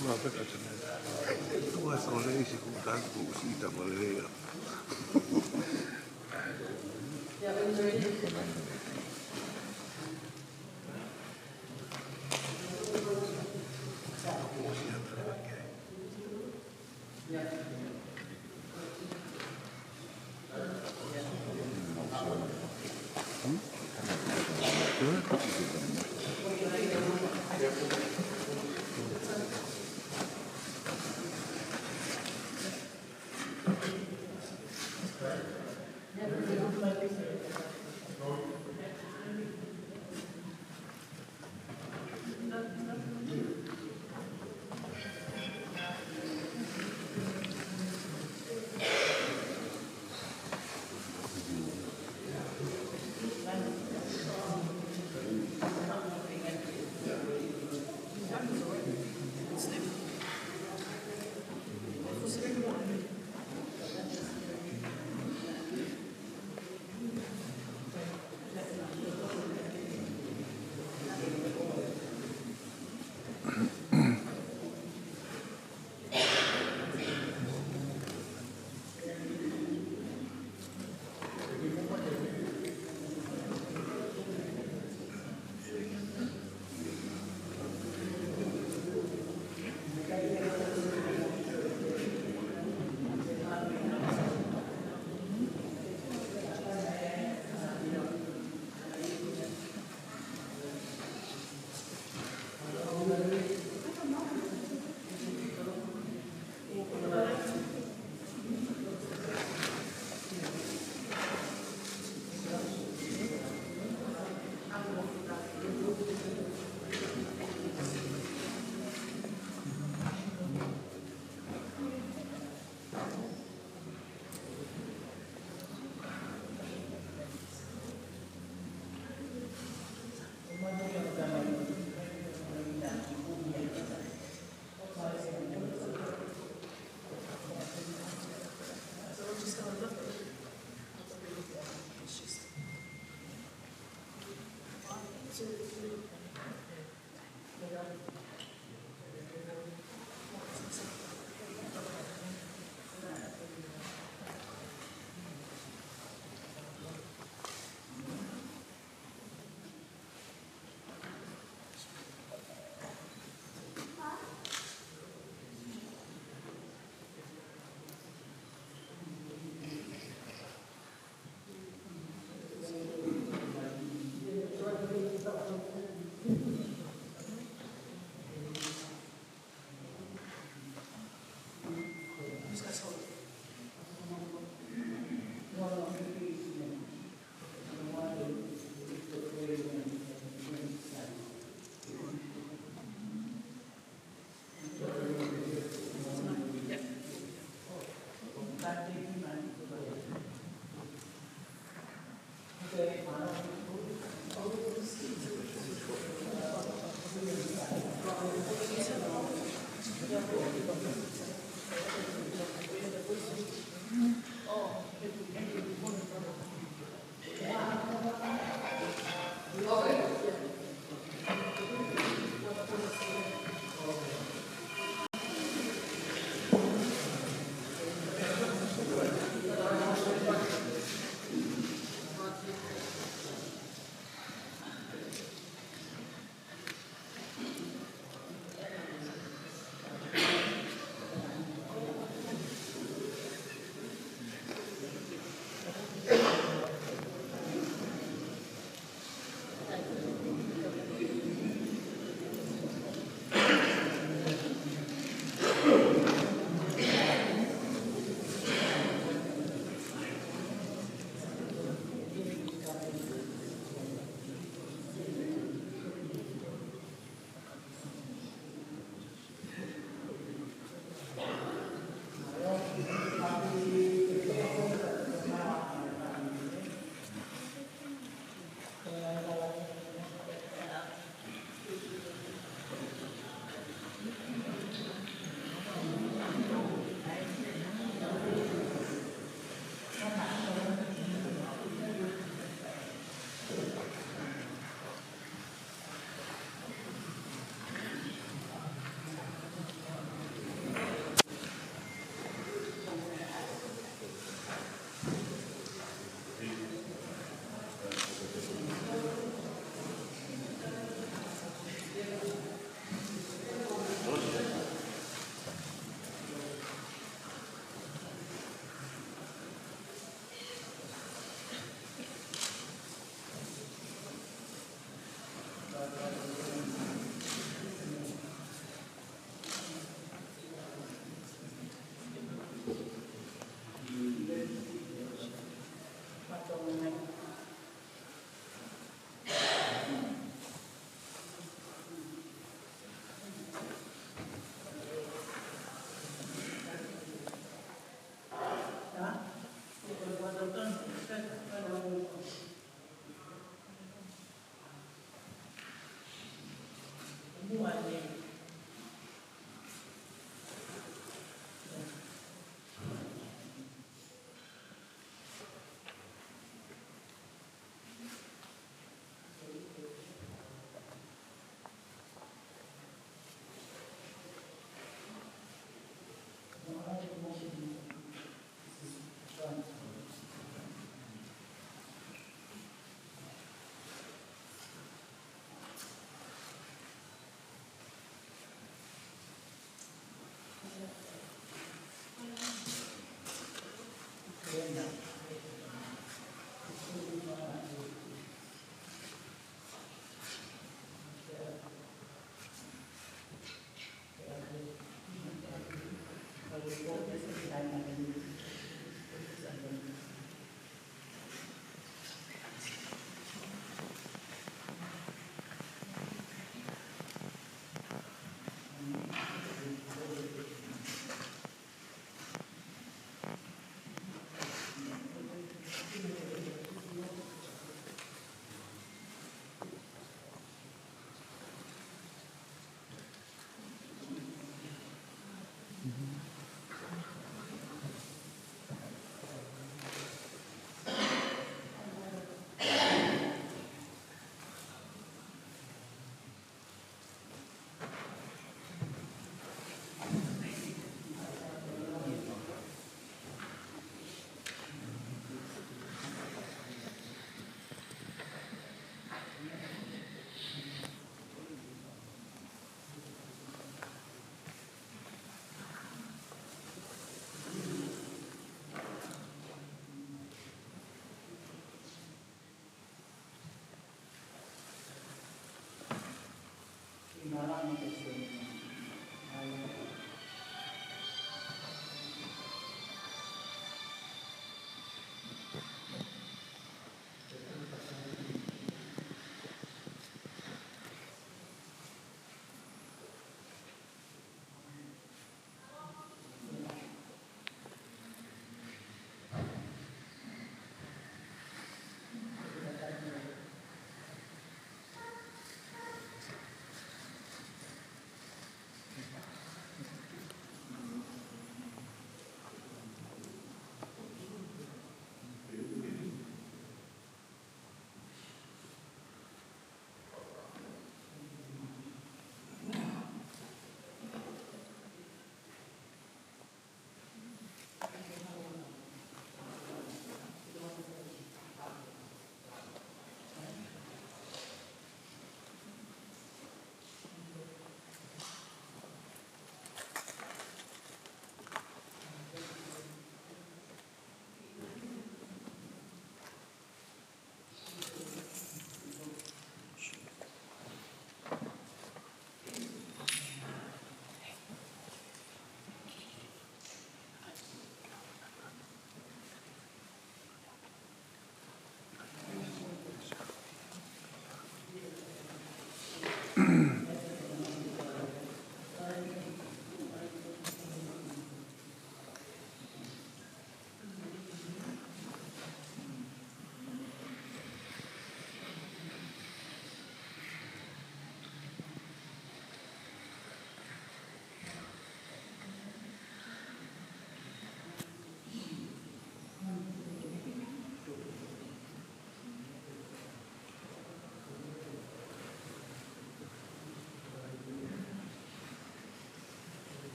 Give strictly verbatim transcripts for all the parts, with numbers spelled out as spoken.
Ua peka tene. Ua tole isi ku taku si ita malea.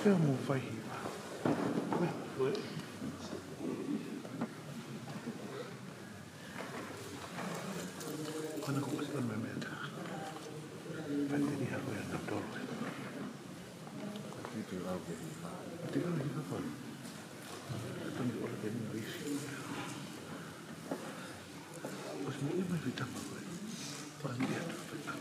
Pea mo fai hiva. Ko e, ko e. Ko ena kuo ʻosi ʻomi e meʻa. Pea te liha ko e na tolo. Ko e tito lau ke hiva. Te lau hiva ko e. Tani ʻola ke ni isi. ʻOsi mo e mai fita ma ko e. Pea ni atu fita.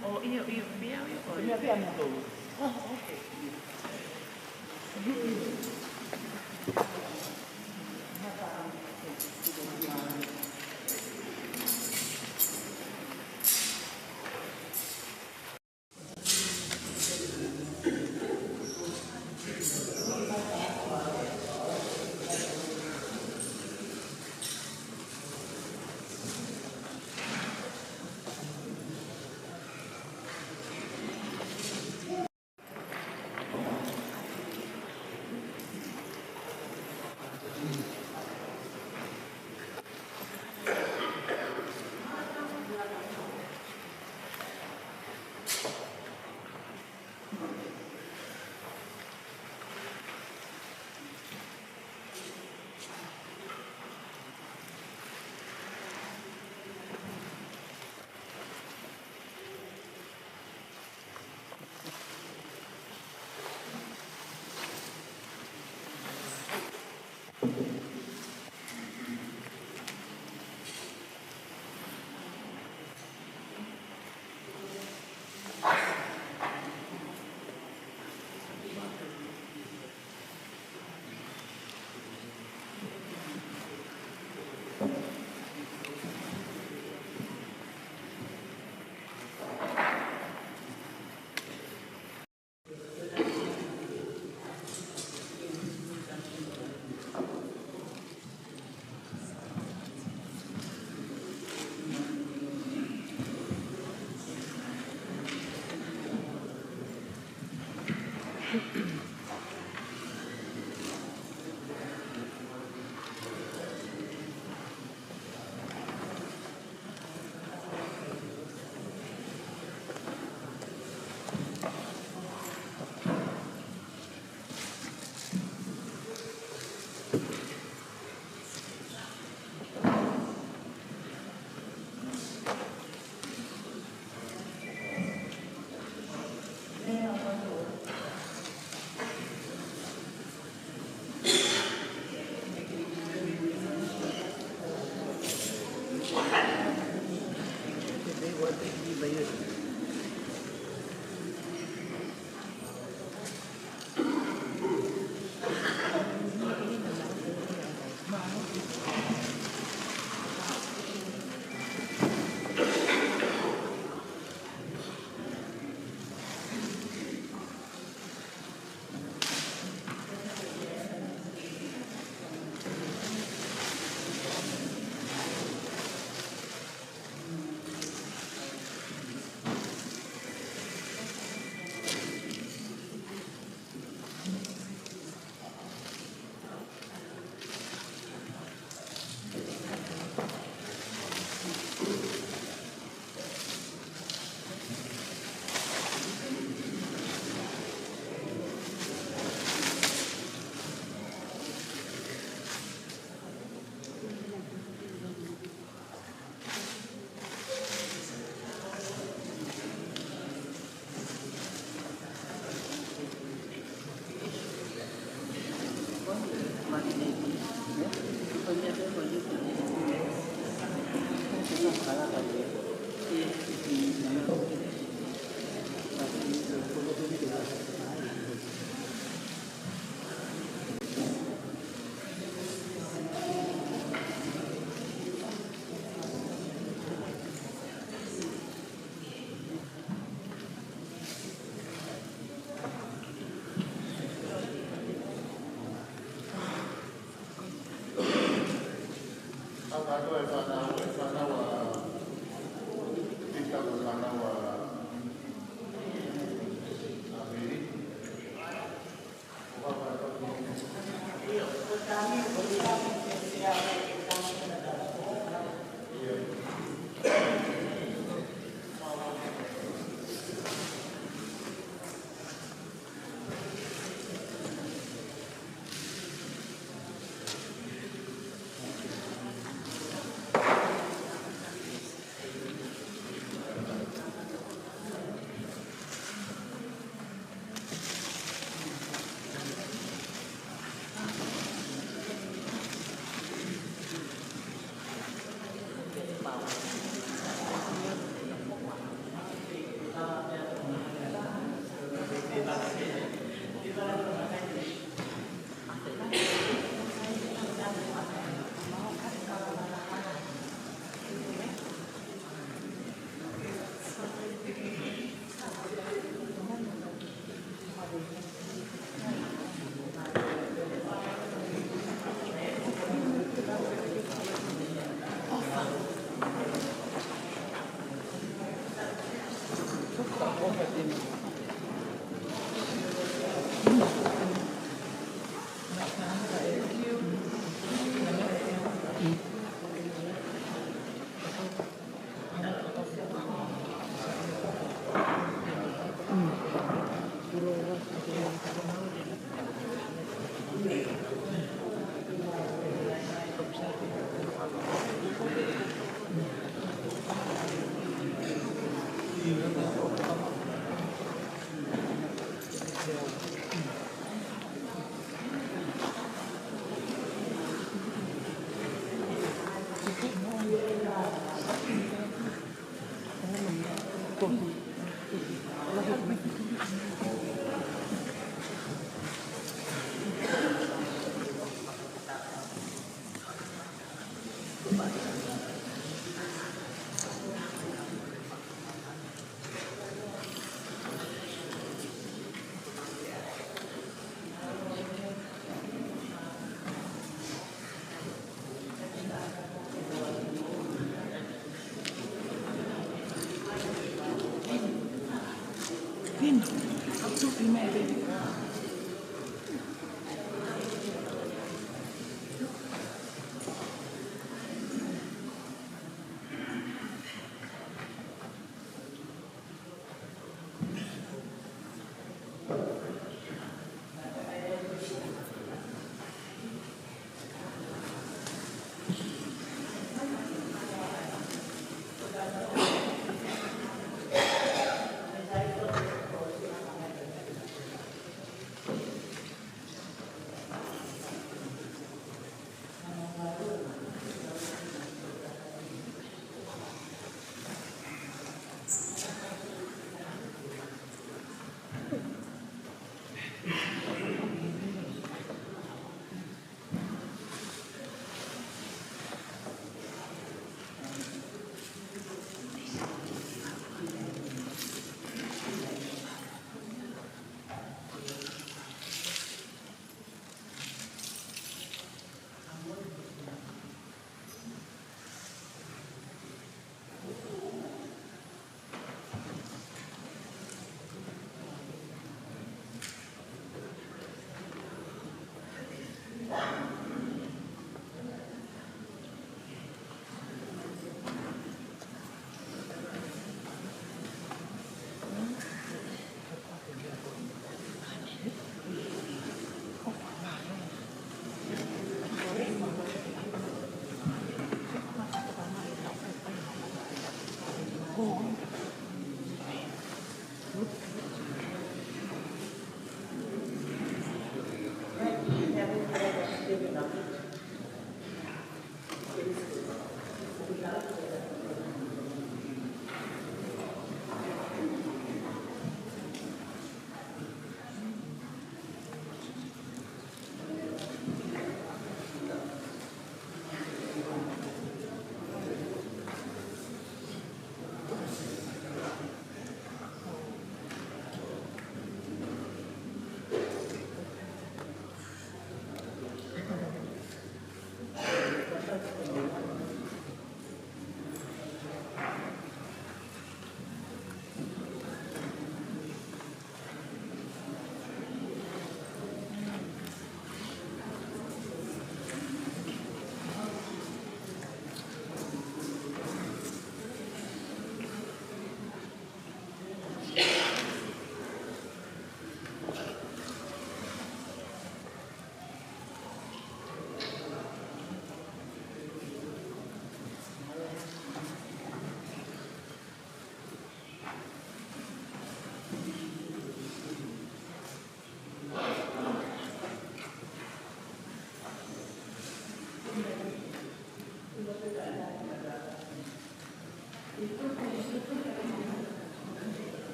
ʻIo, ʻio, pea, ʻio, ʻio. Pea, pea mo tolu. Oh, okay.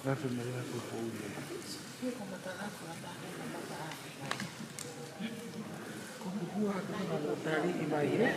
Lafe mai ʻa e poupou ia. Ko e matala ko e matala ko e matala. Ko e hua ko e matala i mai e.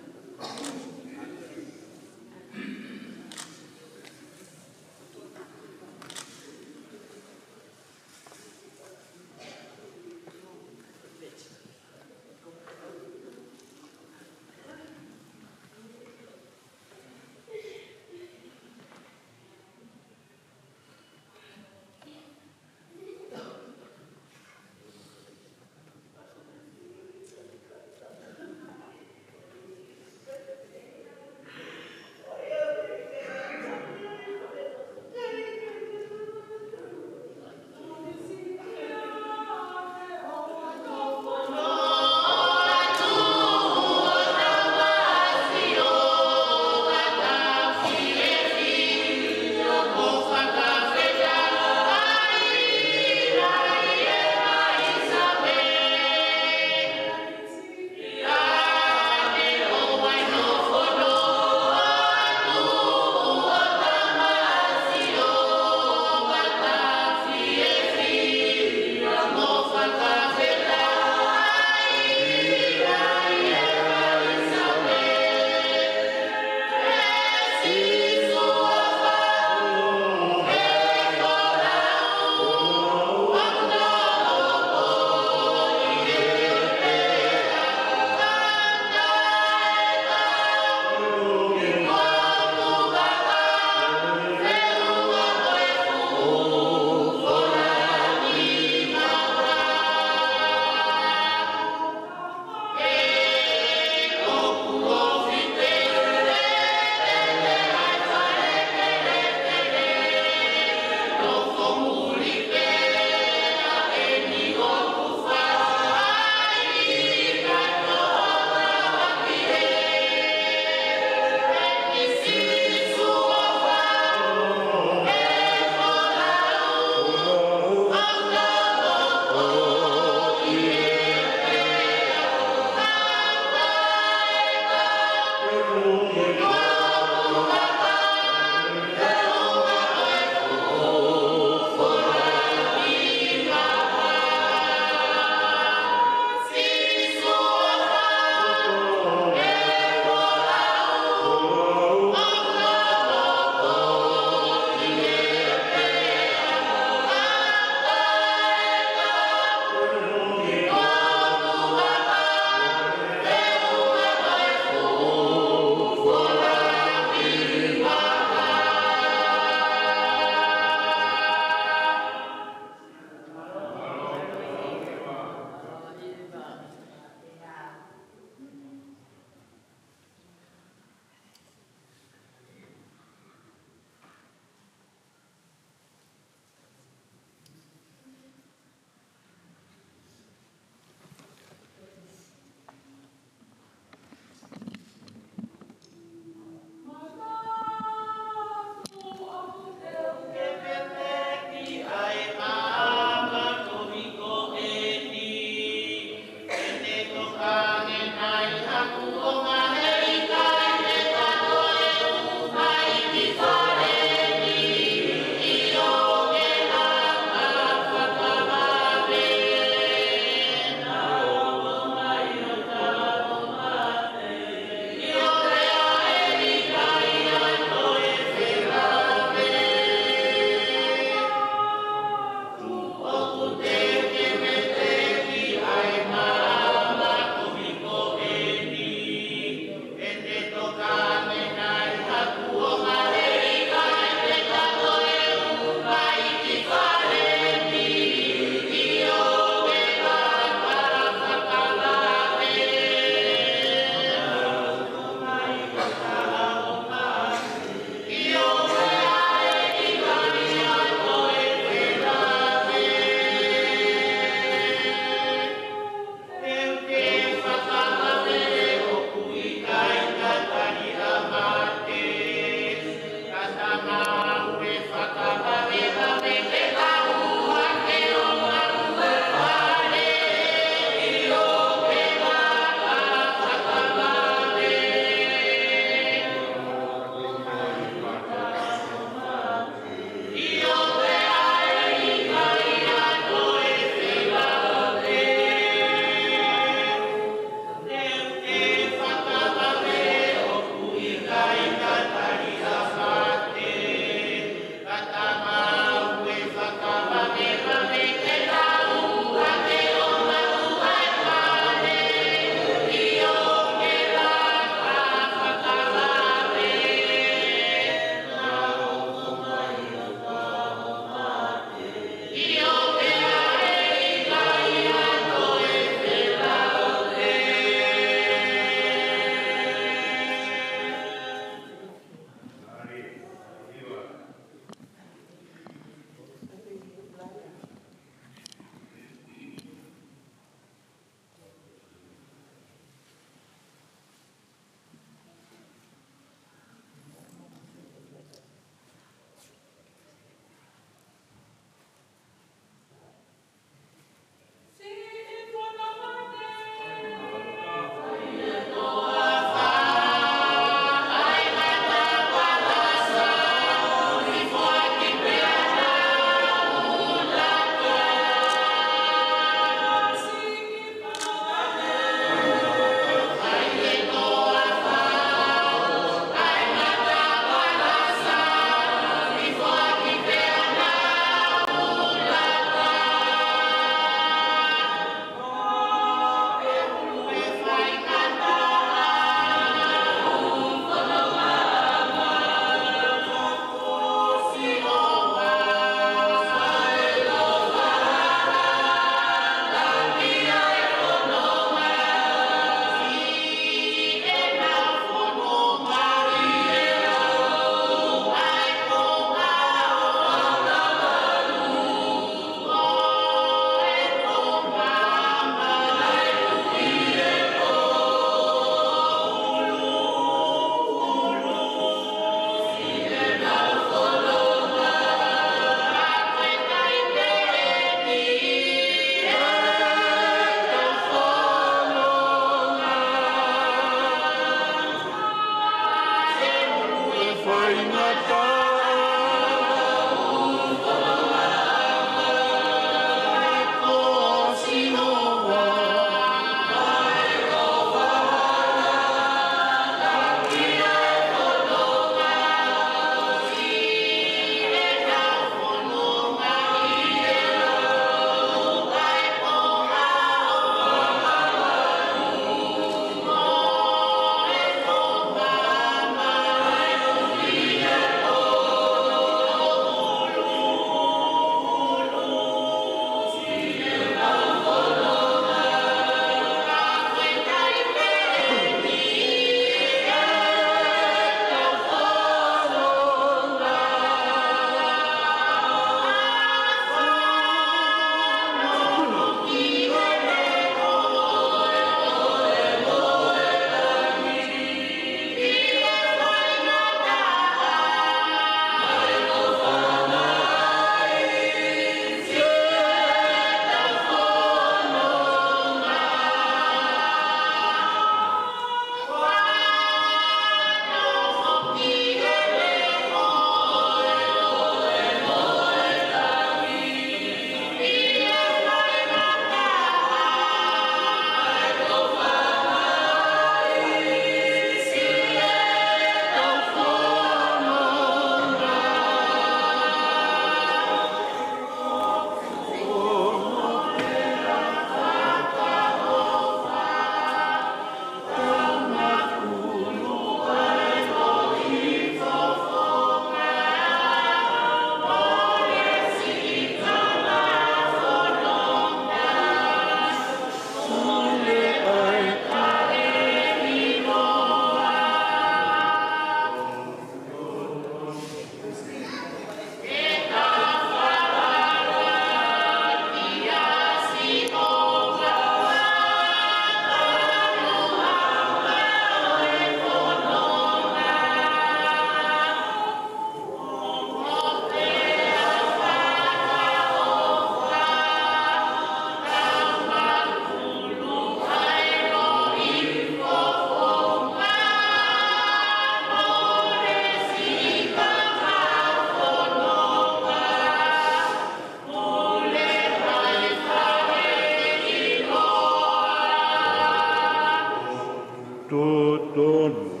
tonu.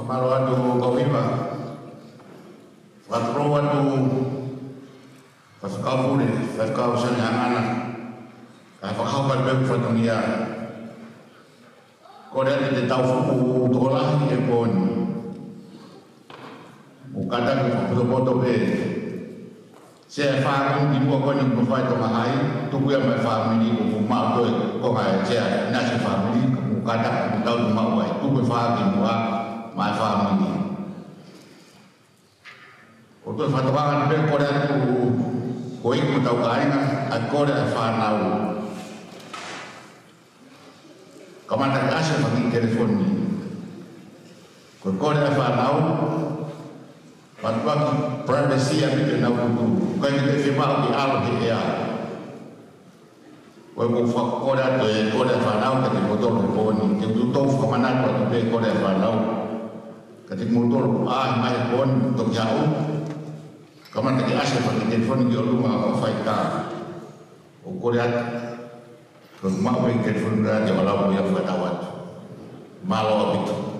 Mālō atu kau hiva. Fakatulou atu, Faifekau Pule, Faifekau Sione Hangana, kae fakahoko atu pē ʻeku fatongia. Kole atu ke tau fuʻu tokolahi he pō ni. Mou kātaki fakapotopoto pē. Sea ʻe fā ki muʻa ko eni ʻoku fai Tonga Hai, tuku ia maʻa e fāmili, ʻoku maʻu toe ko e konga ʻe sea ʻinasi e fāmili, mou kātaki mou tau maʻu ai, tuku e fā ki muʻa maʻa e fāmili. ʻOku toe fakatokanga pē kole atu ko ē ki hotau kāinga, ʻa e kole ʻa e fānau. Kamata ke ʻasi e fanga kiʻi telefoni. Ko e kole ʻa e fānau, mātuʻaki privacy ʻa e pito ʻenau kutu. ʻIkai ke toe fiemaʻu ke ʻalu he ʻea. Ko e mou fakakole atu e kole ʻa e fānau kiate kimoutolu he pō ni. Te u toutou fakamanatu atu pē kole ʻa e fānau kiate kimoutolu ʻoku ʻaʻahi mai he pō ni, toki haʻu. Kamata ke ʻasi e fanga kiʻi telefoni ki ʻolunga ʻo fai tā. ʻOku kole atu. Ko e maʻu e telefoni ka te u lau ia fakatau atu. Mālō ʻaupito.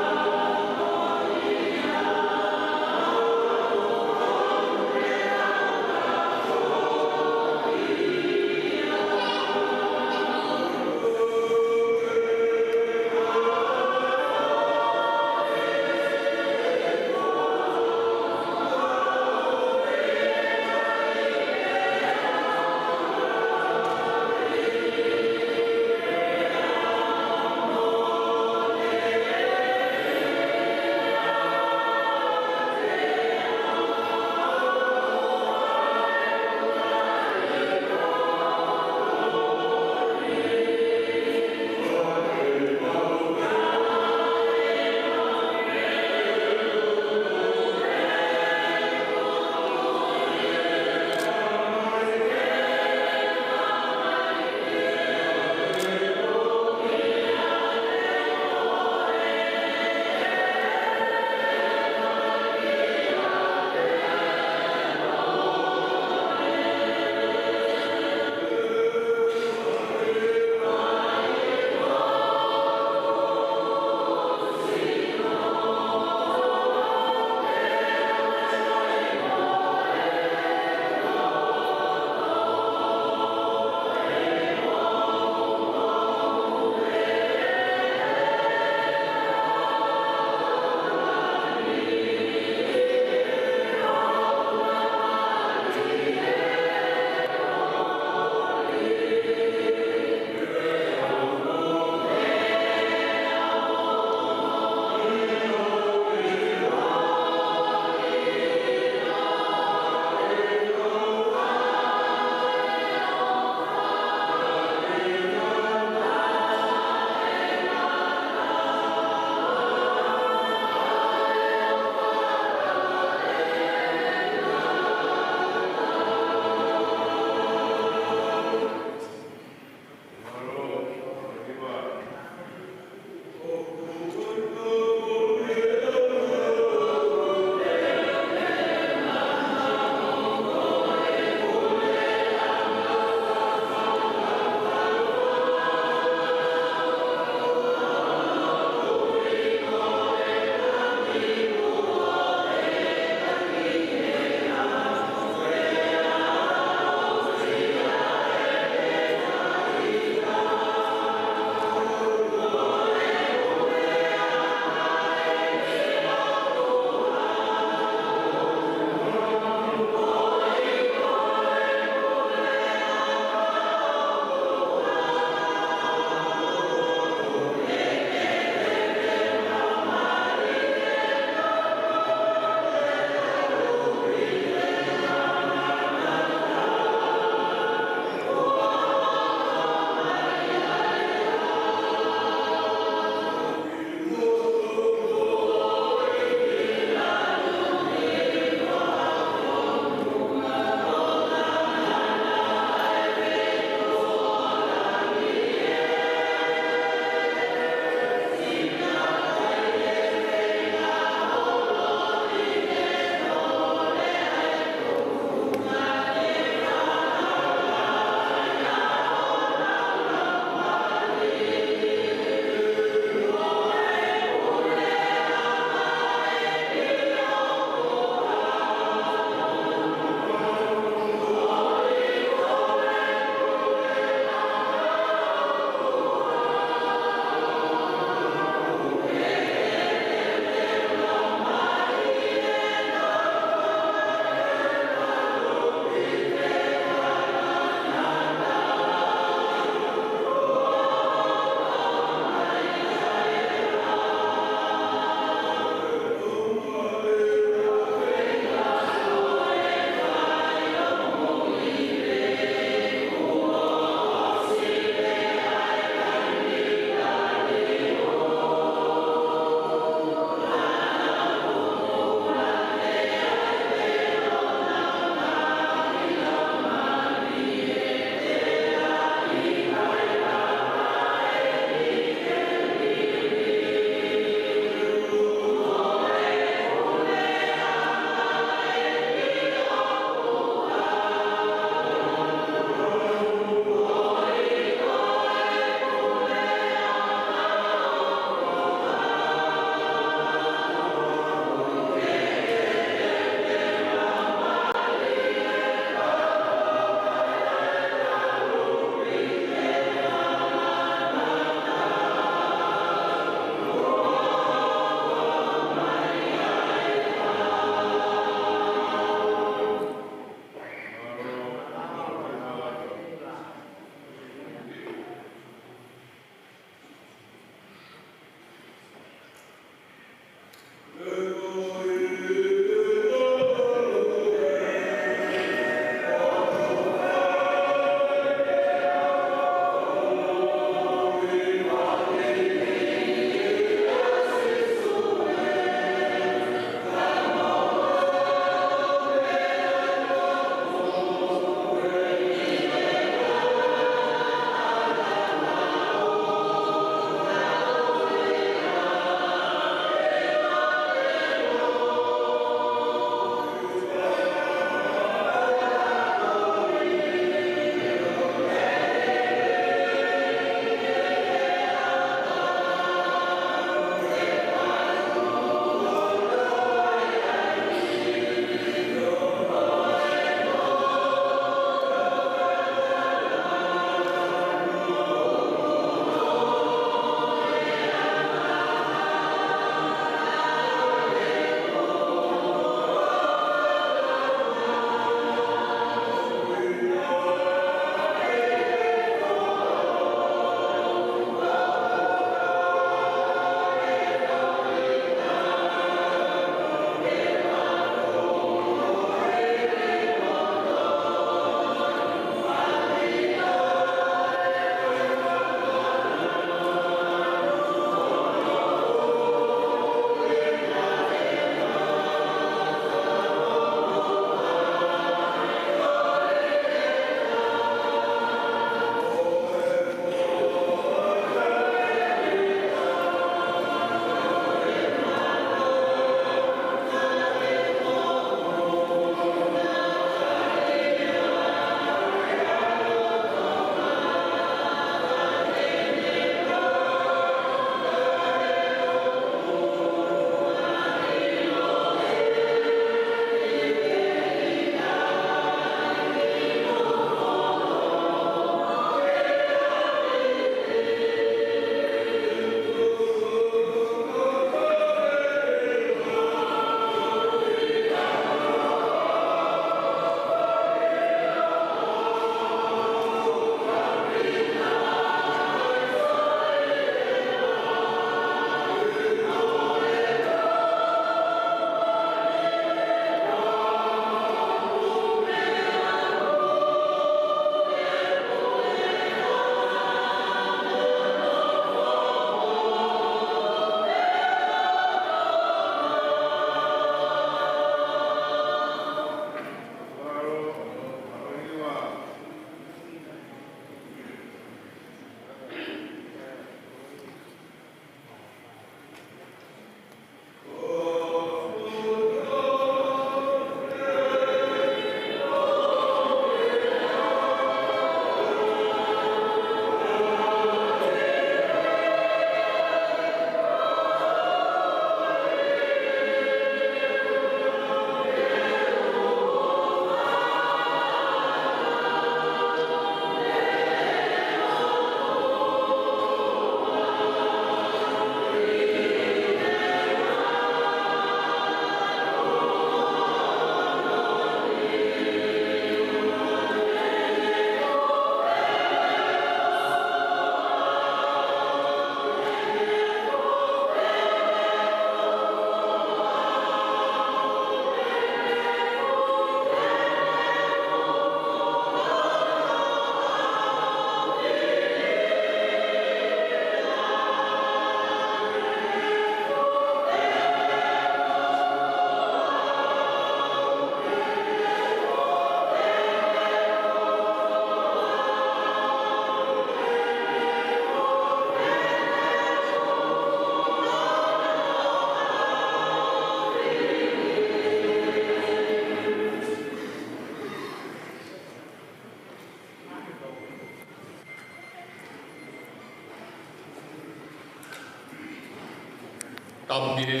Tapu ki he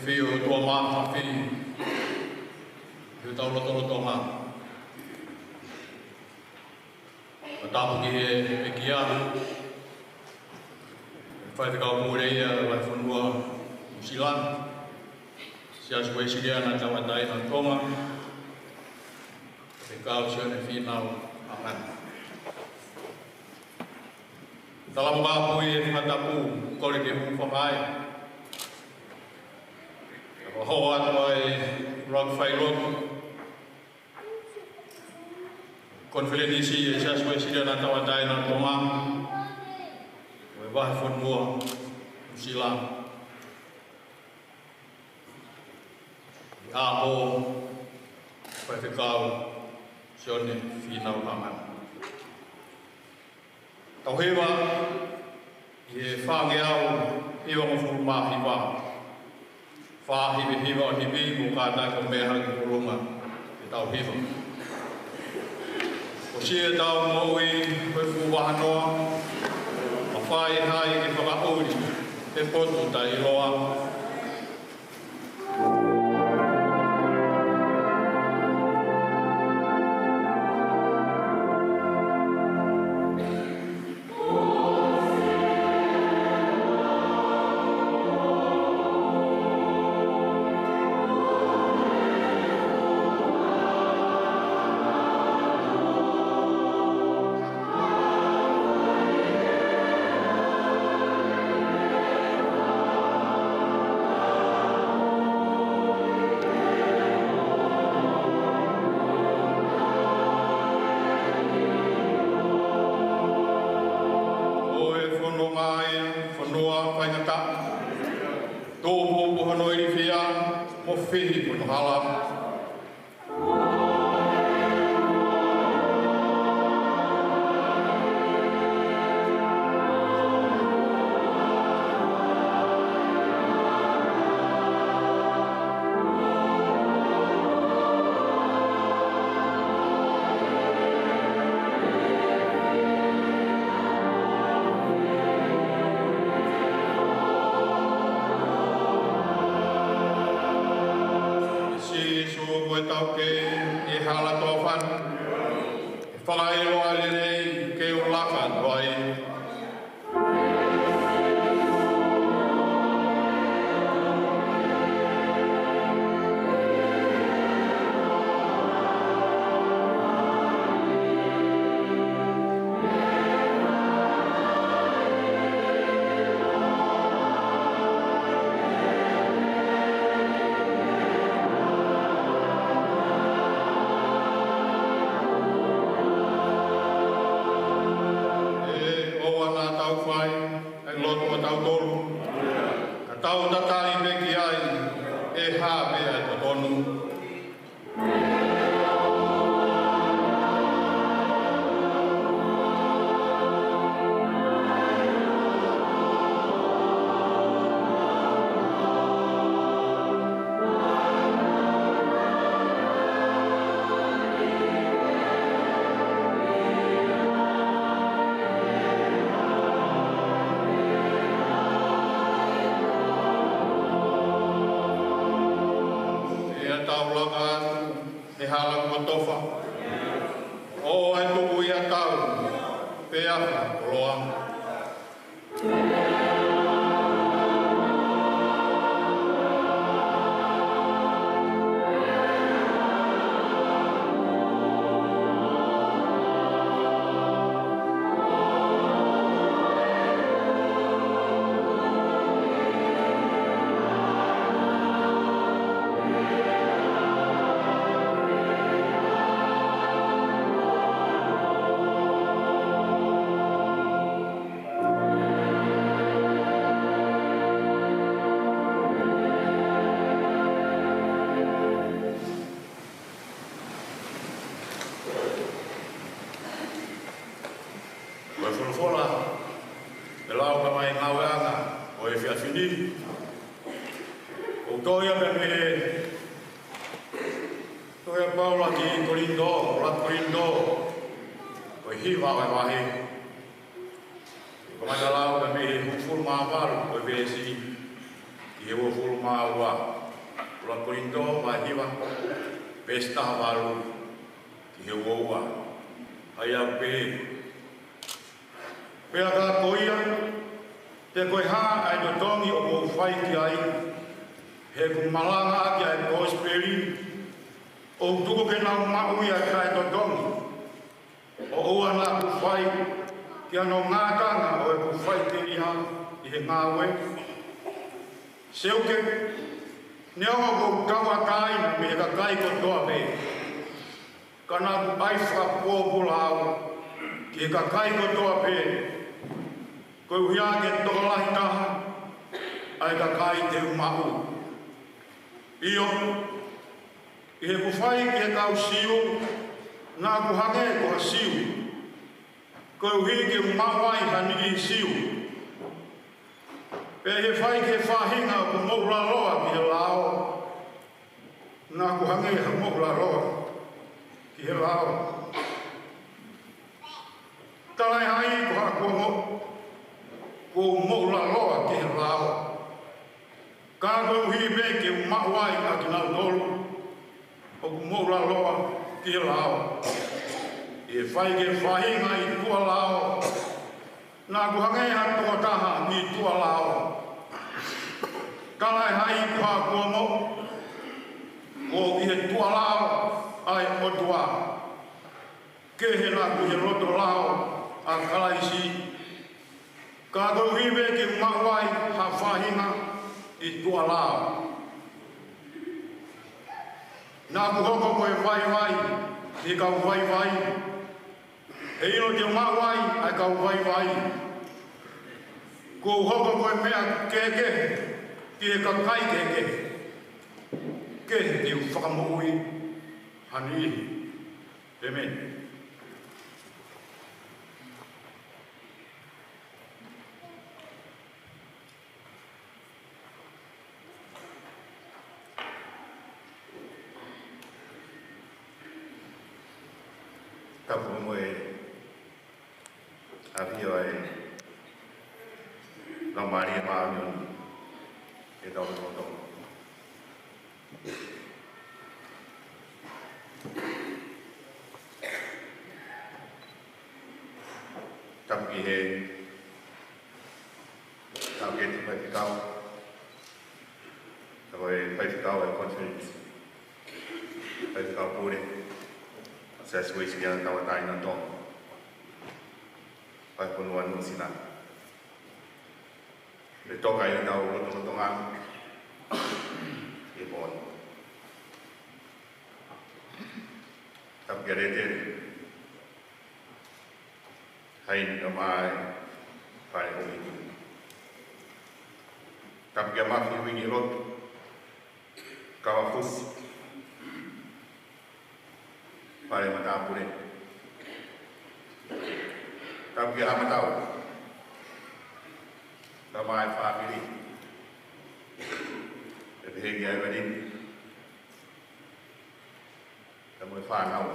ʻEiki ʻOtua Māfimafi, ʻi hotau lotolotonga. Tapu ki he pekia, Faifekau Mōlia ʻo e Vahefonua Nuʻusila, Siasi Uēsiliana Tauʻatāina ʻo Tonga, Faifekau Sione Fīnau Hangani. Tala mo e ngaahi fakatapu, kole ke u hūfanga ai ʻo hoʻo atu ai ʻa e failotu Konifelenisi ʻo e Siasi Uēsiliana Tauʻatāina ʻo Tonga, ʻo e Vahefonua Nuʻusila, ʻi ʻapi ʻo Faifekau Sione Fīnau Hangani. Tau hiva ʻi he fāngeau hivangofulu mā hiva, fā hiva hiva hiva, mo kātaki ʻo meʻa hake ki ʻolunga ke tau hiva. Ko siʻetau moʻui ko e fuʻu vahanoa, mafai hai ke fakaʻuli he potu taʻeʻiloa. Ko e fononga ia, fonua faingataʻa, tō mo hono ilifia, mo fihi hono hala. Sīsū ko e taukei ʻi he hala toafana, ʻe fakaʻilo ʻa e lelei ke u laka atu ai. ʻE ʻoua naʻa tau fai ʻa e lotu ʻatautolu, ka tau tataʻi pē ki ai, ʻe hā pē ʻa e totonu. ʻE tau laka atu he hala kotofa, ʻo ʻai tuku ia tau pe ʻa e fakakoloa. Ko e folofola ʻe lau ka mai ngāueʻanga ʻo e efiafi ni, ʻoku toʻo ia mei he tohi ʻa Paula ki Kolinitō, ʻuluaki Kolinitō, ko e hiva ʻo e vahe. Ko e kamata lau ka mei he hongofulu mā valu ʻo e veesi. ʻI he uofulu mā ua, ʻuluaki Kolinitō vahe hiva, veesi taha valu ki he ua ua. ʻA ia ʻoku pehē: Pea ka ko ia, te ko e hā ʻa e totongi ʻoku ou fai ki ai, he ʻoku malanga ʻaki ʻa e kosipeli, ʻo tuku ke nau maʻu ia kae totongi? ʻOua naʻa ku fai ki hono ngātanga ʻo ʻeku faʻiteliha ʻi he ngāue? Seuke, neongo ʻoku ou tauʻatāina mei he kakai kotoa pē, ka naʻa ku ʻai fakapōpula au ki he kakai kotoa pē, koeʻuhi ke tokolahi taha ʻa e kakai te u maʻu. ʻIo, ʻi heʻeku fai ki he kau Siu, naʻa ku hangē ko ha Siu, koeʻuhi ke u maʻu ai ha niʻihi Siu. Pea ʻi he fai ki he faʻahinga ʻoku moʻulaloa ki he lao, naʻa ku hangē ha moʻulaloa ki he lao. Talaʻehai ko haʻaku ongo, kuo u moʻulaloa ki he lao, ka koeʻuhi pē ke u maʻu ai ʻa kinautolu ʻoku moʻulaloa ki he lao. ʻI he fai ki he faʻahinga ʻi tuʻa lao, naʻa ku hangē ha tokotaha ʻi tuʻa lao. Talaʻehai ko haʻaku ongo, kuo u ʻi he tuʻa lao ʻa e ʻOtua, kehe naʻa ku ʻi he loto lao ʻa Kalaisi, ka koeʻuhi pē ke u maʻu ai ha faʻahinga ʻi tuʻa lao. Naʻa ku hoko ko e vaivai ki he kau vaivai, he ʻilo te u maʻu ai ʻa e kau vaivai. Kuo u hoko ko e meʻa kehekehe ki he kakai kehekehe, kehe te u fakamoʻui ha niʻihi. ʻĒmeni. Tapu mo e ʻafio ʻa e Laumālie Māʻoniʻoni ʻi hotau lotolotonga. Tapu ki he, tapu ki he faifekau, tapu ki he faifekau ʻa e conference, faifekau pule ʻa e Siasi Uēsiliana Tauʻatāina ʻo Tonga, Vahefonua Nuʻusila, ʻi he toka ʻi hotau lotolotonga ʻi he pō ni. Tapu kia Letele, Haini, ʻa e Fale ʻOmiki. Tapu kia Mafi, Uingilotu, Kavafusi, Fale Matāpule. Tapu kia Hamatau, Tamae, fāmili, pea pehē kia Evelyn, pea mo e fānau.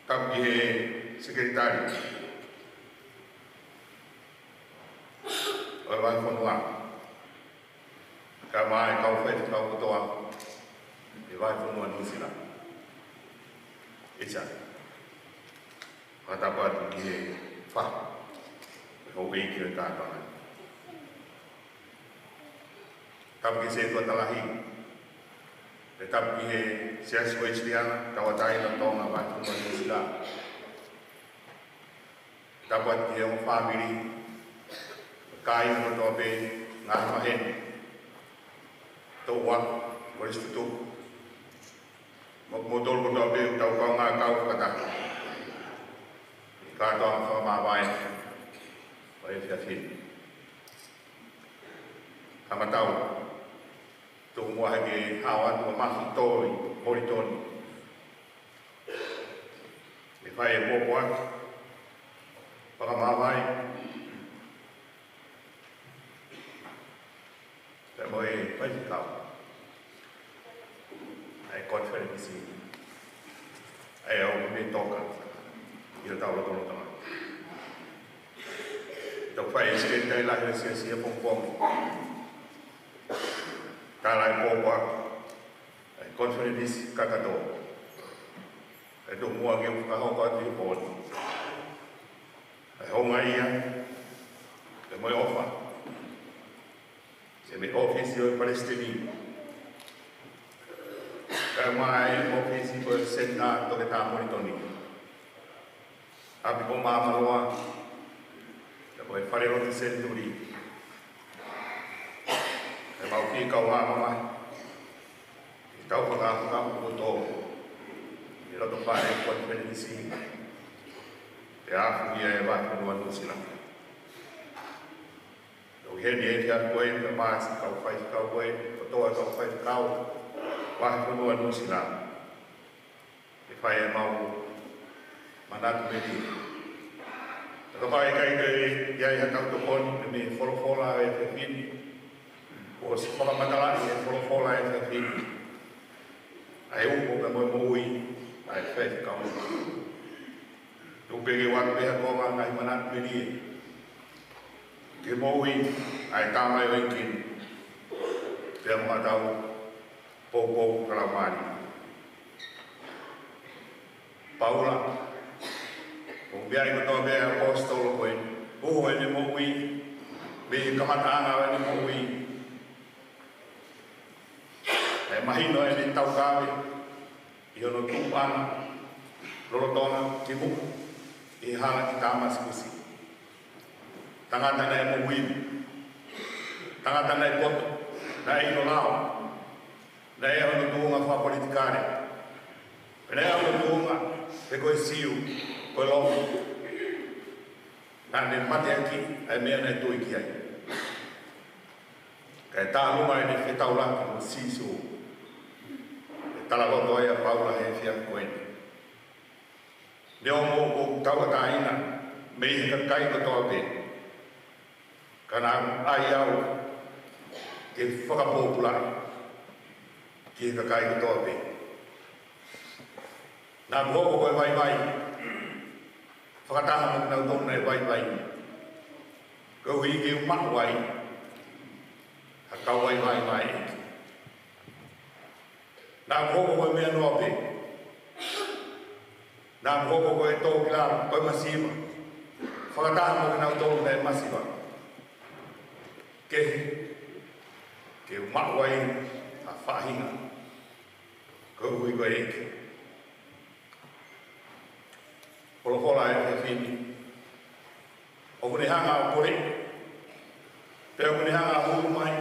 Tapu ki he sekelitali ʻo e Vahefonua, kae ʻumaʻā e kau faifekau kotoa ʻi he Vahefonua Nuʻusila. ʻIsa, fakatapu atu ki he fahu, ʻa e houʻeiki ʻo e kātoanga. Tapu ki he Setuata Lahi, pea tapu ki he Siasi Uēsiliana Tauʻatāina ʻo Tonga, Vahefonua Nuʻusila. Tapu atu ki he ongo fāmili, kāinga kotoa pē, ngaahi maheni, toʻua, kolisi tutuku, mo, mo kimoutolu kotoa pē ʻoku tau kaungā kau fakataha ʻi he kātoanga fakamāvae ʻo e efiafi ni. Hamatau, tuku muʻa he ke hao atu ʻa Mafi, Toi, Molitoni, ʻe fai e pōpoaki fakamāvae, pea mo e faifekau ʻa e konifelenisi, ʻa ia ʻoku ne toka ʻi hotau lotolotonga. Te Fai e Sekelitali Lahi ʻo e Siasi ʻi he pongipongi. Tala e pōpoaki ʻa e konifelenisi kakato. ʻE tomuʻa ke u fakahoko atu ʻi he pō ni ʻa e houngaʻia, pea mo e ʻofa, ʻi he ʻōfisi ʻo e Palesiteni, kae ʻumaʻā e ʻōfisi ʻo e Senitā Toketā Molitoni, ʻapi ko Māmaloa, pea mo e Falelotu Senituli, pea mo e kau fika ʻo māmani, ʻi he tau fakafakaʻuto ʻi loto fale konifelenisi, pea afuhia e vahefonua Nuʻusila. ʻOku ʻi heni e efiafi ko eni, pea mo e siʻi kau faifekau ko eni, kotoa e kau faifekau vahefonua Nuʻusila, ʻe fai ʻemau manatu melie. Ka ʻoku ʻikai ke ʻi ai haʻatau tokoni pē mei he folofola ʻo e efiafi ni, kuo ʻosi fakamatalaʻi ʻe he folofola ʻo e efiafi ni ʻa e uho pea mo e moʻui ʻa e faifekau. Tuku pē ke u ʻoatu pē ha konga ngaahi manatu melie ki he moʻui ʻa e tamaioʻeiki ni, pea mo haʻatau poupou fakalaumālie. Paula, ʻoku meaʻi kotoa pē ʻa e ʻaposetolo ko eni, uho ʻene moʻui, mei he kamataʻanga ʻo ʻene moʻui, ʻa e mahino ʻene taukave ʻi hono tuʻunga lolotonga ki muʻa ʻi he hala ʻi Tāmasikusi. Tangata naʻe moʻui, tangata naʻe poto, naʻe ʻilo lao, naʻe ʻi ai hono tuʻunga fakapolitikale, pea naʻe ʻi ai hono tuʻunga pē ko e Siu, ko e Loma. Naʻa ne mateaki ʻa e meʻa naʻe tui ki ai, kae tālunga ʻene fetaulaki mo Sīsū. ʻE talaloto ai ʻa Paula he efiafi ko eni. Neongo ʻoku ou tauʻatāina mei he kakai kotoa pē, ka naʻa ku ʻai au ke fakapōpulaʻi ki he kakai kotoa pē. Naʻa ku hoko ko e vaivai fakataha mo kinautolu naʻe vaivai, koeʻuhi ke u maʻu ai ha kau vaivai maʻa e ʻEiki. Naʻa ku hoko ko e meʻa noa pē. Naʻa ku hoko ko e tō ki lalo, ko e masiva, fakataha mo kinautolu naʻe masiva, ke, ke u maʻu ai ha faʻahinga koeʻuhi ko e ʻEiki. Folofola ʻa e efiafi ni, ʻoku ne hanga ʻo kole, pea ʻoku ne hanga ʻo hulu mai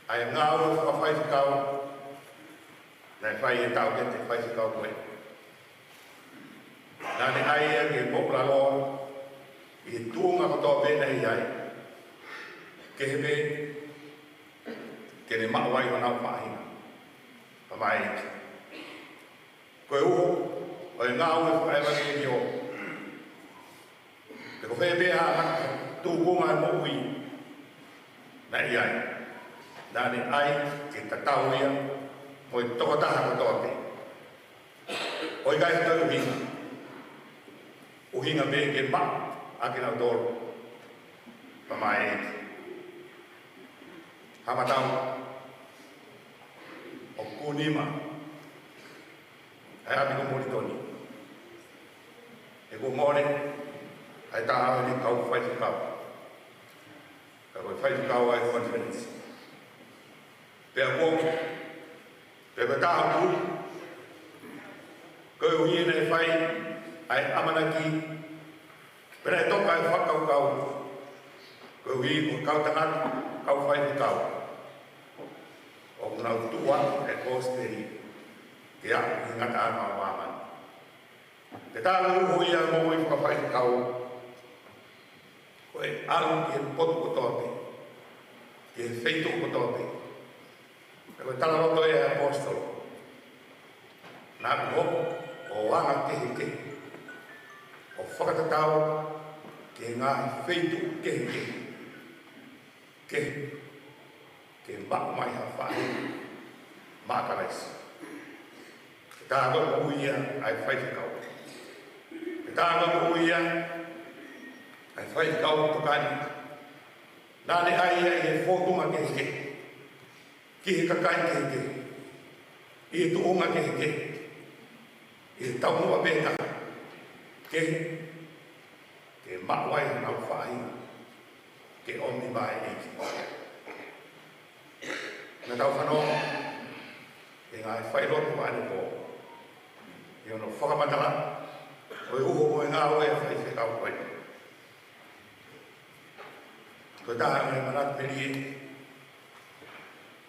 ʻa e ngāue fakafaifekau naʻe fai ʻe he taʻokete faifekau ko ē. Naʻa ne ʻai ia ke moʻulaloa ʻi he tuʻunga kotoa pē naʻe ʻi ai, kehe pē ke ne maʻu ai honau faʻahinga, pea mo e ʻEiki. Ko e uho ʻo e ngāue fakaʻevangeliō, pe ko fē pē ha tūkunga ʻo e moʻui naʻe ʻi ai, naʻa ne ʻai ke tatau ia mo e tokotaha kotoa pē. ʻOku ʻikai ha toe ʻuhinga, ʻuhinga pē ke maʻu ʻa kinautolu, pea mo e ʻEiki. Hamatau, ʻoku nima ʻa e ʻapi ko Molitoni. He kuo mole ʻa e taha ʻo ʻene kau faifekau, ka ko e faifekau ʻa e konifelenisi. Pea kuo, pea ko e taha ʻoku, koeʻuhi naʻe fai ʻa e ʻamanaki, pea naʻe toka e fakakaukau, koeʻuhi ko e kau tangata, kau faifekau, ʻoku nau tuʻu ʻa e kosipeli ke aʻu ki he ngataʻanga ʻo māmani. Pea tā ko e uho ia ʻo e moʻui fakafaifekau, ko e ʻalu ki he potu kotoa pē, ki he feituʻu kotoa pē. Pea ko e talaloto ʻa e ʻaposetolo, naʻa ku hoko ʻo anga kehekehe, ʻo fakatatau ki he ngaahi feituʻu kehekehe, ke, ke maʻu mai ha faʻahinga maʻa Kalaisi. Ko e tā ko e moʻui ia ʻa e faifekau. Ko e tā ko e moʻui ia ʻa e faifekau tokoni. Naʻa ne ʻai ia ʻi he fōtunga kehekehe, ki he kakai kehekehe, ʻi he tuʻunga kehekehe, ʻi he taumuʻa pē taha, ke, ke maʻu ai honau faʻahinga ke ʻomi maʻa e ʻEiki. Naʻa tau fanongo ki he ngaahi failotu ʻanepō, ʻi hono fakamatala ʻo e uho mo e ngāue ʻa e faifekau ko eni. Ko e taha e ngaahi manatu melie,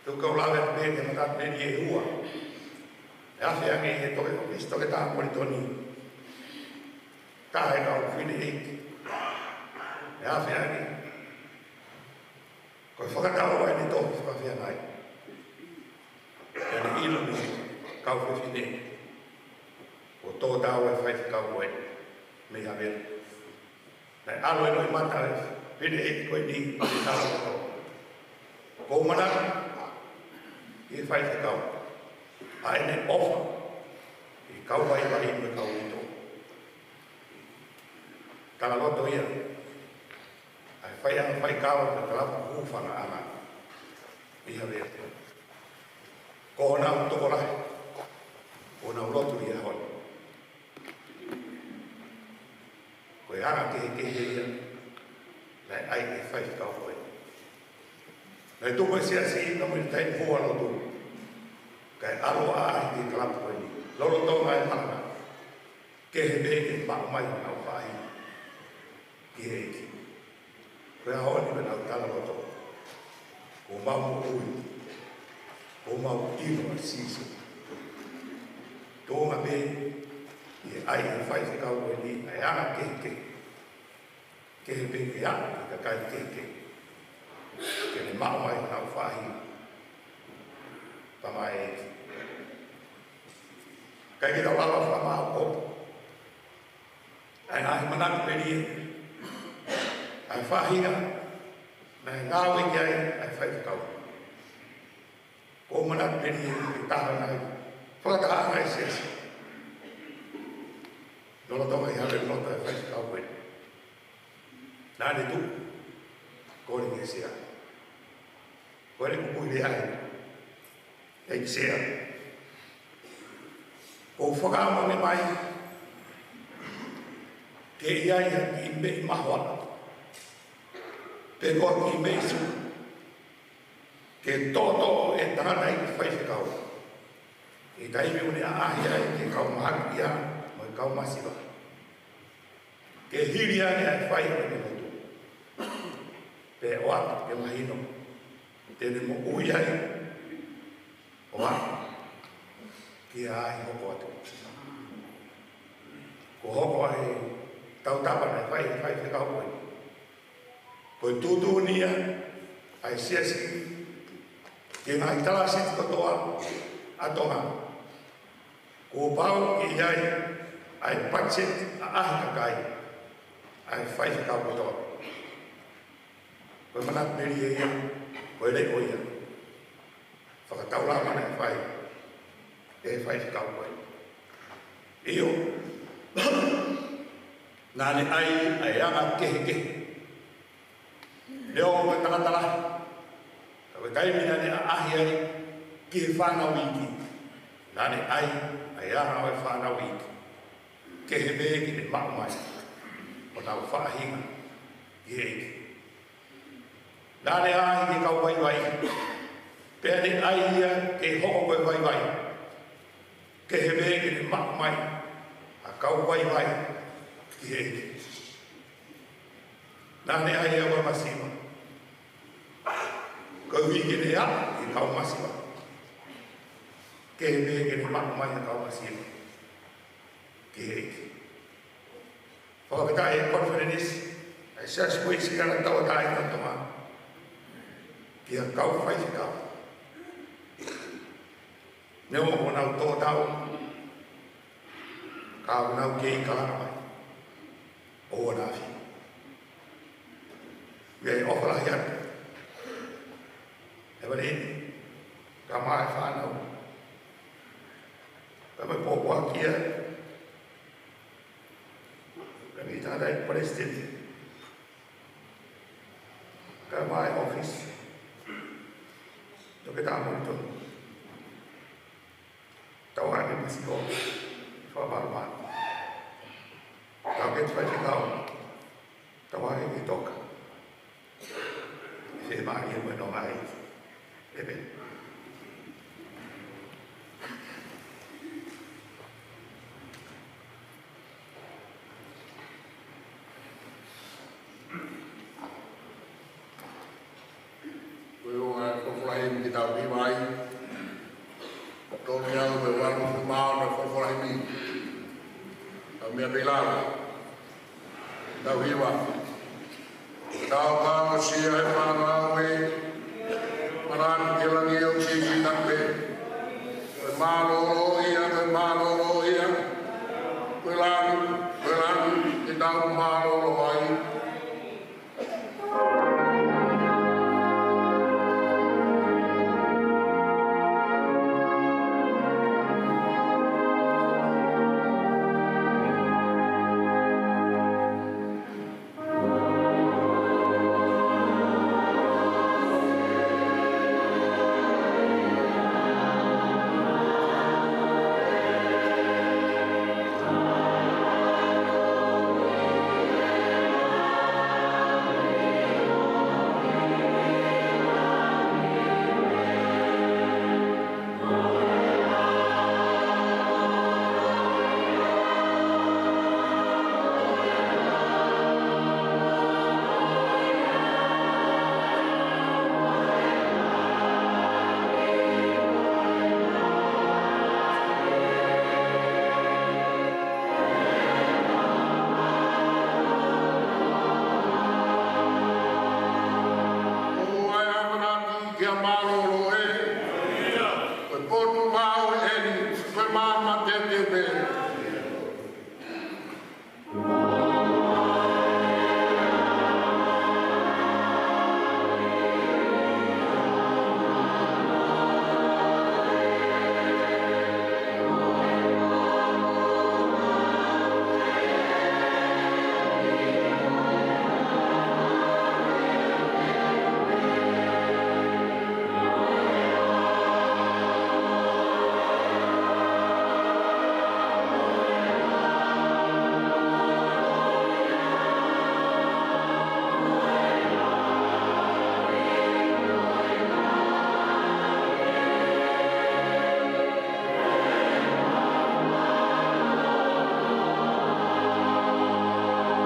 te u kau lave atu pē ki he manatu melie ʻe ua, ʻe afe ange ʻi he tohi ʻo Misi Toketā Molitoni, taha e kau fineʻeiki, ʻe afe ange. Ko e fakatau ʻa ʻene tohi fakafeangai, ʻene ʻilo mei he kau fefine, ko e tō tau e faifekau ko eni mei Havea. Naʻe ʻalu e loʻimata e fineʻeiki ko eni ʻi he talaloto. Ko u manatu ki he faifekau, ʻa ʻene ʻofa ki he kau vaivai mo e kau uitou. Talaloto ia ʻa e faiʻanga faikava ʻo e kalapu Hūfangaʻanga ʻi Havea. Ko honau tokolahi, ko honau lotu ʻi he ʻaho ni. Ko e anga kehekehe ia naʻe ʻai ʻe he faifekau ko eni. Naʻe tuku e siasi ʻi he taimi hua lotu, kae ʻalu ʻo ʻaʻahi ki he kalapu ko eni lolotonga e malanga, kehe pē ke maʻu mai honau faʻahinga ki he ʻEiki. Ko e ʻaho ni, ʻoku mau talaloto, ko homau moʻui, ko homau ʻilo ʻa Sīsū. Tuʻunga pē ʻi he ʻai ʻe he faifekau ko eni ʻa e anga kehekehe, kehe pē ke aʻu ki he kakai kehekehe, ke ne maʻu mai honau faʻahinga pea maʻa e ʻEiki. ʻIkai ke tau lava ʻo fakamāʻopoʻopo ʻa e ngaahi manatu melie, ʻa e faʻahinga naʻe ngāue ki ai ʻa e faifekau. Ko u manatu melie ki he taha e ngaahi fakatahaʻanga ʻa e siasi lolotonga ʻi Havea, lolotonga e faifekau ko eni. Naʻa ne tuʻu, kole ki he sea. Ko ʻene kupuʻi lea ia, ʻEiki Sea, ʻoku ou fakaʻamu ange mai ke ʻi ai ha kiʻi meʻi mahoaʻa, pe ko ha kiʻi meʻi suka, ke toʻotoʻo ʻe he tangataʻeiki faifekau ʻi he taimi ʻoku ne ʻaʻahi ai ki he kau mahaki ʻia mo e kau masiva, ke hili ange ʻa e fai ʻo ʻene lotu, pea ʻoatu ke mahino te ne moʻui ai ʻo aʻu ki he ʻaʻahi hoko atu. Ko e hoko ʻa e tautapa naʻe fai ʻe he faifekau ko eni, ko e tuʻutuʻuni ia ʻa e siasi ki he ngaahi talāsiti kotoa ʻa Tonga. Kuo pau ke ʻi ai ʻa e patiseti ʻaʻahi kakai ʻa e faifekau kotoa. Ko e manatu melie ia, ko e leʻo ia fakataulama naʻe fai ʻe he faifekau ko eni. ʻIo, naʻa ne ʻai ʻa e anga kehekehe. Neongo ko e tangata lahi, ka ko e taimi naʻa ne ʻaʻahi ai ki he fānau iiki, naʻa ne ʻai ʻa e anga ʻo e fānau iiki, kehe pē ke ne maʻu mai honau faʻahinga ki he ʻEiki. Naʻa ne ʻaʻahi ki he kau vaivai, pea ne ʻai ia ke hoko ko e vaivai, kehe pē ke ne maʻu mai ʻa e kau vaivai ki he ʻEiki. Naʻa ne ʻai ʻa e masiva, koeʻuhi ke ne aʻu ki he kau masiva, kehe pē ke ne maʻu mai ʻa e kau masiva ki he ʻEiki. Fakafetaʻi e konifelenisi ʻa e Siasi Uēsiliana Tauʻatāina ʻo Tonga ki he kau faifekau. Neongo ʻenau tō tau, ka ʻoku nau kei kalanga mai ʻo ʻoua naʻa afi. ʻOku ou ʻofa lahi atu, Evelyn, kae ʻumaʻā e fānau, kae ʻumaʻā e pōpoaki ia, kae ʻumaʻā e tangataʻeiki palesiteni, Toketā Moulitoni. Tauange Pasiko Fakamālō. Tauange Faifekau. Tauange Toka. Fiemālie mo e nonga ai. ʻEmeni. Ko e ua e folofola himi ke tau hiva ai. Tolu ia mo e uofulu mā ono e folofola himi. Tau meʻa pē ʻi lalo. Tau hiva. Tau ka mo sia e fānau ē. Manatu ki he langi ʻoku sīpinga pē. Ko e mālōlō ia, ko e mālōlō ia. Ko e langi, ko e langi, ke tau mālōlō ai. ʻOua ʻe ʻamanaki ki ha mālōlō ē. Ko e potu maʻu ʻeni, ko e maama tete pē.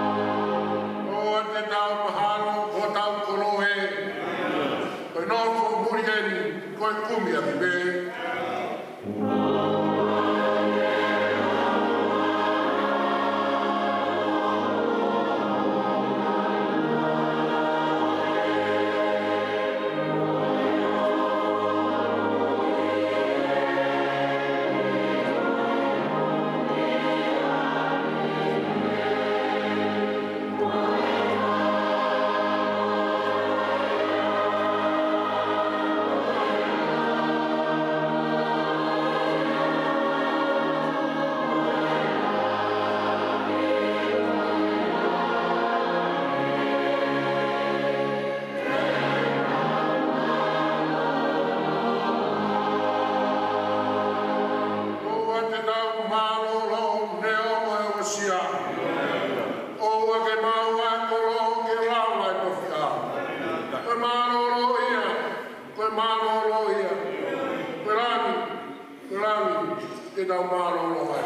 ʻOua te tau mahalo, ko hotau koloa ē. Ko e nofo muli ʻeni, ko e kumi ʻa e pē. ʻOua te tau mālōlō neongo e uesia. ʻOua ke maʻu ʻa e kolo ke lava e tofiʻa. Ko e mālōlō ia, ko e mālōlō ia. Ko e langi, ko e langi, ke tau mālōlō ai.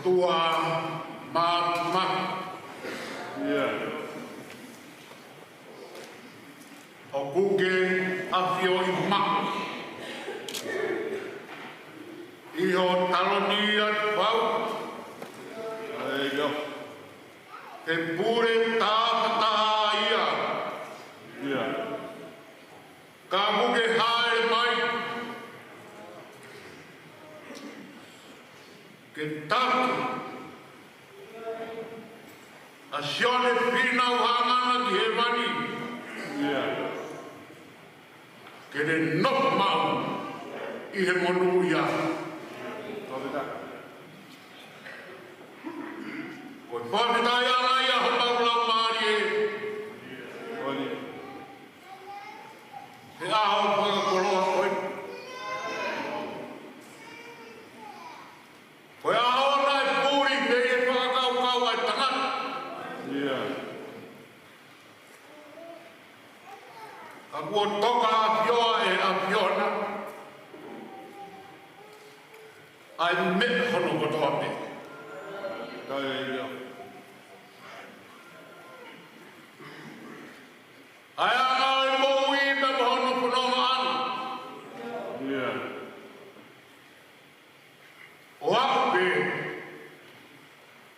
ʻOtua Māfimafi, ʻoku ke ʻafioʻi maʻu ʻi hoʻo taloni atu fau, ʻa e pule tāfataha ia. Ka ʻoku ke hāʻele mai ke taki ʻa Sione Fīnau Haʻangana ki hēvani, ke ne nofo maʻu ʻi he monūʻia. Ko e fakafetaʻi ia ʻa homau laumālie he ʻaho fakakoloa ko eni. Ko e ʻaho naʻe puli mei he fakakaukau ʻa e tangata. Ka kuo toka ʻafioʻi ʻe he ʻAfiona ʻa e meʻa hono kotoa pē. ʻA e anga ʻo e moʻui pea mo hono fononga ʻana. ʻO aʻu pē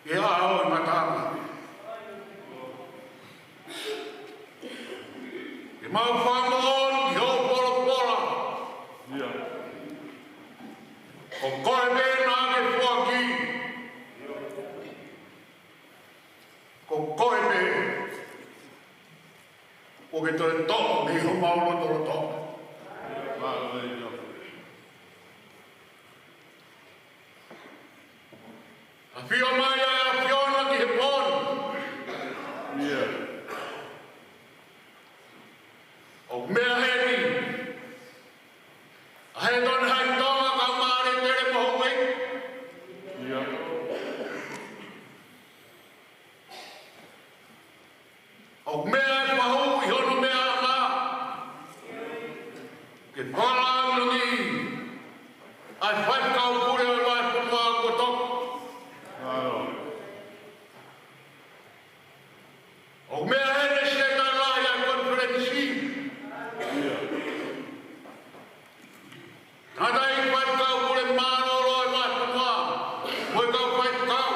ki he ʻaho ʻo e ngataʻanga. Ke mau fakamoʻoni ki hoʻo folofola. Ko koe pē naʻa ke foaki. Ko koe pē ʻoku ke toe toʻo mei homau lotolotonga. ʻAfio mai ʻa e ʻAfiona ki he pō ni. ʻOku meʻa eni ʻa e Tongatapu Tonga, kau mālō tele mo houʻeiki. ʻOku meʻa ʻa e fahu ʻi hono meʻa ʻa e ke fakalāngilangiʻi ʻa e faifekau pule ʻo e vahefonua kuo toka. ʻOku meʻa eni ʻa e Sekelitali Lahi ʻa e Konifelenisi. Tangataʻeiki faifekau pule mālōlō ʻo e vahefonua, mo e kau faifekau.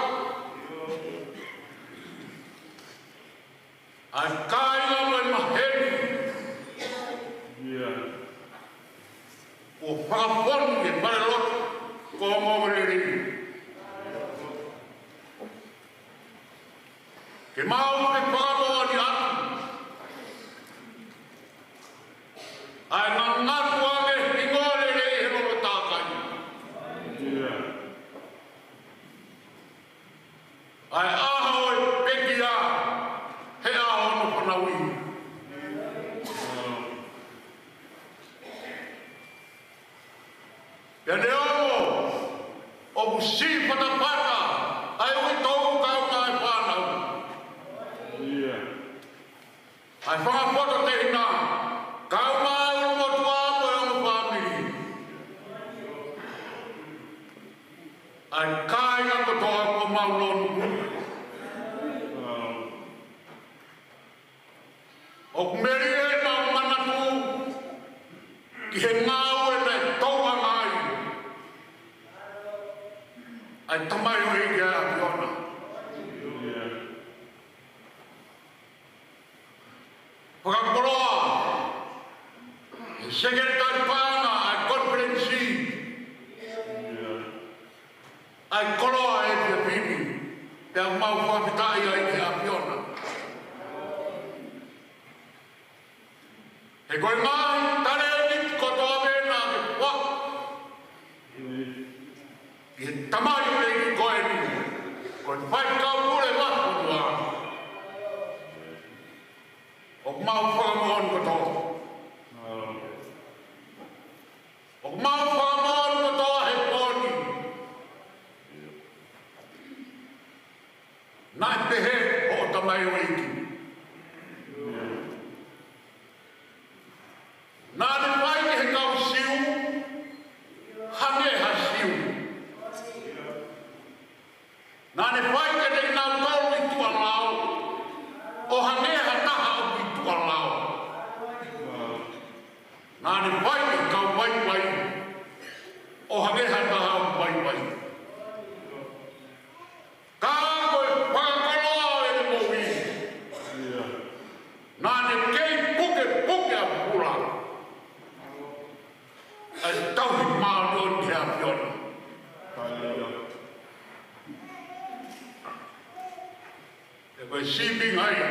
ʻA e kāinga mo e maheni kuo fakafonu ʻi he falelotu ko Moʻunga Lelei. Ke mau fakamoʻoni atu ʻa e ngangatu ʻa e hingoa lelei he lolo tākai. ʻA e ʻaho ʻo e pekia he ʻaho hono fanauʻi. Pea neongo ʻoku siʻi fatafata ʻa e uitou kaeʻumaʻā e fānau, ʻa e fanga fototehina, kaeʻumaʻā e ʻulumotuʻa mo e ongo fāmili, ʻa e kāinga kotoa ʻoku mau lonu. ʻOku melie ʻemau manatu ki he ngāue naʻe tauʻanga ai ʻa e tamaioʻeiki ʻa e ʻAfiona. Fakakoloa ʻe he Sekelitali Paʻanga ʻa e Konifelenisi ʻa e koloa ʻo e efiafi ni, pea mau fakafetaʻi ai ki he ʻAfiona. He ko e ngaahi talēniti kotoa pē naʻa ke foaki ki he tamaioʻeiki ko eni, ko e faifekau pule vahefonua, ʻoku mau fakamoʻoni kotoa. ʻOku mau fakamoʻoni kotoa he pō ni. Naʻe pehē hoʻo tamaioʻeiki. Naʻa ne fai ki he kau Siu hangē ha Siu. ʻAfiona. Ko e sīpinga ia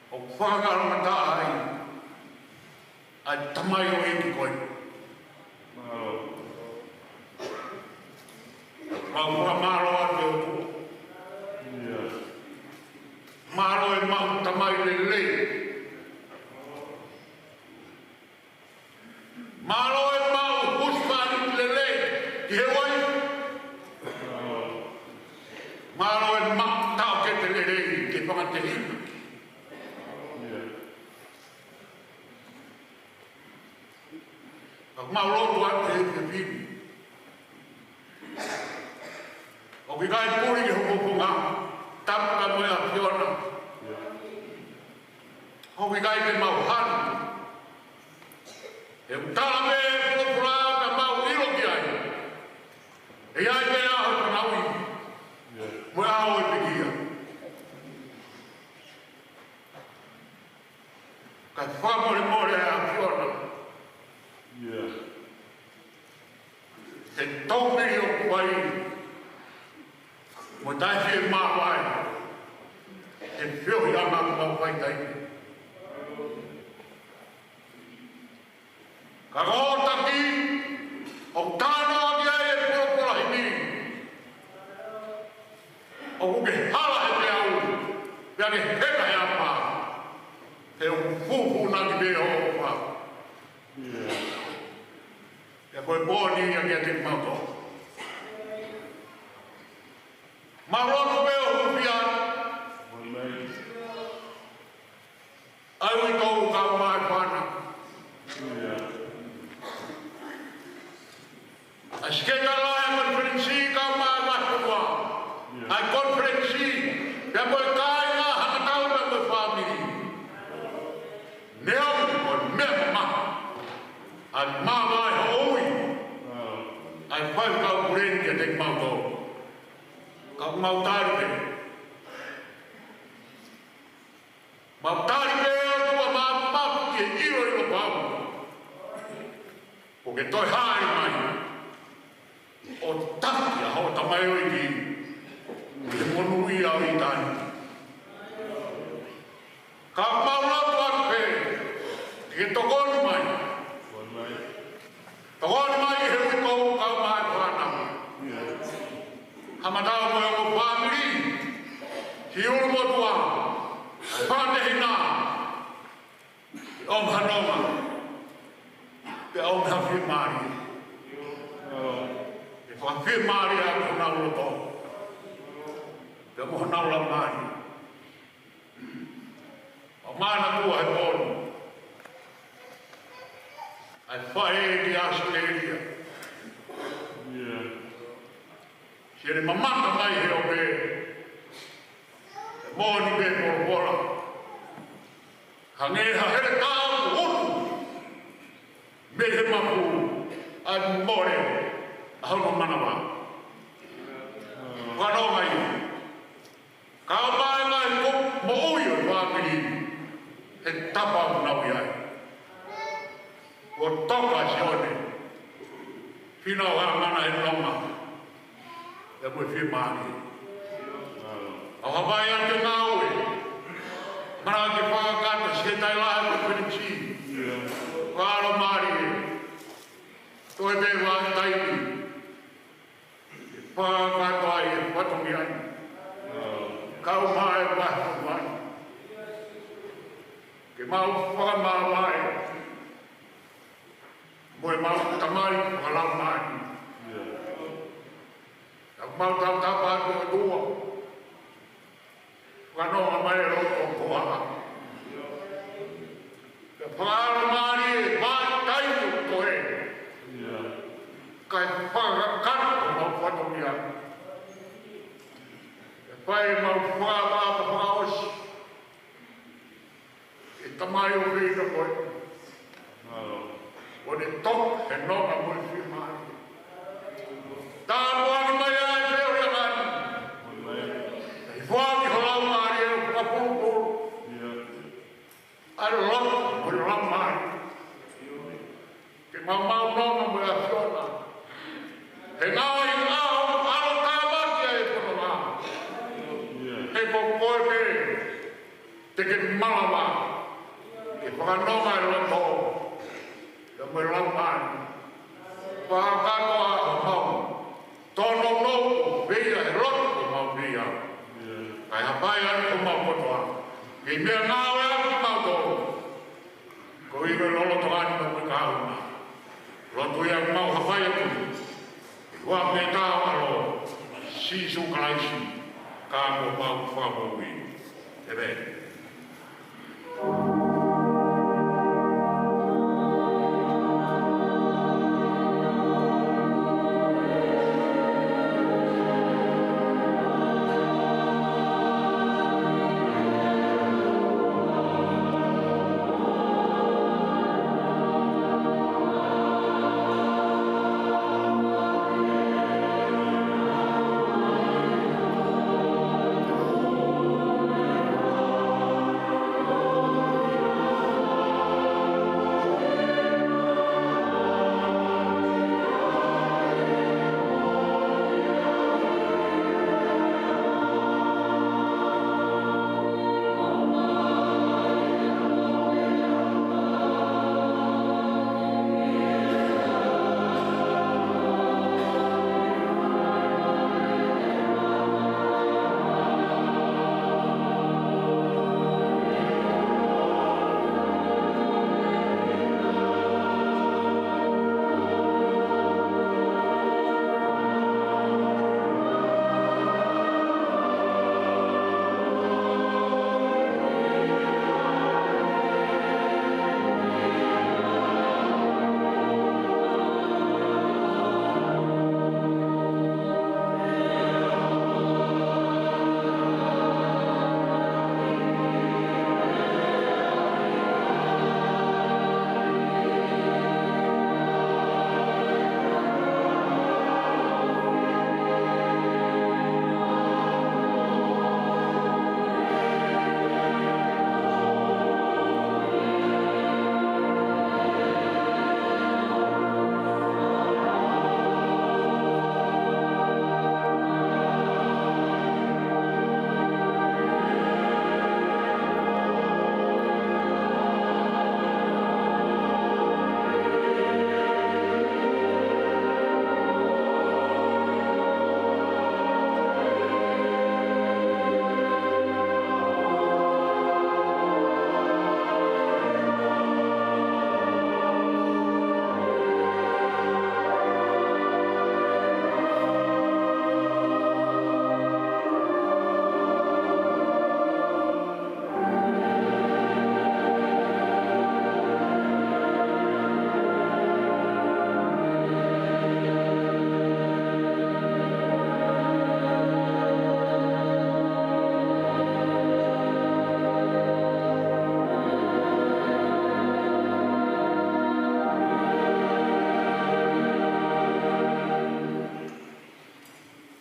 ʻoku fakangaloʻi ai ʻa e tamaioʻeiki ko ē. Mau fakamālō atu. Mālō e maʻu tamai lelei. Mālō e maʻu husepāniti lelei ki he uaifi. Mālō e maʻu taʻokete lelei ki he fanga tehina. Ka mau lotu atu he efiafi ni. ʻOku ʻikai puli ki hoʻo fofonga, tapu ka mo e ʻAfiona. ʻOku ʻikai te mau hanu. He ʻoku tala pē ʻe he folofola ka mau ʻilo ki ai. ʻE ʻi ai pē ʻa e ʻaho ʻo e fanauʻi. Mo e ʻaho ʻo e pekia. Ka fakamolemole ʻa e ʻAfiona. He tau mei o kuai. Mo taʻe fiemālie. He feohiʻanga kuo mau fai taimi. Ka ko e taki, ʻoku talanoa ki ai e folofola himi. ʻOku ke hala he meʻa ʻuli, pea ke heka he ʻapa. He ʻoku fufunuʻaki pē ʻa e ʻofa. Pea ko e moʻoni ia kiate kimautolu. Mau lotu pē ʻo hūfia. ʻA e uitou kae ʻumaʻā e fānau. ʻA e Sekelitali ʻo e Konifelenisi kae ʻumaʻā e Vahefonua ʻo e Konifelenisi, pea mo e kāinga Haʻamatau pea mo e fāmili. Neongo ko e meʻa mamafa ʻa e māvae hoʻo ui ʻa e faifekau pule ni kiate kimautolu. Ka mau tali pē. Mau tali pē ʻOtua Māfimafi ki he ʻiloʻilo pau. ʻOku ke toe hāʻele mai ʻo taki ʻa hoʻo tamaioʻeiki ʻi he monūʻia ʻo ʻitāniti. Ka mau lotu atu pē ke ke tokoni mai. Tokoni mai he uitou kae ʻumaʻā e fānau. Haʻamatau mo e ongo fāmili, siʻi ʻulumotuʻa, fanga tehina, ʻo mahanoma, pea ʻomi ha fiemālie. ʻE fakafiemālie ʻa honau loto, pea mo honau laumālie. ʻO manatua he pō ni ʻa e faʻē ki ʻAositelēlia. Siʻene mamata mai he ope, he moʻoni pē folofola. Hangē ha heletā ʻoku ʻunu mei he mapu ʻa e mole ʻa hono manava. Fanongo mai. Kae ʻumaʻā e ngaahi kupu moʻui ʻo e fāmili he tapa ʻoku nau ʻi ai. Kuo toka ʻa Sione, finau ʻa e mana he nonga, pea mo e fiemālie. ʻOku hā mai ʻa e ngāue, mana ke fakakakato siʻi taila he Konifelenisi. Fakamālō e toe te vā taimi. Fakakakato ai e fatongia ni. Kae ʻumaʻā e vahefonua ni. Ke mau fakamāvae mo e mau tamai fakalaumālie. Ka mau tautapa atu ʻOtua. Fanongo mai e loto ʻo e hoa. Ke fakamālō mai e vakai ʻo e koe. Kae fakakakato homau fatongia. Ke fai mau fakamaʻa fakaʻosi. ʻE Tamai ʻoku ke ʻi he koe. ʻO ne toka he nonga mo e fiemālie. Tāpuaki mai ʻa e feohiʻanga ni. ʻI he foaki ho Laumālie ʻo fakapulupulu ʻa e loto mo e laumālie. Mau nonga mo e ʻAfiona. He ngaahi ʻaho ʻalotāmaki ʻa e fononga. He ko koe pē te ke malava ke fakanonga e loto, pea mo e laumālie. Fakakakato ʻa homau tōnounou ʻo feia he lotu ʻoku mau feia. Kae hapai atu homau kotoa. Ke meʻangāue ʻaki kimautolu. Ko e ʻilo loloto ʻa e moʻui kahaʻu na. Lotu ia mau hapai atu. ʻI he huafa ʻo e ʻAlo, Sīsū Kalaisi, ko homau Fakamoʻui. ʻĒmeni.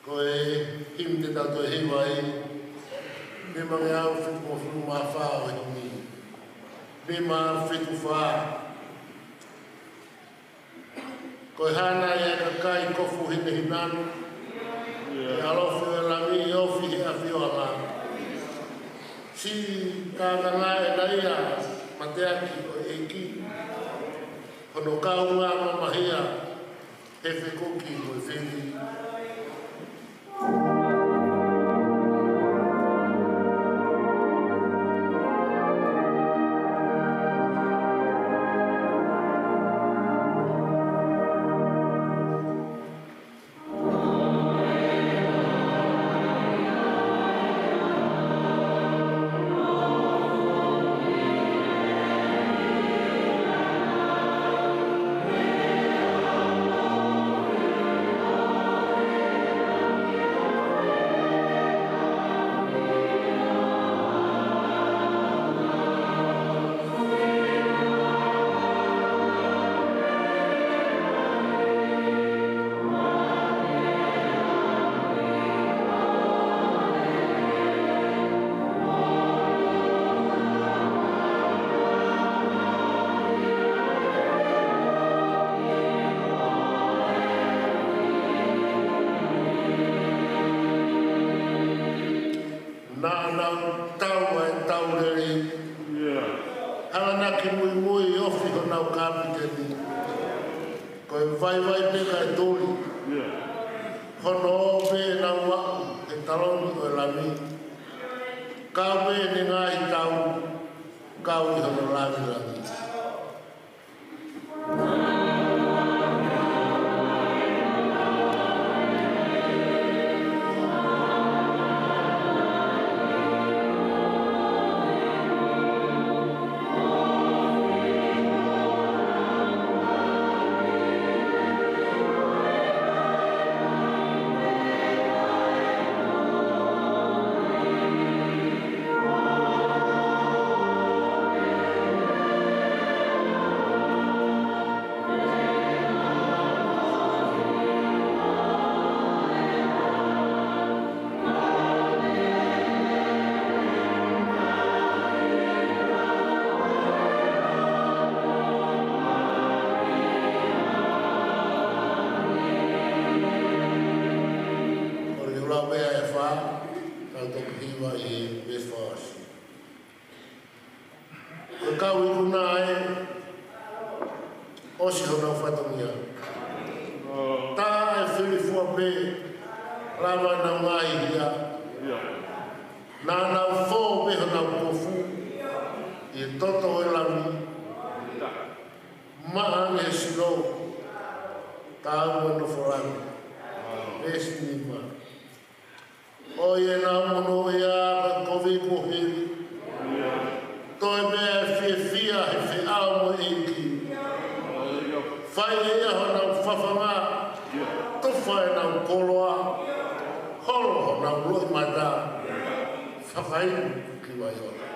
Ko e himi te tau toe hiva ai, nimangeau fitungofulu mā fā ʻo e himi. Nima fitu fā. Ko e hā nai ʻa e kakai kofu hinehina, ʻa e ʻalofi ʻo e Lami ʻe ofi he ʻafioʻanga. Siʻi tānaki ʻe naua mateaki ʻo e ʻEiki, hono kaungā mamahia he fekuki mo e fili. ʻo kapiteni. Ko e vaivai pē kae tuli. Hono ō pē ʻenau maʻu he taloni ʻo e Lami. Kau pē ʻene ngaahi tau, kau ʻi hono langilangi. Ko e lau pē ʻe fā, tau toki hiva ʻi he veesi fā ʻosi. Ko e kau ikuna ē, ʻosi honau fatongia. Tā ʻe filifua pē, lava ʻenau ngaahi hia. Naʻa nau fō pē honau kofu ʻi he toto ʻo e Lami. Maʻa ange he sino, taau mo e nofo langi. Veesi nima. ʻOiauē, naʻa nau monūʻia, kovi kuo hili. Toe meʻa fiefia he feʻao mo e ʻEiki. Fai ʻe ia honau fafanga, tufa ʻenau koloa, holo honau loʻimata, fakainu ki Vaiola.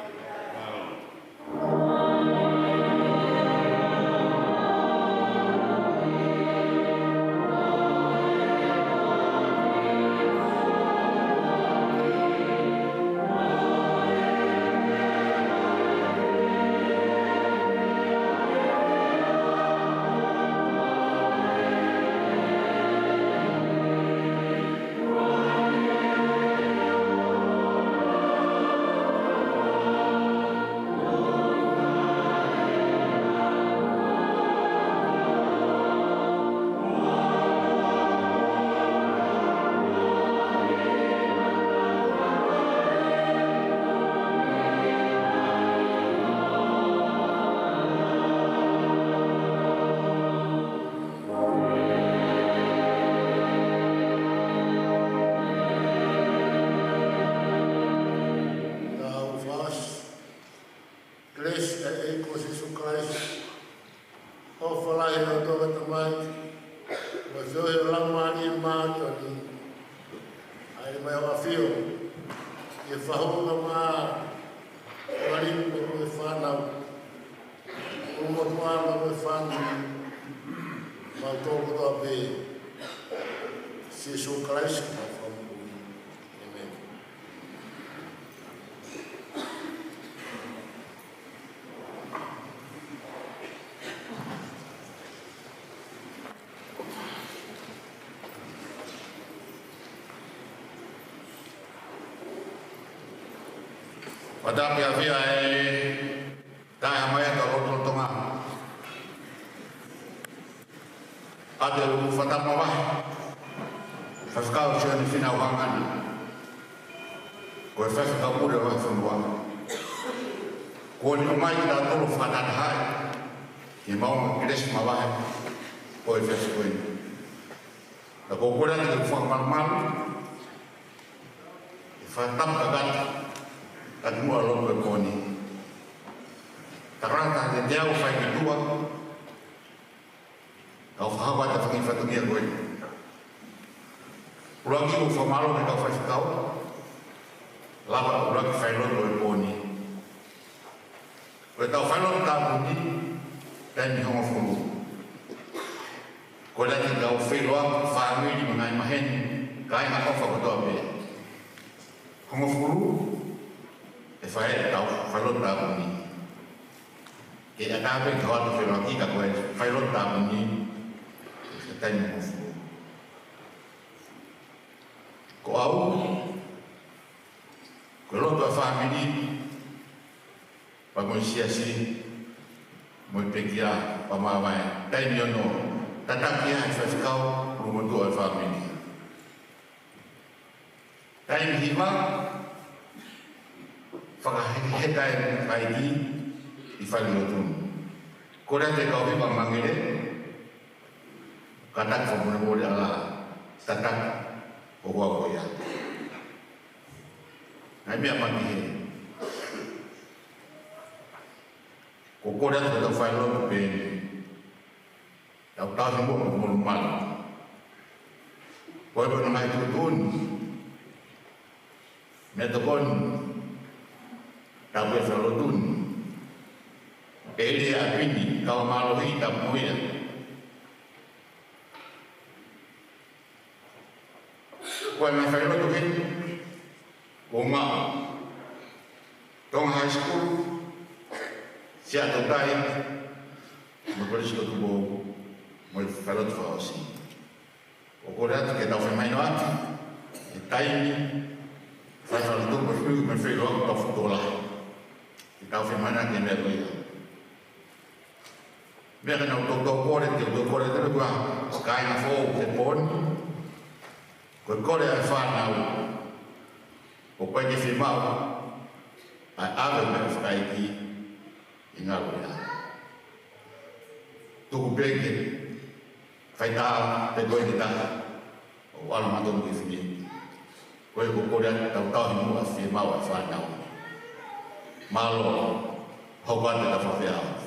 Tau fas. Kelesi ʻa e ʻEiki ko Sīsū Kalaisi, ʻofa lahi ʻa e ʻOtua ko e Tamai, mo e feohi ʻa e Laumālie Māʻoniʻoni, ʻa ia ʻoku ʻafio ʻi he fahuʻanga mā, ʻo e ʻAlo mo e Fānau, ʻo e motuʻa mo e fāmili, mautolu kotoa pē, Sīsū Kalaisi ko homau Fakamoʻui. ʻĒmeni. Fakatapu ʻaupito ʻa e taʻehāmai ʻa e lotolotonga. ʻA ia ʻoku fakatapu makehe Faifekau Sione Fīnau Hangani, ko e Faifekau Muli ʻo e Vahefonua. Kuo ne ʻomai kitautolu fakatahatahaʻi ʻi he maʻunga kelesi mavahe ʻo e efiafi ko eni. Ka ʻoku ou kole atu ke u fakamalumalu ʻi he fakatapu kakato ʻa e kimuʻa lotu ʻo e pō ni. Takarata te te au fai ki tuʻa, kau fakahoko atu e fanga kiʻi fatongia ko eni. ʻUluaki, ʻoku ou fakamālō ki he kau faifekau, lava ʻuluaki failotu ʻo e pō ni. Ko ʻetau failotu tāpuni, taimi hongofulu. Ko e lahi ʻetau feiloaki, fāmili mo e ngaahi maheni, kāinga ʻofa kotoa pē. Hongofulu, ʻe fai ʻetau failotu tāpuni. Ke ʻatā pē ke hoko atu e feiloaki ka ko e failotu tāpuni, ʻe taimi hongofulu. Ko au, ko e lotu ʻa e fāmili, pea mo e siasi, mo e pekia, pea maʻu ai e taimi ono, tataki ai e faifekau, pulu mo tuʻa e fāmili. Taimi hiva, fakahekehekeʻi e kakai ʻi falelotu ni. Kole atu e kau hiva Mangele, kātaki fakamolemole ʻa e tataki ʻo e hoa ko ia. Ngaahi meʻa makehe. Ko e kole atu ki hotau falelotu pē eni. Tau tauhi muʻa mo e molumalu. Ko e puna mai tuʻutuʻuni, meʻatokoni, tau pē falelotu ni. Pele a pini, kau mālohi, tau mo ia. Ko e ngaahi falelotu heni, ko e ngaahi Tonga High School, Siaʻatoutai, mo e Kolisi ko Tupou, mo e falelotu fakaʻosi. ʻOku ou kole atu ke tau femahinoʻaki e taimi, fai falelotu mo e fili mo e fili ʻo tau fokotuʻu lahi. Ke tau femahinoʻaki e meʻa ko ia. Meʻa ke nau toutou kole, ke toutou kole, te kua kāinga foʻou he pō ni. Ko e kole ʻa e fānau, ʻoku ʻikai ke fiemaʻu ʻa e ʻave meʻa fakaʻeiki ʻi ngalo ia. Tuku pē ke fai tā pe ko e ke tā, ʻo ʻalu mātou ki he fili. Ko e ko e kole atu, tau tauhi muʻa e fiemaʻu ʻa e fānau. Mālō, hoko atu e tau fakafeʻao.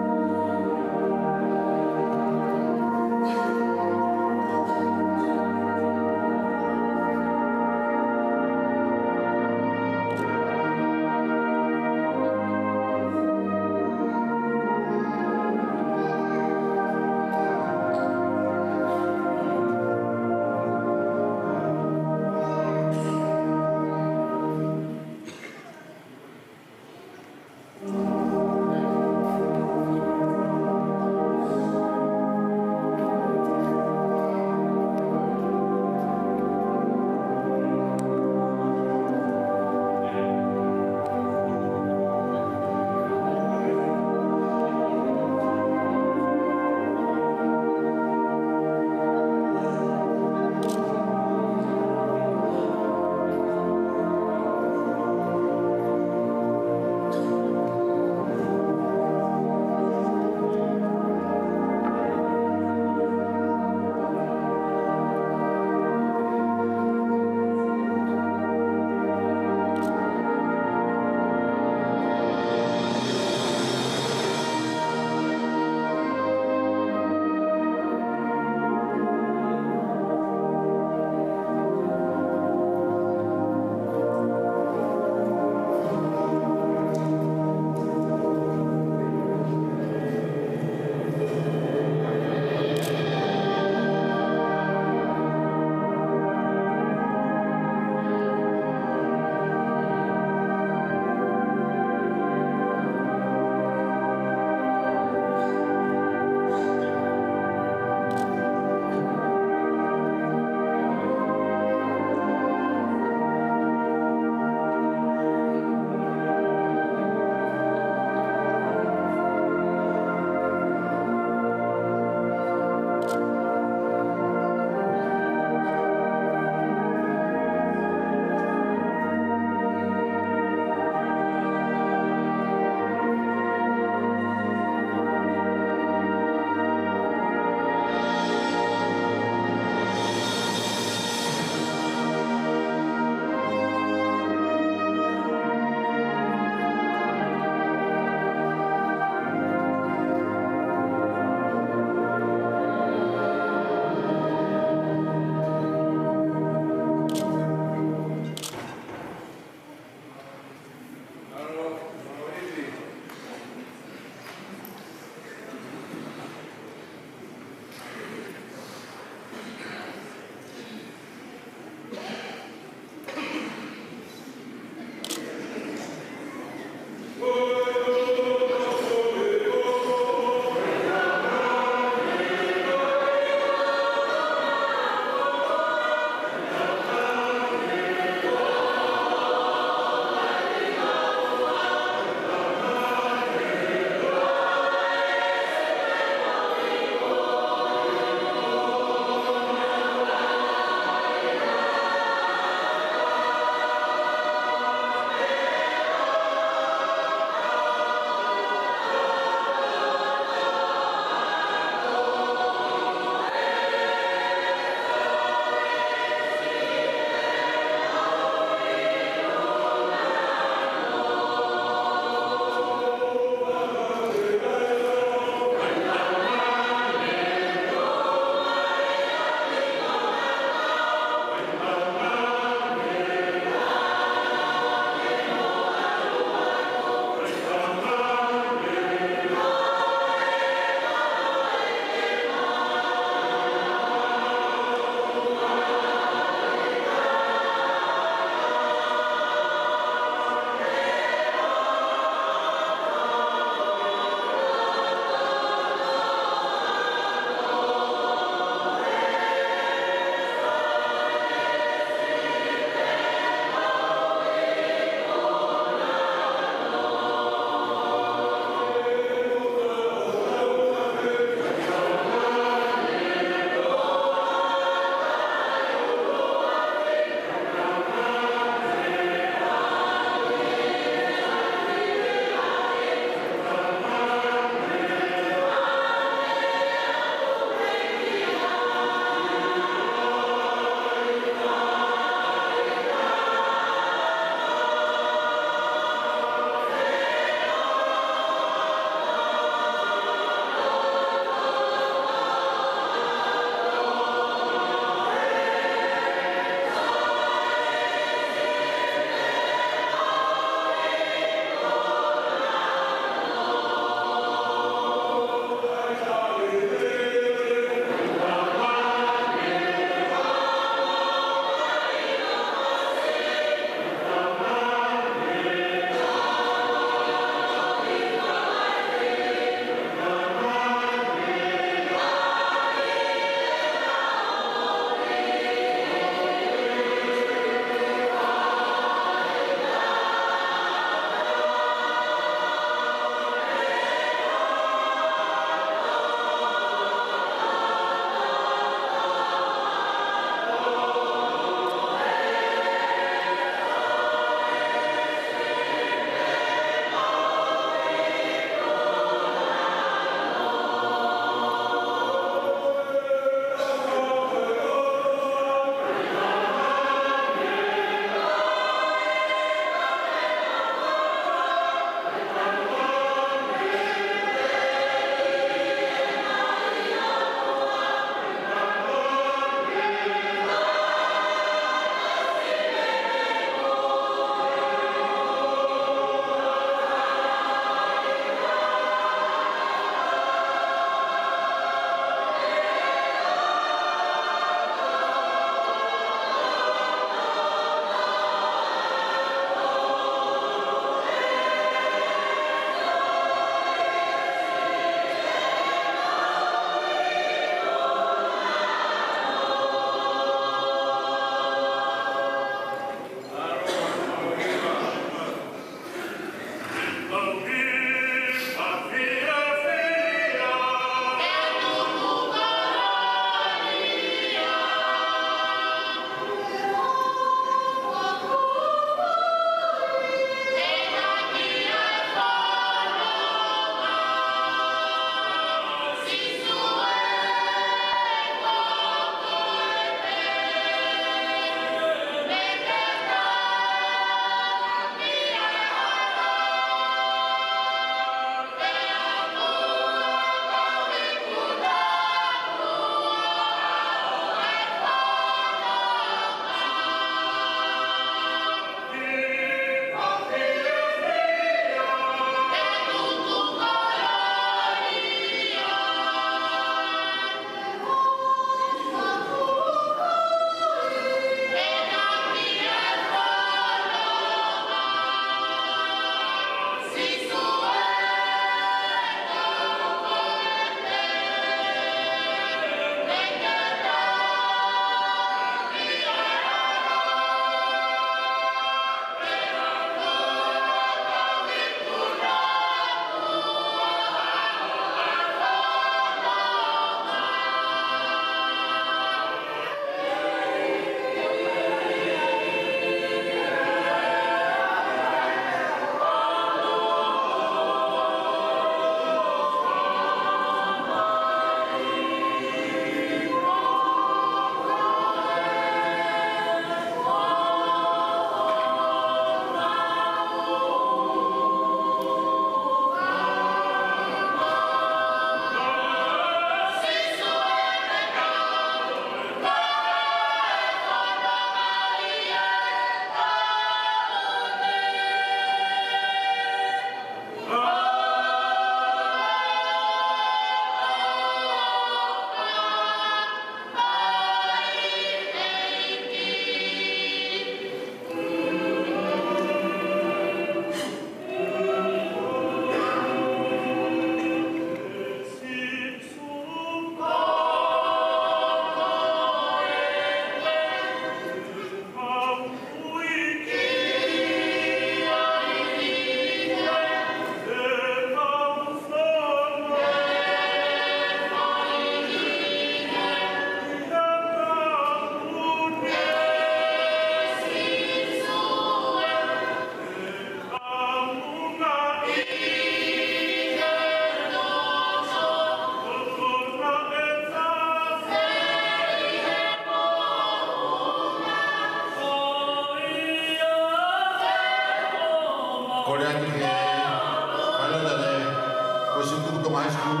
Sōtuku Tonga High School,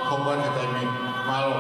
hoko atu he taimi ni. Mālō.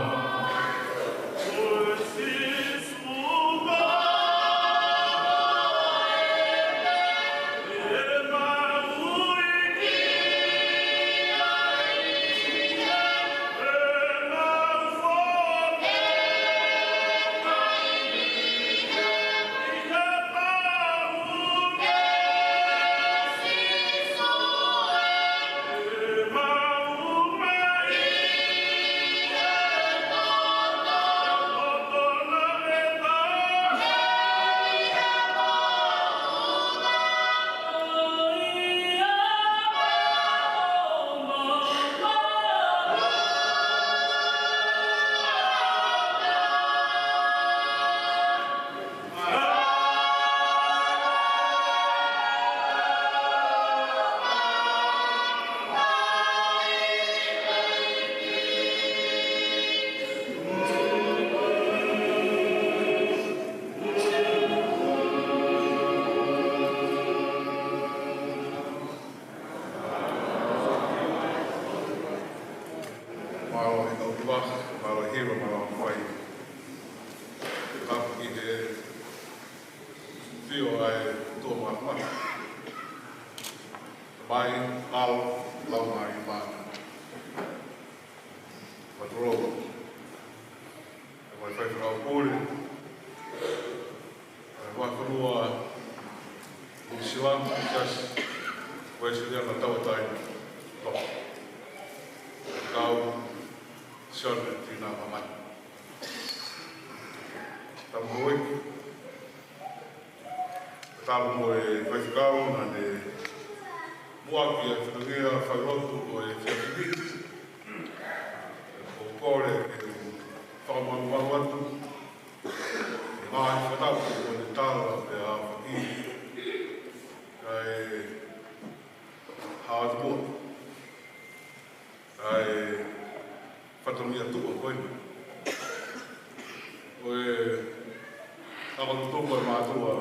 Mālō e kau tuʻa, mālō e hiva, mālō e fai. Tapu ki he sio ʻa e ʻOtua Māfimafi. Mai, lau, lau mai, mālō. Patololo. Mai fai fakapule. Mai fai fanua. Usilam, Siasi Uēsiliana Tauʻatāina. Tau, Sione Tina Mamani. Tau mo e, tau mo e faifekau naʻa ne muʻaki e fatongia failotu ʻo e efiafi ni. ʻOku ou kole ke u fakamalumalu atu ʻi he ngaahi fekau kuo ne tala pea aofaki. Kae hao atu muʻa. ʻA e fatongia tuʻa ko eni ʻo e ako tutuku ʻa e mātuʻa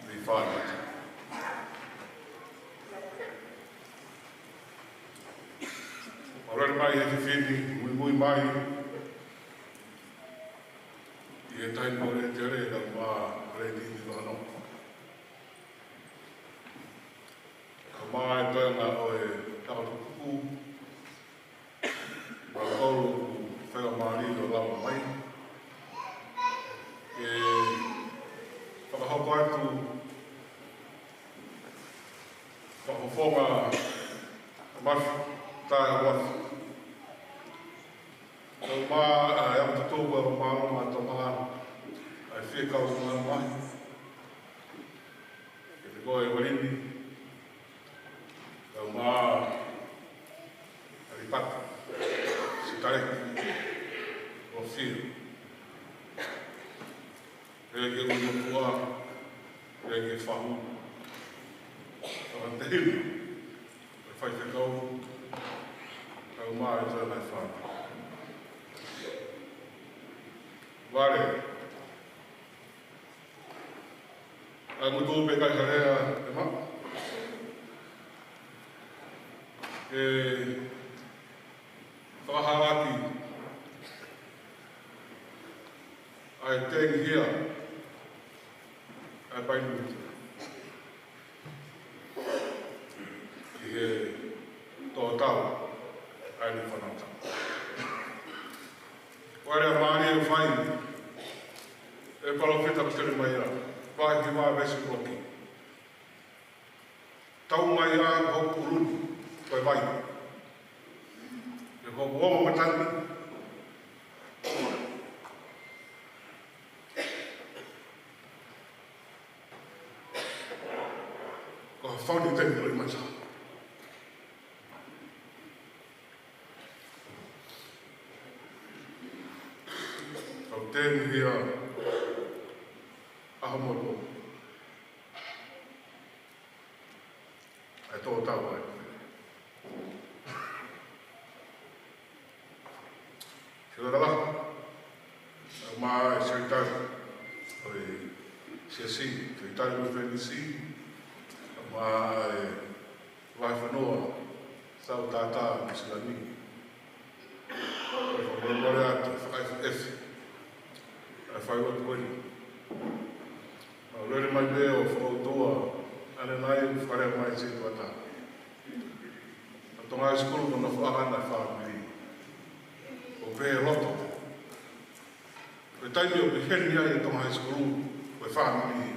mei Fānau. ʻOku lele mai he efiafi ni, muimui mai ʻi he taimi ʻo e tele, ka ma lele ni ni vano. Ka mai toenga ʻo e ako tutuku, mālō ʻoku faingamālie ʻo lava mai ke fakahoko atu fakafofonga mafi, taʻe mafi. Kau mā, ʻa e ako tutuku ʻa e mālō mā tama, ʻa e fie kau mā mai. Ke te koe Valini, kau mā, Alipata, Sitaleki, ʻOfio. Pea ke ui motuʻa, pea ke fahu. Fakatehina, e faifekau, kau mā e tau mai fana. Vale. ʻA e motu pē kai harea e ma. E fakahāʻaki ʻa e tēnihia ʻa e paini motu ʻi he tō tau ʻa e ni fanata. Ko e lea mālie ʻoku fai ʻe he palōfita ko Selemaia, vahe hiva veesi ʻuluaki. Tau mai ā ko hoku ʻulu ni, ko e vai. Pea ko hoku ongo matangi, ko ha fauniteni ʻo e mata. Kau tēnihia ʻaho motuʻa. ʻA e tō tau ai. Ke ora la, ma e Sekelitali ʻo e Siasi, Sekelitali Konifelenisī, ma e Vahefonua Tau tātā mo Silani. Ko e fakamolemole atu, fakaʻefeʻefe ʻa e failotu ko eni. Mau lele mai pē ʻo fakautua ʻanenai, fakalea mai se tuata. ʻA Tonga High School ko e nofoʻanga ʻa e fāmili. ʻO pehē loto. Ko e taimi ʻoku ʻi heni ai ʻa Tonga High School, ko e fāmili.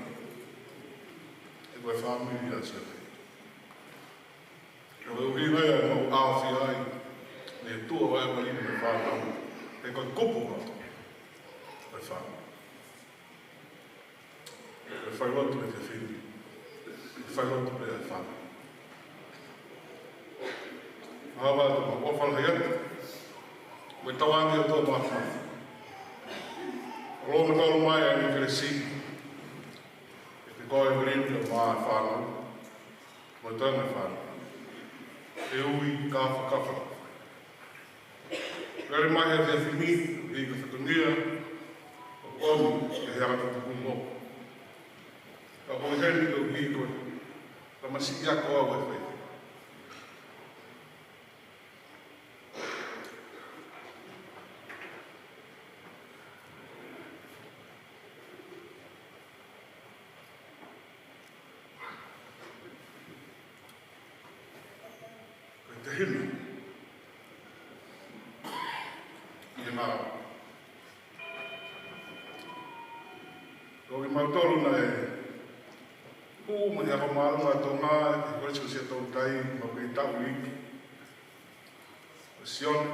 Ko e fāmili ʻa Silani. Ko e ʻuhinga ia ʻoku mau ʻaofia ai, ne tuʻa ʻa e mali mo e fānau, he ko e kupu ko e fānau. Ko e failotu ʻa e fefine, ko e failotu ʻa e fānau. Mahalo ʻoku mau ʻofa lahi atu, mo e tauange ʻa e ʻOtua Māfimafi. ʻO loto mālō mai ʻa e kelesi, ʻe te koe mali mo e fānau. Mo e toenga e fānau. ʻE ui kāfakafa. Lele mai he efiafi ni, ʻi he fatongia, ʻo ʻomi, ʻe he anga tutuku mo. Ka ko e heni ko e ui ko e, ka masiʻi ako au e fai. Ko e tehina. ʻI he mā. Ko kimautolu naʻe hū mo e ako māʻolunga ʻa Tonga, ʻi he Kolisi ʻo Siaʻatoutai, mo e taʻu iiki. Ko Sione,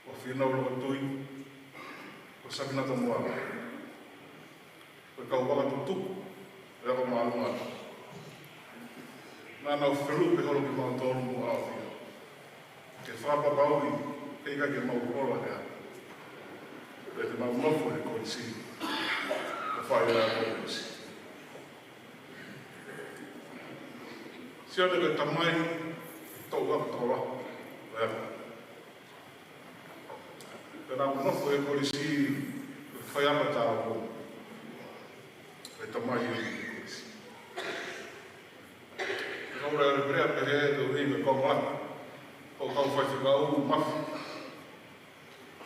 ko Fino Lokotui, ko Safina Tomoa. Ko e kau fakatutuku ʻo e ako māʻolunga. Naʻa nau felupe holo kimautolu mo ʻaofia. Ke fakapapauʻi, ʻe ʻikai ke mau ola hea. Pea te mau nofo he kolisi. Ko e fai ʻa e kolisi. Sione ko e tamai, tau ako tau ako. Pea naʻa mau nofo he kolisi, faiako tāupoʻou. Ko e tamai ʻi he kolisi. Ko e kau lea pehē, pehē, ko e ʻuhinga ko e ngata. Ko e kau faifekau mafi.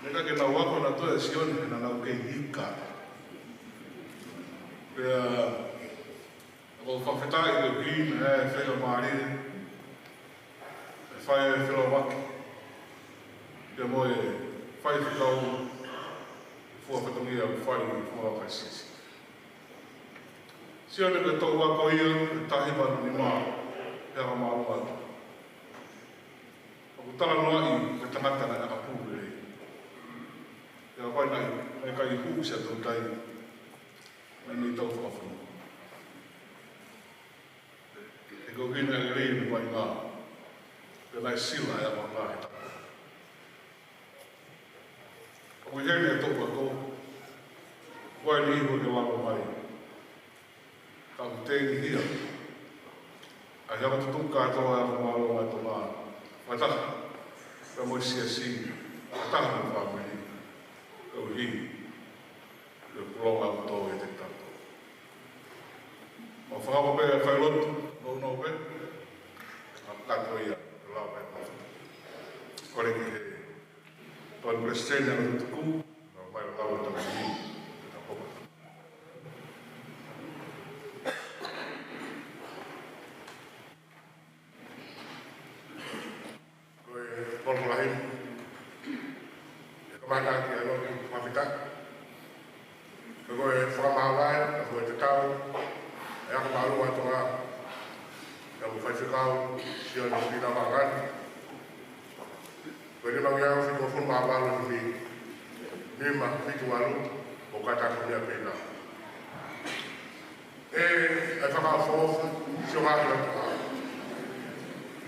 Naʻe ʻikai ke nau ako nautolu ʻe Sione, he naʻa nau kei hika. Pea, ʻoku ou fakafetaʻi koeʻuhi he faingamālie ʻe fai ai e feʻiloaki. Pea mo e faifekau fua fatongia ʻoku fai ʻi he fua kaisisi. Sione ko e toʻu ako ia, ʻe taha hiva nima, he ako māʻolunga. ʻOku talanoaʻi ko e tangata naʻe ʻakapulu lelei. Pea ko e naʻe, naʻe ʻikai hū Siaʻatoutai. Naʻe mei tau fakafonua. He ko e ʻuhinga lelei mo e vaʻinga. Pea naʻe sila e ako ngā he tapu. ʻOku ʻi heni e toʻu ako. Ko e niʻihi ʻoku lava mai. Ka ʻoku tengihia ʻa e ako tutuku kātoa ʻa e ako māʻolunga ʻa Tonga. Fakataha. Pea mo e siasi. Fakataha mo e fāmili. Koeʻuhi ko e pulonga ʻoku tō ʻiate kitautolu. Mau fakahoko pē e failotu, nounou pē. Ka kātoa ia, lava e mafuta. Kole ki he Tokoni Palesiteni ʻa e Tutuku, mau mai ʻo lau e tau himi, e tau hopa. Ko e koloa lahi. ʻE kamata ki he lotu fakafetaʻi. Ko e fakamālō, ko e tatau. ʻE ako māʻolunga ʻa Tonga. ʻE mo faifekau, Sione Pina Vangani. Ko e nima ngeau fitungofulu mā valu ni. Nima fitu valu, ʻo kātaki meʻa pē na. ʻE, ʻe fakaʻofoʻofa, sio ngaahi atu.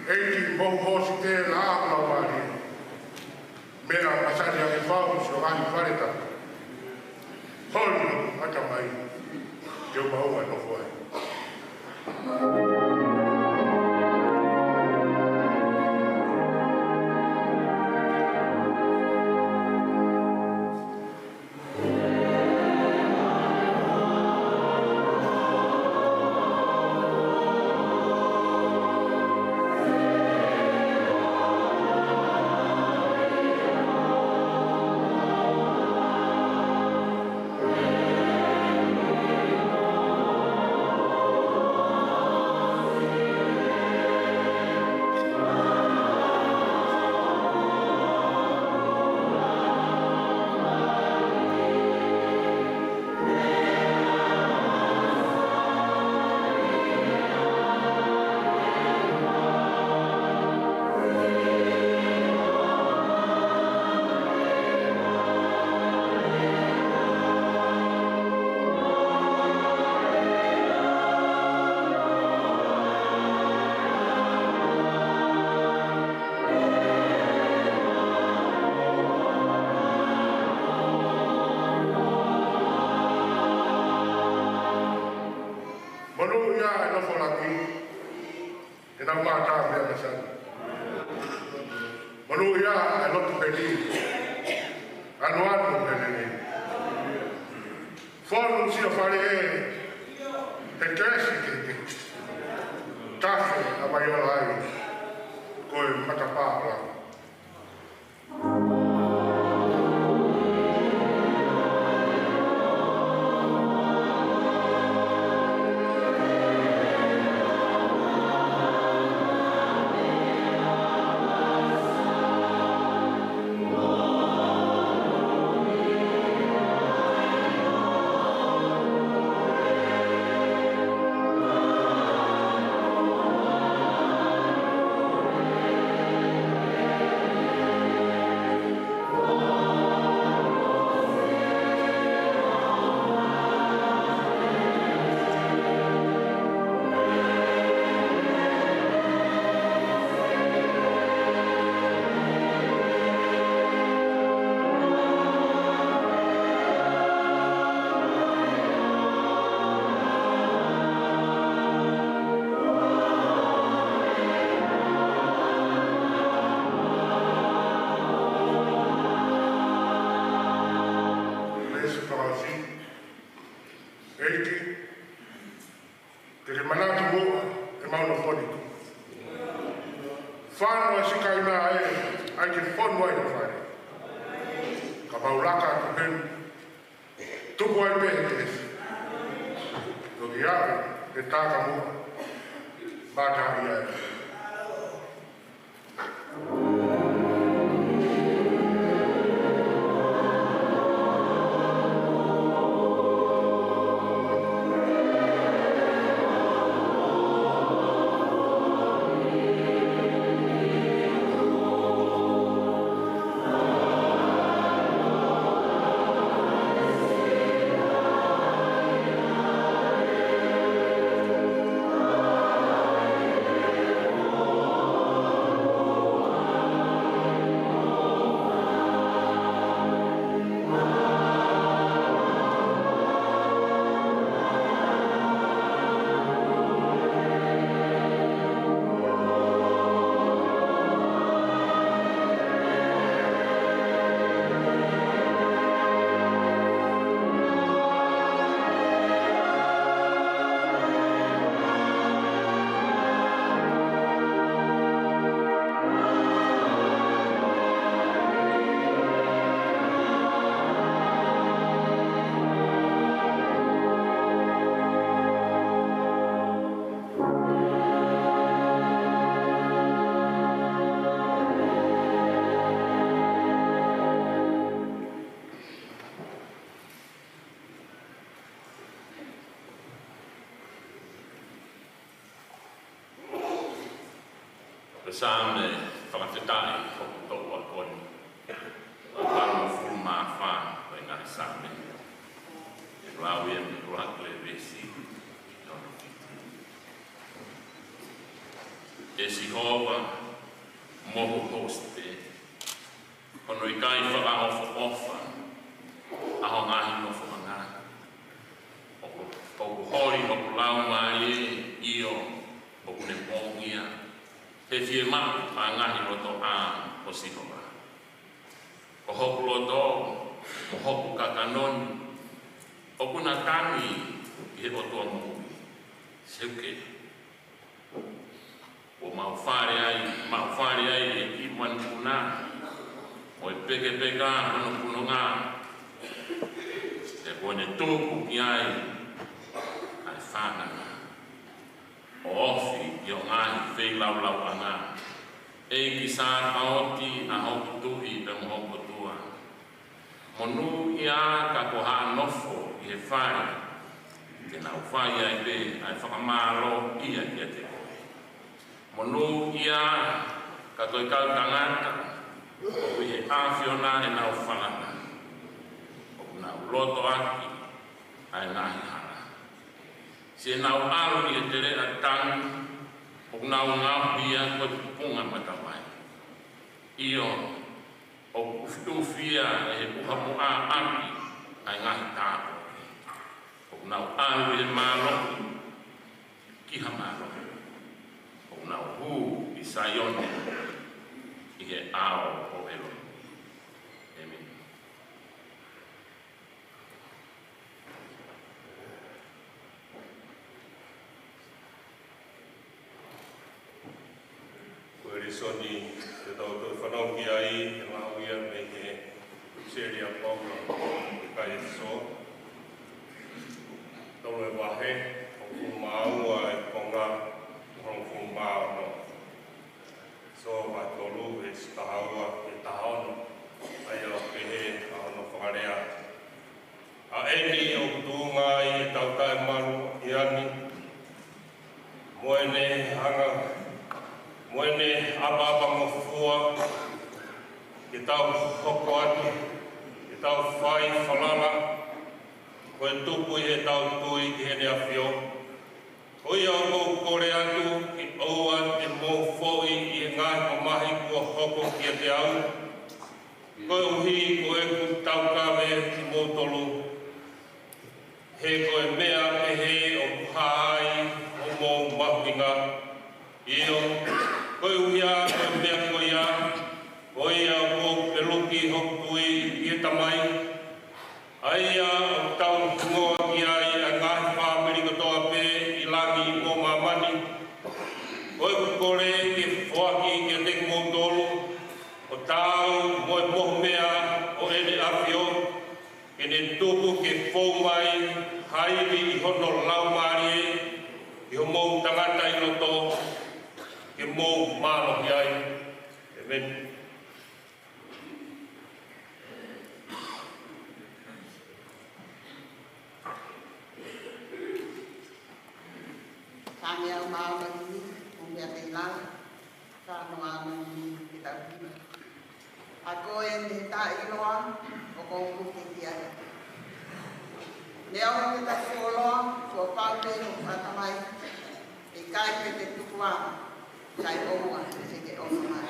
ʻEiki mo hoosi tēlā ʻa lau mālie. Meʻa masani ake fau, sio ngaahi fale ta. Holi, ʻata mai, ke u maʻu ʻa e nofo ai. Nau mātā pea masani. Monūʻia ʻa e lotu peni. Anuanu pē lelei. Fonu siʻo fale ē, he kelesi kehekehe. Tafe ʻa mai ola ai, ko e matapā ola. Lesi palasi. ʻEiki, ke ke manatu muʻa ʻemau nofo ni. Fanu ʻa e sikaina ē, ʻai ke fonu ai ʻa e fale. Kapau laka atu pē, tuku ai pē he kelesi. Toki ʻave ʻe he taʻataʻa muʻa, mātā ia ē. Ko e Saame fakafetaʻi hoku touʻa ko eni. Ko e valungofulu mā fā ʻo e ngaahi Saame. ʻE lau ia mei he ʻuluaki veesi ki hono fitu. ʻE Sihova, mohu hosi pē, hono ʻikai fakaʻofoʻofa ʻa ho ngaahi nofoʻanga. ʻOku, ʻoku holi hoku laumālie, ʻio, ʻoku ne moʻui ia. He fiemaʻu ʻa e ngaahi lotoʻā ʻo Sihova. Ko hoku loto mo hoku kakano ni ʻoku na tangi ki he ʻOtua moʻui. Seuke. Kuo mau fale ai, mau fale ai ʻi he kiʻi manupuna, mo e pekepeka hono punonga. He kuo ne tuku ki ai ʻa e fānanga, ʻo ofi ʻi hoʻo ngaahi feilaulau ʻanga. ʻEiki Sāpaoti, ʻa hoku Tuʻi pea mo hoku ʻOtua. Monūʻia ka ko haʻa nofo ʻi he fale, te nau fai ai pē ʻa e fakamālō ia kiate koe. Monūʻia ka ko e kau tangata ʻoku ʻi he ʻAfiona ʻenau falala, ʻoku nau lotoʻaki ʻa e ngaahi hala. Siʻenau ʻalu ʻi he teleʻa tangi, ʻoku nau ngaohi ia ko e tupunga matavai. ʻIo, ʻoku ʻufiʻufi ia ʻe he ʻuha muʻa ʻaki ʻa e ngaahi tāpuaki. ʻOku nau ʻalu ʻi he mālohi ki ha mālohi. ʻOku nau Saione ʻi he ʻao ʻo ʻEloni. ʻĒmeni. Ko e lēsoni te tau toe fanongo ki ai, ʻe lau ia mei he ʻIpiseli ʻa Paula ki he kakai ʻEfesō. Tolu e vahe, hongofulu mā ua e konga, hongofulu mā ono. ʻEfesō vahe tolu, veesi taha ua ki he taha ono, ʻa ia ʻoku pehē ʻa hono fakalea. ʻA eni ʻoku tuʻunga ai ʻetau taʻemalu ʻi ani, mo ʻene hanga, mo ʻene ʻapaʻapangofua, ke tau hoko atu, ke tau fai falala, ko e tupu ʻi heʻetau tui ki heʻene ʻAfio. Ko ia ʻoku ou kole atu ke ʻoua te mou foʻi ʻi he ngaahi mamahi kuo hoko kiate au, koeʻuhi ko ʻeku taukave kimoutolu. He ko e meʻa pehē ʻoku hā ai hoʻomou mahuʻinga. ʻIo, koeʻuhi ko e meʻa ko ia, ko ia ʻoku ou peluki hoku tui ki he Tamai, ʻa ia ʻoku tau hingoa ki ai ʻa e ngaahi fāmili kotoa pē ʻi langi mo māmani. Ko ʻeku kole ke foaki kiate kimoutolu ʻo taau mo e mohu meʻa ʻo ʻene ʻAfio, ke ne tuku ke fou mai ha ivi ʻi hono laumālie ʻi homou tangata ʻi loto, ke mou mālohi ai. ʻĒmeni. Ka ne au mālō ni, ʻo meʻa te lau, ka no mālō ni ke tau hiva. ʻA koe ne ta iloa, ʻoku ou puke ki ai. Neongo ke ta fuoloa, kuo pau pē hoku ʻatamai, ʻikai ke te tuku au, kae ʻoua ke ke ʻofa mai.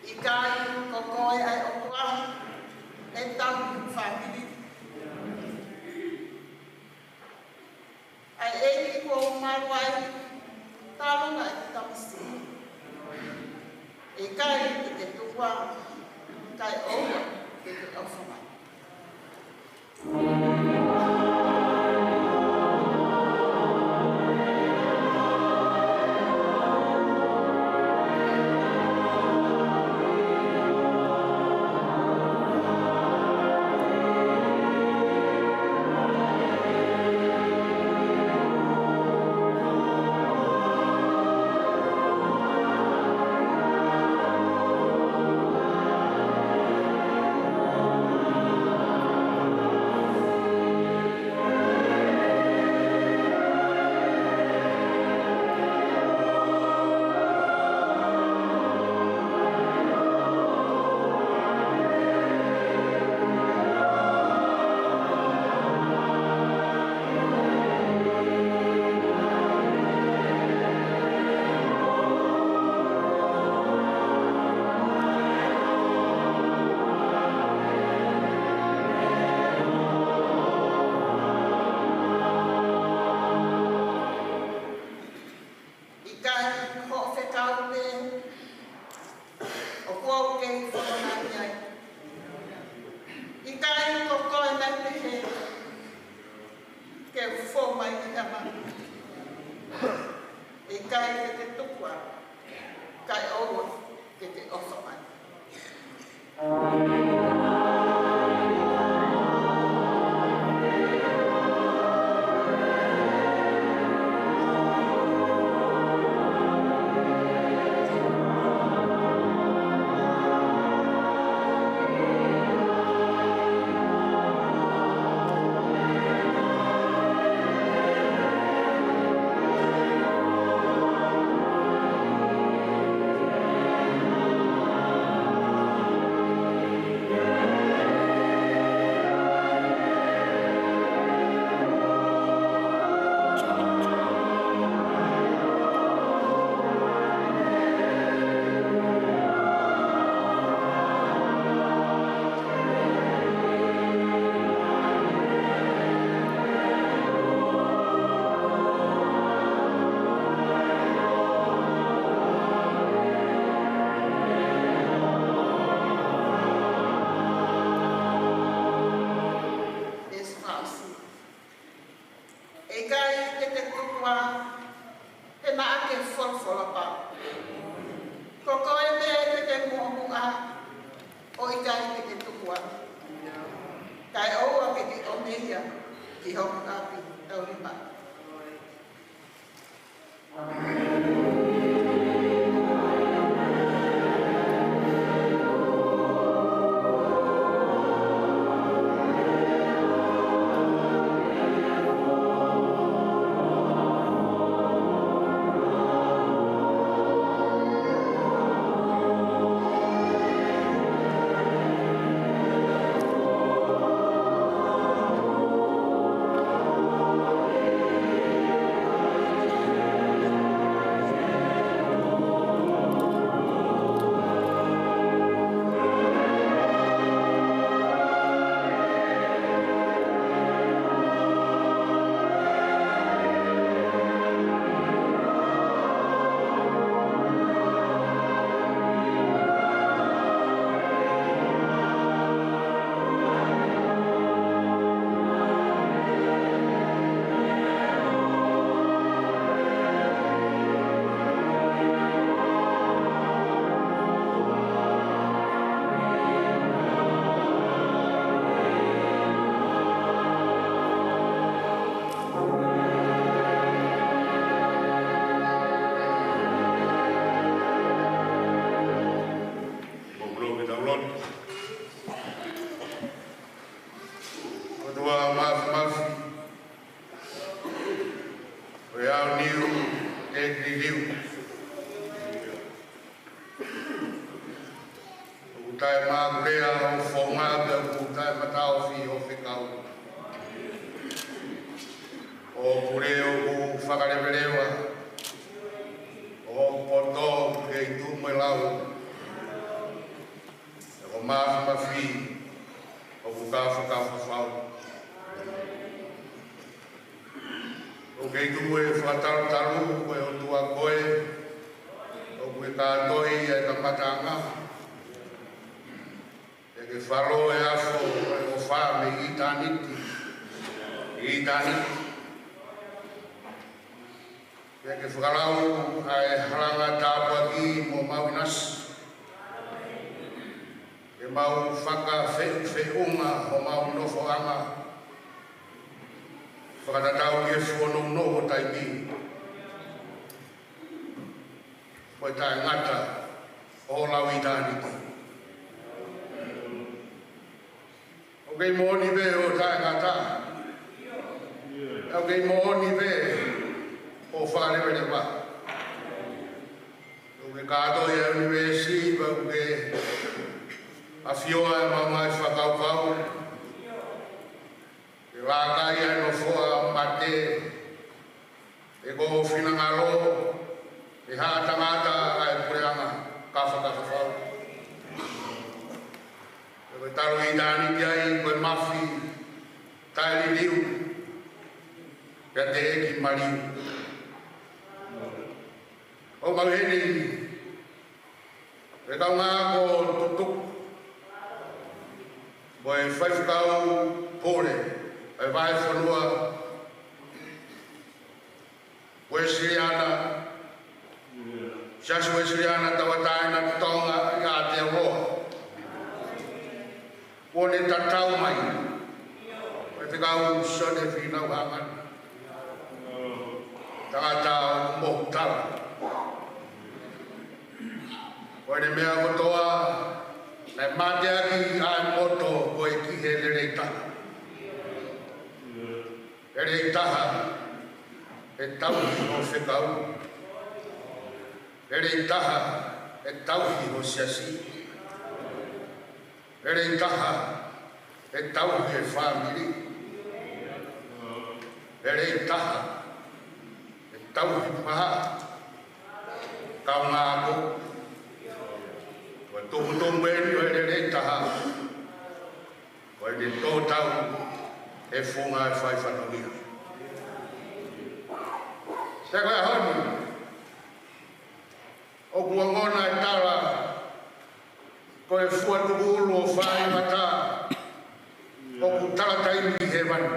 ʻIkai ko koe ʻa e ʻOtua, ʻe tau fāmili. ʻA e ʻEiki kuo u malu ai, talonga ʻeku tamasiʻi. ʻIkai ke te tuku au, kae ʻoua ke ke ʻofa mai. ʻIkai ke te tukua, kae ʻoua ke te ʻofa mai. ʻIkai ke te tukua, he naʻa ke folofola pau. Ko koe pē ke te muʻomuʻa, ʻo ʻikai ke te tukua. Kae ʻoua ke te ʻomi ia ki hoku ʻapi taulima. ʻOtua Māfimafi, ʻoku ʻi ai e niu ʻe liliu. ʻOku taʻemākulea hoʻo founga pea ʻoku taʻemataʻofi hoʻo fekau. Ko hoʻo pule ʻoku fakaleveleva, ko hoʻo poto ʻoku kei tuʻu mo e lau, pea ko e māfimafi ʻoku kafakafa fau. ʻOku kei tuʻu e fakatalutalu ko e ʻOtua koe, ʻoku ke kātoi ʻa e kamataʻanga. Pea ke falo e afo ʻo e ʻofa mei ʻitāniti ki ʻitāniti. Pea ke fakalau ʻa e halanga tāpuaki mo mau ʻinasi. Ke mau fakafeʻufeʻunga homau nofoʻanga, fakatatau ki he fuʻu nounou ʻo taimi, ko e taʻengata ʻo lau ʻitāniti. ʻOku kei moʻoni pē hoʻo taʻengata. ʻOku kei moʻoni pē hoʻo fakaleveleva. ʻOku ke kātoi ʻa e ʻunivēsi, pea ʻoku ke ʻafioʻi ʻa e mau ngaahi fakakaukau. Ke laka ia ʻi he nofoʻa mate, ʻe ko ho finangalo, ʻe haʻa tangata ʻa e puleʻanga kafakafa fau. Pea ko e talu ʻitāniti ai ko e mafi taʻeliliu, pea teʻeki maliu. ʻOku mau ʻi heni, ʻe kaungā ako tutuku mo e faifekau pule ʻa e vahefonua Uēsiliana Siasi Uēsiliana Tauʻatāina Tonga ʻi Aotearoa, kuo ne tatau mai, Faifekau Sione Fīnau Hangata, tangata ʻoku mohu tala. Ko ʻene meʻa kotoa, naʻe mateaki ʻa e moto ko e ki he lelei taha. Lelei taha ʻe tauhi ho fekau. Lelei taha ʻe tauhi ho siasi. Lelei taha ʻe tauhi e fāmili. Lelei taha ʻe tauhi pā kaungāako. Ko e tumutumu eni ʻo e lelei taha, ko ʻene tō tau e funga e fai fatongia. Pea ko e ʻaho ni, ʻoku ongona e tala, ko e fua tukuʻulu ʻo fai mata, ʻoku tala taimi ki hēvani.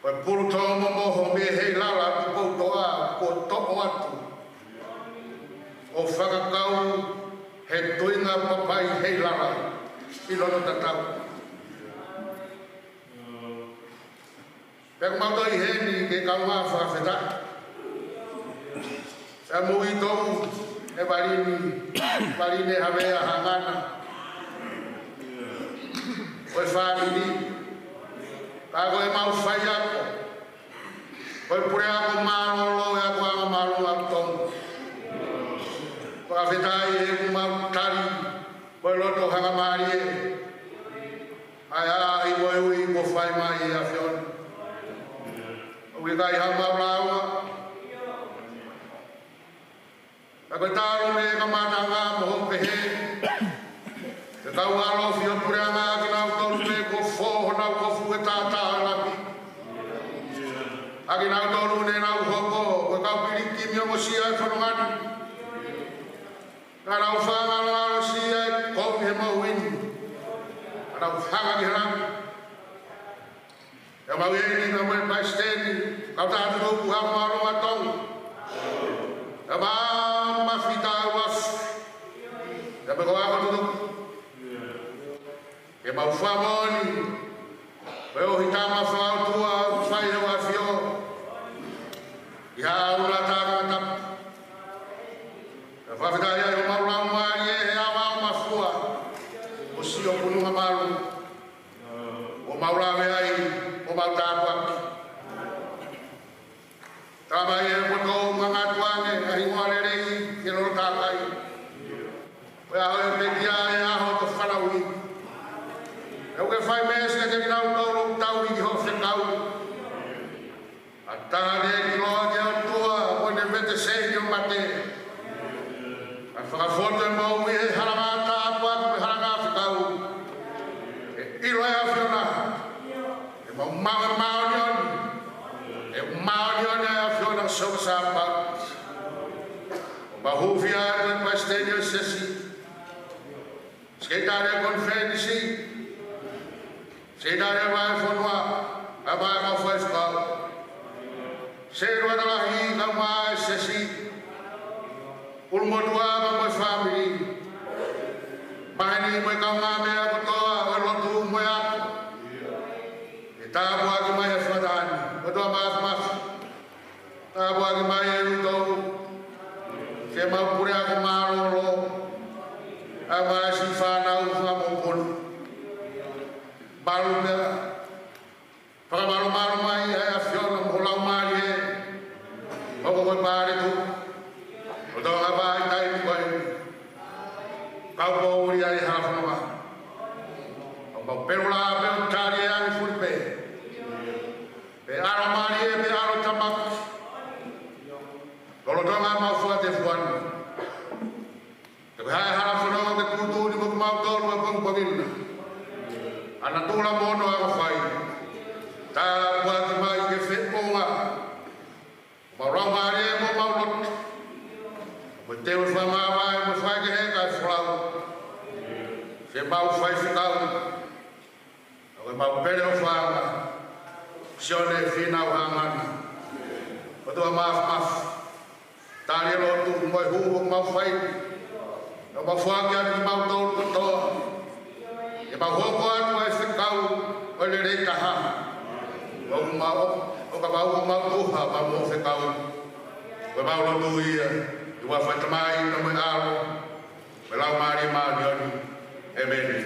Ko e pulu tō momoho mei Heilala, Tupoutoʻa, kuo toʻo atu ʻo fakakau he tuinga papai Heilala ʻi loto tatau. Pea ʻoku mau toe ʻi heni ke kaungā fakafetaʻi. Pea mo e toʻu ʻe Valine, Valine Havea Hangata, ko e fāmili, ka ko e mau faiako, ko e puleako mālōlō ʻo e akoʻanga māʻolunga ʻo Tonga. Fakafetaʻi he ʻoku mau tali ko e loto hangamālie ʻa e ʻaʻahi mo e ui kuo fai mai ʻe he ʻAfiona. ʻOku ʻikai haʻamau lāunga. Ka ko e talu mei he kamataʻanga mo hoʻo pehē, ke kau ʻalofi ʻo e puleʻanga, ʻa kinautolu pē kuo fō honau kofu he taʻataʻa ʻo e lapi. ʻA kinautolu ne nau hoko ko e kau pilikimi ʻo e mosia ʻo e fononga ni. Ka nau fāngalongalosia e kovi he moʻui ni, ka nau hanga ki he langi. Pea mau ʻi heni pea mo e Palesiteni, Kautaha Tutuku ʻo e Ako Māʻolunga ʻo Tonga. Pea mo e Mafi Tauafu, pea mo e kau ako tutuku. Ke mau fakamoʻoni, ko e ʻohake tama fakaʻotua ʻoku fai ʻe he ʻAfio ʻi haʻa ʻUluaki Tangatapu. Pea fakafetaʻi ai homau laumālie he ʻaoʻao mafua ʻo Sio Pununga Malu, ʻo mau lave ai, ʻo mau tāpuaki. Tala mai ʻe he poto ʻoku ngangatu ange ʻa e hingoa lelei ke lolo tākai. Ko e ʻaho ʻe pekia ʻa e ʻaho ʻo e fanauʻi. ʻOku ke fai meesi kiate kinautolu ʻoku tauhi ki hoʻo fekau. ʻA e tangata ʻoku ʻiloa ki he ʻOtua, ʻoku ne vete seini ʻo mate, ʻa e fakafotu e moʻui he halanga tāpuaki mo e halanga fekau. ʻE ʻilo ʻe he ʻAfiona, ʻe mau maʻu e māʻoniʻoni, ʻe māʻoniʻoni ʻa e ʻAfiona ʻo Siosiua Sāpati. ʻOku mau hūfia atu e Palesiteni ʻo e Siasi, Sekelitali ʻo e Konifelenisi, Sekelitali ʻo e Vahefonua, ʻa e Vahe Kau Faifekau, Sētuata Lahi, kaeʻumaʻā e Siasi, ʻulumotuʻa pea mo e fāmili, maheni mo e kaungāmeʻa kotoa ʻo e lotu mo e ako. ʻE tāpuaki mai e fakataha ni, ʻOtua Māfimafi. Tāpuaki mai e uitou, ke mau puleako mālōlō, ʻa e vaesi fānau fakamoʻui. Malu pea fakamalumalu mai ʻa e ʻAfiona mo e laumālie, ʻo ko e pale tu, ʻo tau ngā pā ʻi he taimi ko eni. Kau poʻuli ai halafononga. ʻOku mau pelu lā pē ʻo tali e angi fuli pē. Pe ʻalo mālie, pe ʻalo tamaki. Lolotonga ʻemau fuate fuani. Te ke haʻu halafononga ke tuʻutuʻuni mo kimautolu he pongipongi ni. ʻA e natula mo hono anga fai. Tāpuaki mai ke feʻunga ʻemau laumālie mo ʻemau loto. Mo e teu fakamāvae mo e faikehe kae folau. Ke mau faifekau. ʻA ko ʻemau pele ʻofaʻanga, Sione Fīnau Hangata. ʻOtua Māfimafi. Tali e lotu mo e hū ʻoku mau fai. ʻOku mau foaki atu kimautolu kotoa. ʻE mau hoko atu ʻa e fekau ʻo e lelei taha. ʻOku mau, ʻo kapau ʻoku mau tuha, mau mo fekau. Ko ʻemau lotu ia, ʻi he huafa ʻo e Tamai, mo e ʻAlo, mo e Laumālie Māʻoniʻoni. ʻEmeni.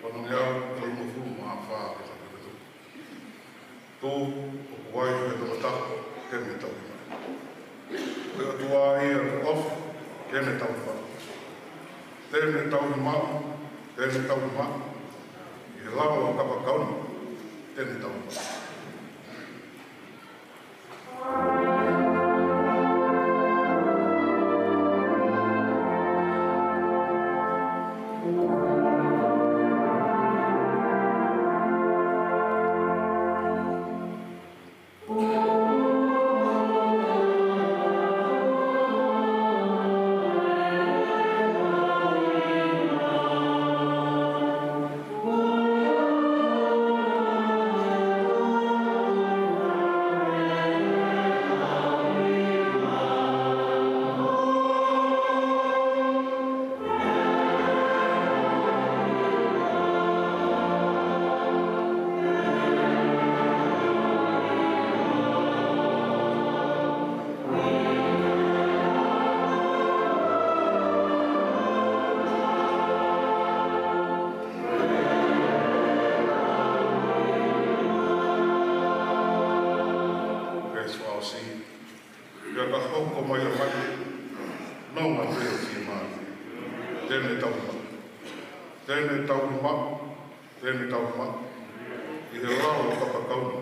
Ko hono ʻaho tolungofulu mā fā ʻo e taʻu. Tō, ʻoku ai ha tokotaha te ne tauhi maʻu? Ko e ʻOtua ia ʻoku ʻofa, te ne tauhi maʻu. Te ne tauhi maʻu, te ne tauhi maʻu. ʻI he lao ʻo e kapakau ni, te ne tauhi maʻu. Pea ka hoko mai ʻa Maʻake, nonga pē ʻo fiemālie. Te ne tauhi maʻu. Te ne tauhi maʻu. Te ne tauhi maʻu. ʻI he lao ʻo e kapakau ni,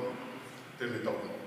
te ne tauhi maʻu.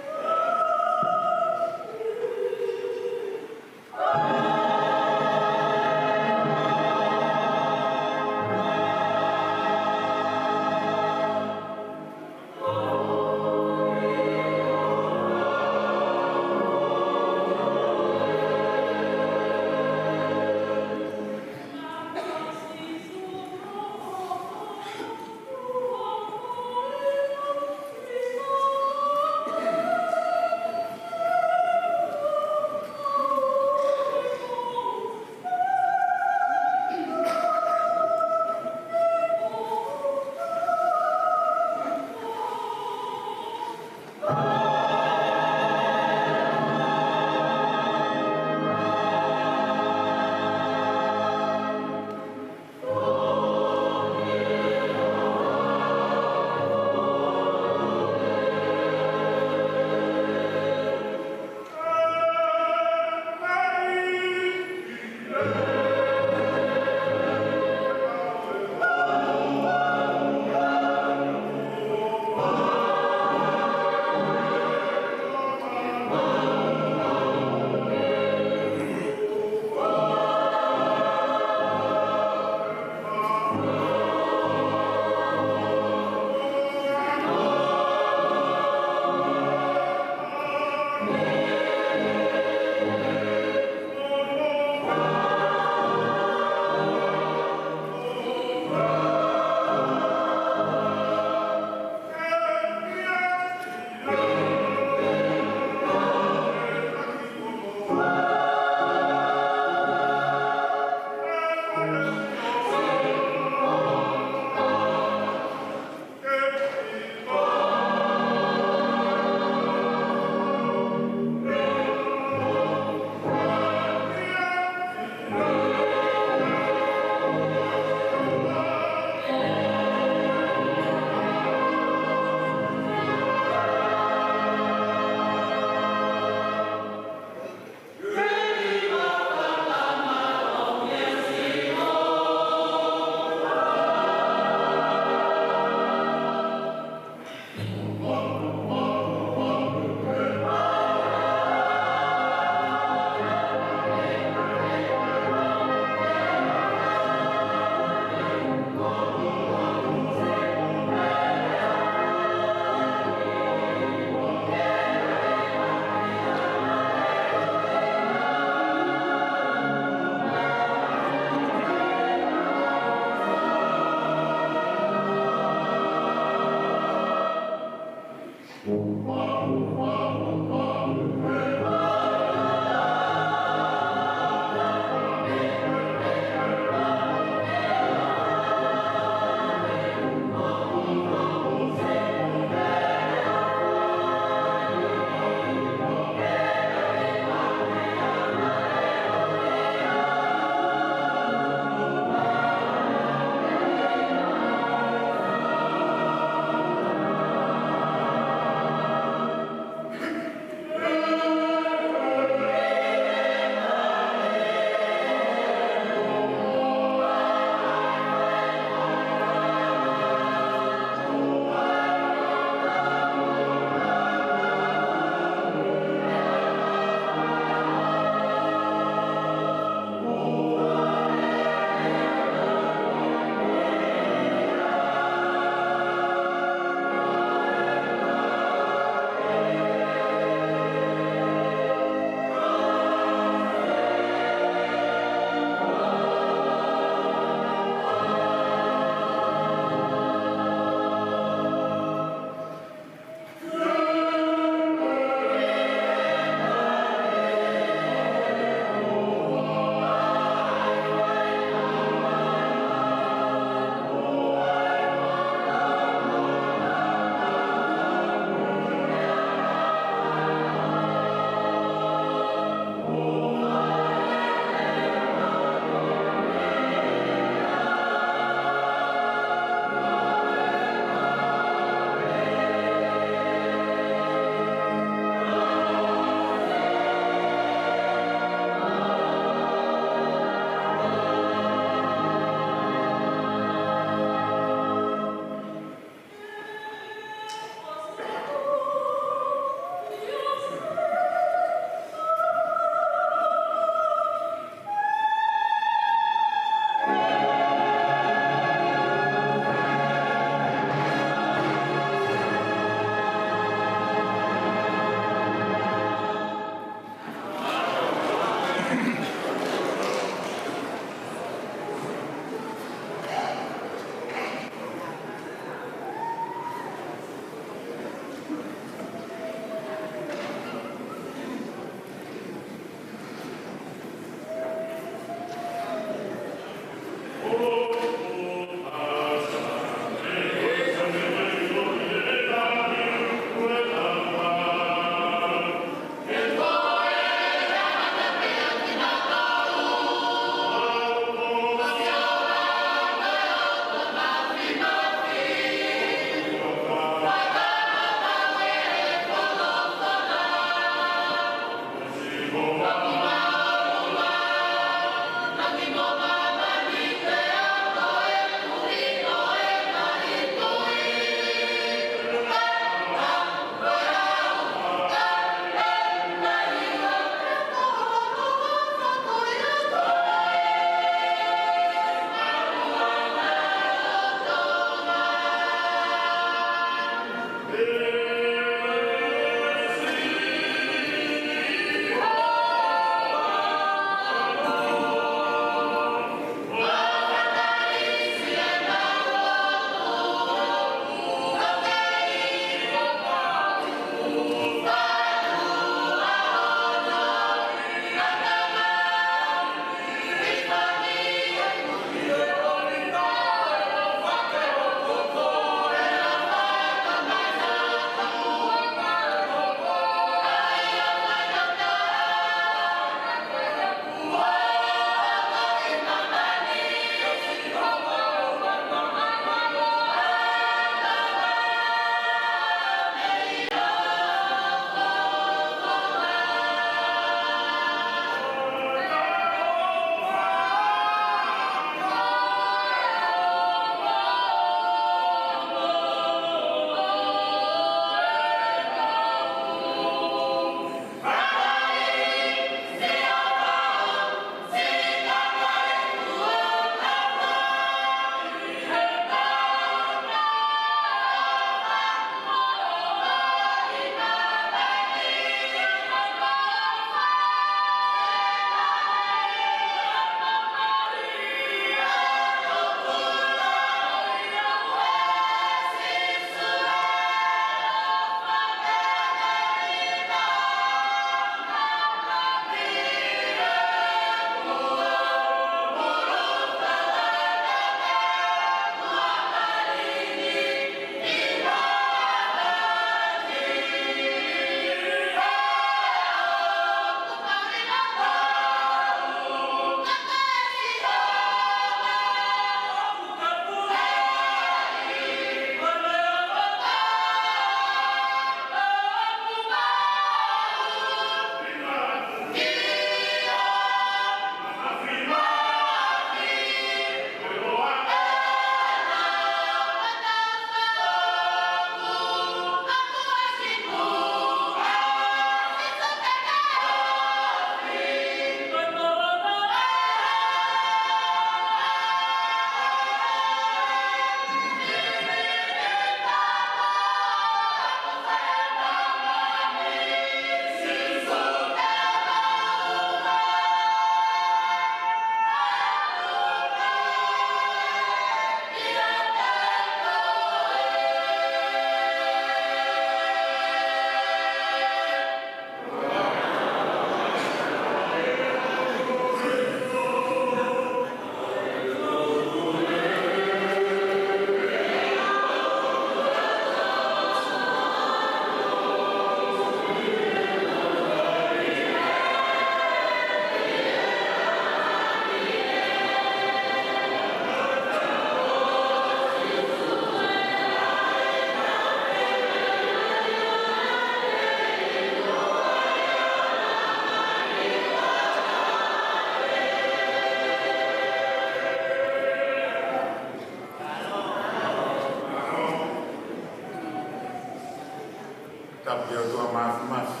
Tapu ki he ʻOtua Māfimafi,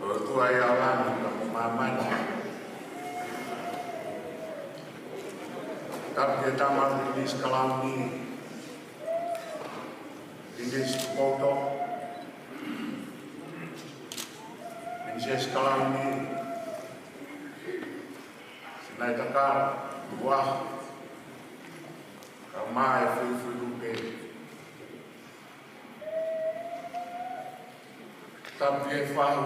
ʻOtua ʻi he langi pea mo māmani. Tapu ki he Tama Pilinisi Kalauni, Pilinisi Tupoutoʻa, Pilinisesi Kalauni, Sinaitakala, Tuʻa, kae ʻumaʻā e Fuifui Lupe. Tapu ki he fahu.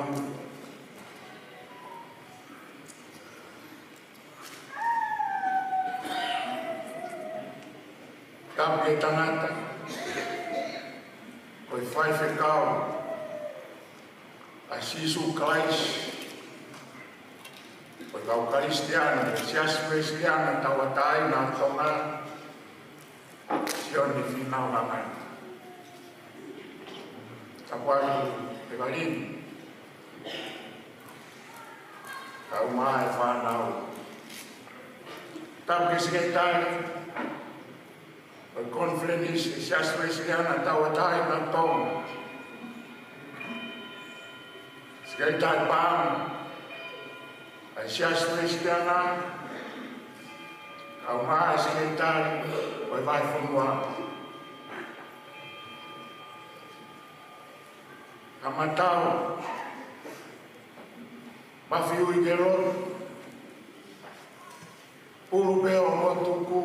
Tapu ki he tangata ko e faifekau ʻa Sīsū Kalaisi, ko e kau Kalisitiane ʻo e Siasi Uēsiliana Tauʻatāina ʻo Tonga, Sione Fīnau Langai. Tapu atu ki he Evalini kae ʻumaʻā e fānau. Tapu ki he Sekelitali ʻo e Konifelenisi ʻa e Siasi Uēsiliana Tauʻatāina ʻo Tonga, Sekelitali Paʻanga ʻa e Siasi Uēsiliana, kae ʻumaʻā e Sekelitali ʻo e Vahefonua. Kae ʻumaʻā e Mafiuikelotu, Pulu pē ʻo Motuku,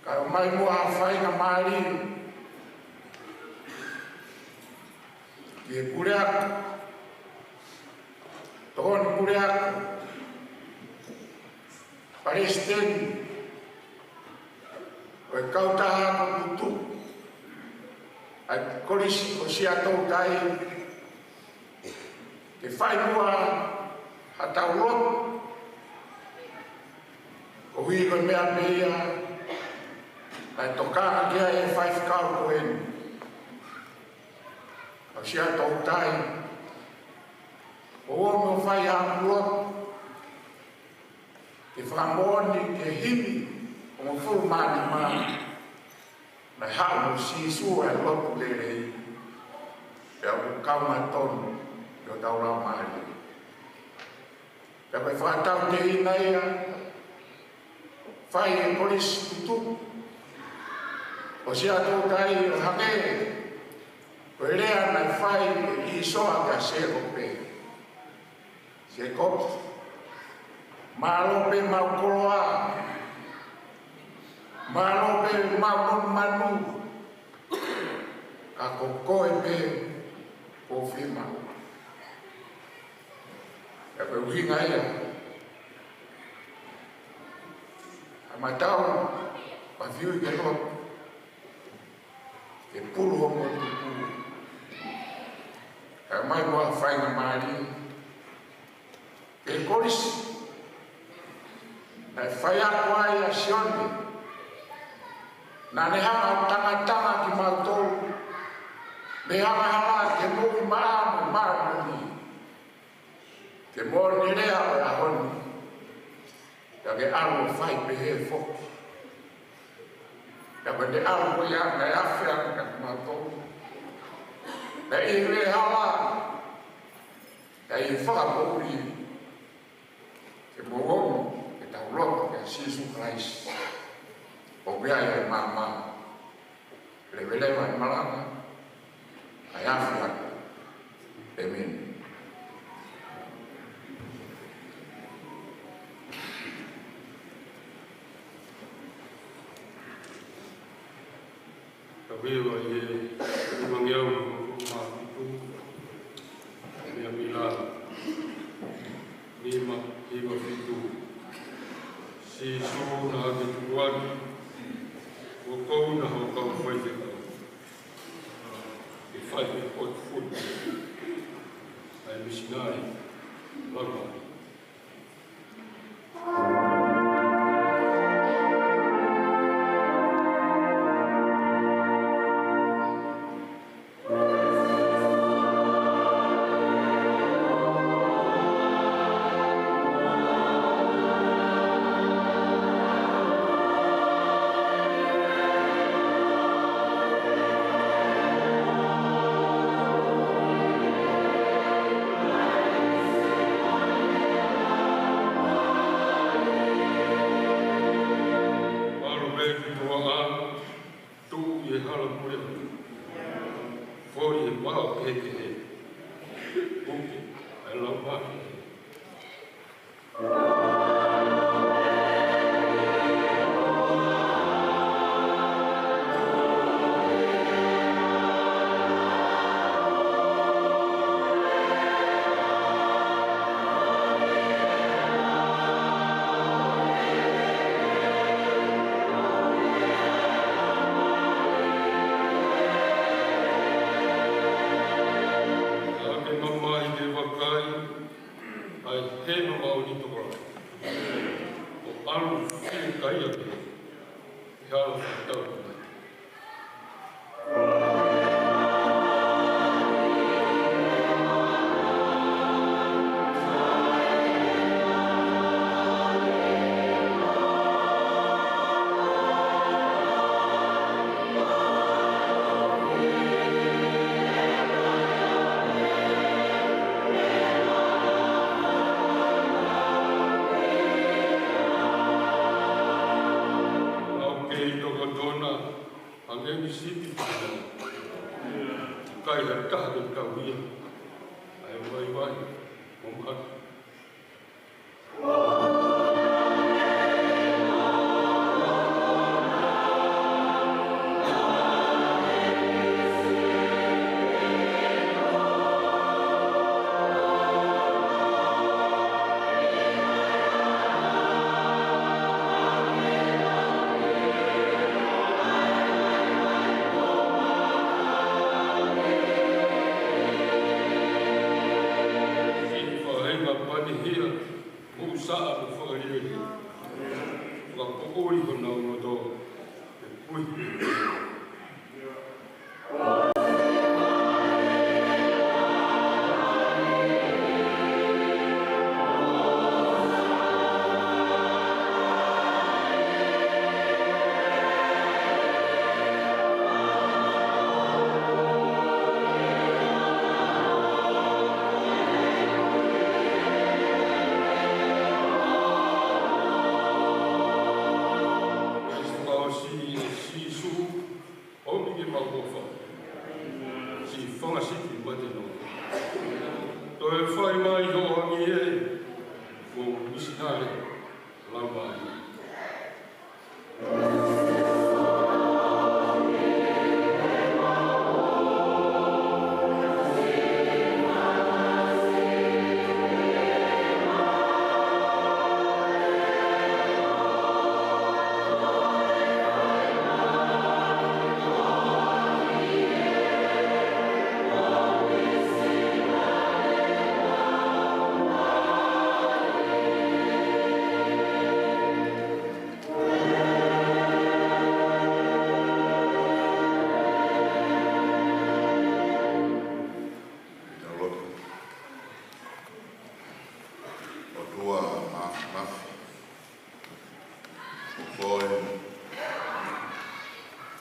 kae ʻomai muʻa ha faingamālie ki he puleako, tokoni puleako, palesiteni ʻo e kautaha ako tutuku ʻa e Kolisi ko Siaʻatoutai, ke fai muʻa haʻatau lotu koeʻuhi ko e meʻa pē ia naʻe tokanga ki ai e faifekau ko eni ʻo Siaʻatoutai, ʻo ʻomi ʻo fai haʻaku lotu ke fakamoʻoni ki he himi hongofulu mā nima, naʻe haʻu mo Sīsū ʻa e lotu lelei, pea ʻoku kaunga tonu ʻi hotau laumālie. Pea ko e fakatauteina ia, fai e Kolisi Tutuku ʻo Siaʻatoutai ʻo hangē ko e lea naʻe fai ʻe ʻĪsoa kia Sēkope. Sēkope, mālō pē ʻemau koloa, mālō pē ʻemau monumanu, ka ko koe pē kuo fiemaʻu. Pea ko e ʻuhinga ia ʻa e Mafiuikelotu, ke pulu ʻo Motuku, kae ʻomai muʻa ha faingamālie ki he kolisi naʻe faiako ai ʻa Sione, naʻa ne hanga ʻo tangatanga kimautolu mei he angahala ki he moʻui maʻa mo māʻoniʻoni. Ke moʻoni e lea ʻo e ʻaho ni, ka ke ʻalu ʻo fai pehē foki. Ka ko e ʻalu ko ia naʻe afe ange kiate kimautolu. Naʻe ʻi he hala, naʻe ʻi he fakamoʻui, ke mou ō ʻo tau lotu kia Sīsū Kalaisi, ʻoku ʻi ai e maama, leveleva e malanga, ʻa e afe ange. ʻĒmeni. Ka vewa ʻi he mangeau mā fitu, meʻa mila, nima, nima fitu. Sīsū naʻa ke tukuange, ʻoku ou na ho kau faifekau, ke fai ʻa e potu futa ʻa e misinale lava. Tuʻu ʻi he hala muli. Foli ʻi he vao kehekehe. Puke ʻa e laumālie. Ka ke mamahi ke vakai ʻa e hema maʻongoʻonga tokolahi, ʻo ʻalu fiekaia pē ki he hala fakatauʻatāina. ʻOku kei tokotona, hangē ni sipi puna. ʻIkai ha taha ke tauhi ia. ʻA e vaivai mo mahaki. Siʻi faʻahinga pani hia, mo saʻa mo fakalielia. Fakapoʻuli honau loto, ʻe puhi. Siʻi Sīsū, ʻomi ke mau ʻofa. Siʻi fanga sipi mate noa. Toe fai mai hoʻo ʻAfio, mo misinale laumālie. ʻOtua Māfimafi, ko koe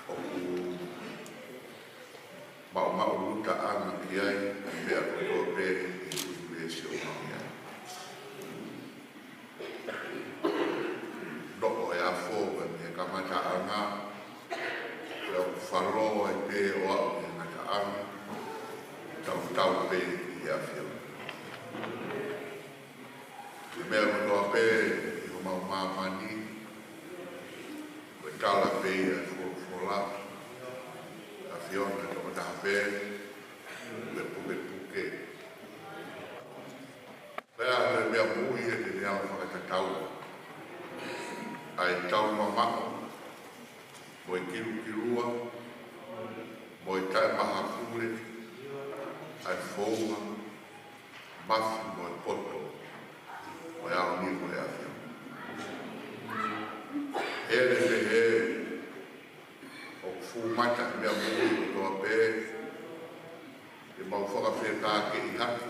ʻoku maʻumaʻuluta ʻa e meʻa ki ai, ʻa e meʻa kotoa pē ʻi he ʻunivēsi ʻoku mau ʻi ai. Noʻo e afo mei he kamataʻanga, pea ʻoku falō ai pē ʻo aʻu ki he ngataʻanga, tautau pē ʻi he ʻAfiona. Ko e meʻa kotoa pē ʻi homau māmani, ko e tala pē ia ʻa e folofola, ʻAfiona tokotaha pē, ʻoku ke pukepuke. Pea ko e meʻa moʻui ʻe te ne ala fakatatau ʻa e taumamaʻo, mo e kilukilua, mo e taʻemahapule, ʻa e founga, mafi mo e poto, mo e aoni mo e ʻAfiona. Hele pehē, ʻoku fuʻu mata meʻa moʻui kotoa pē, ke mau fakafekākeʻi hake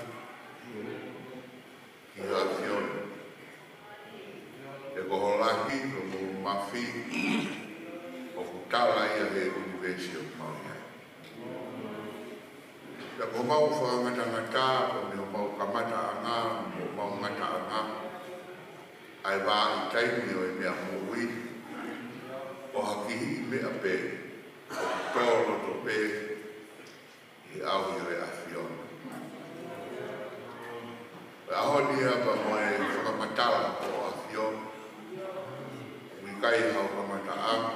ki he ʻAfiona. He ko ho lahi mo hoʻo mafi, ʻoku tala ia he ʻunivēsi ʻoku mau ʻi ai. Pea ko homau fakangatangata, ko e meʻa homau kamataʻanga, mo homau ngataʻanga, ʻa e vahaʻa taimi ʻo e meʻa moʻui, ʻo ha kihiʻi meʻa pē, Pē ʻi he ʻaho ʻo e ʻAfiona. Pea ʻaho ni ia pea mo e fakamatala ʻo e ʻAfiona. ʻOku ʻikai hao kamataʻanga,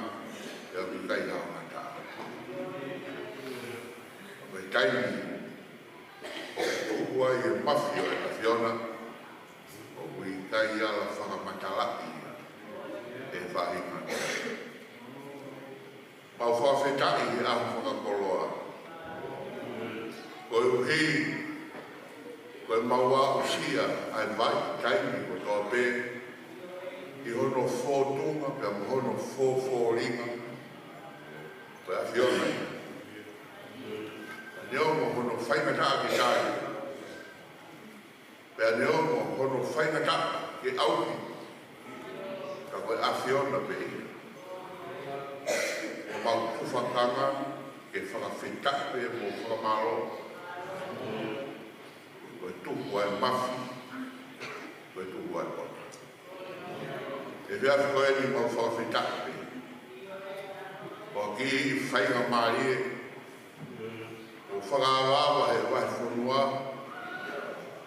pea ʻoku ʻikai hao ngataʻanga. Ko e taimi ʻoku tuku ai e mafi ʻo e ʻAfiona, ʻoku ʻikai ala fakamatalaʻi ʻe he faʻahinga. Mau fakafetaʻi he ʻaho fakakoloa. Koeʻuhi ko e mau aʻusia ʻa e vaitaimi kotoa pē ʻi hono fōtunga pea mo hono fōfōlinga ko e ʻAfiona. Neongo hono faingataʻa ke tali, pea neongo hono faingataʻa ke ʻauhi, ka ko e ʻAfiona pē ia. Ko homau tufakanga ke fakafetaʻi pē mo fakamālō. Ko e tuku ʻa e mafi, ko e tuku ʻa e poto. ʻI he efiafi ko eni mau fakafetaʻi pē. Ko e kiʻi faingamālie ʻoku fakaʻapaʻapa he vahefonua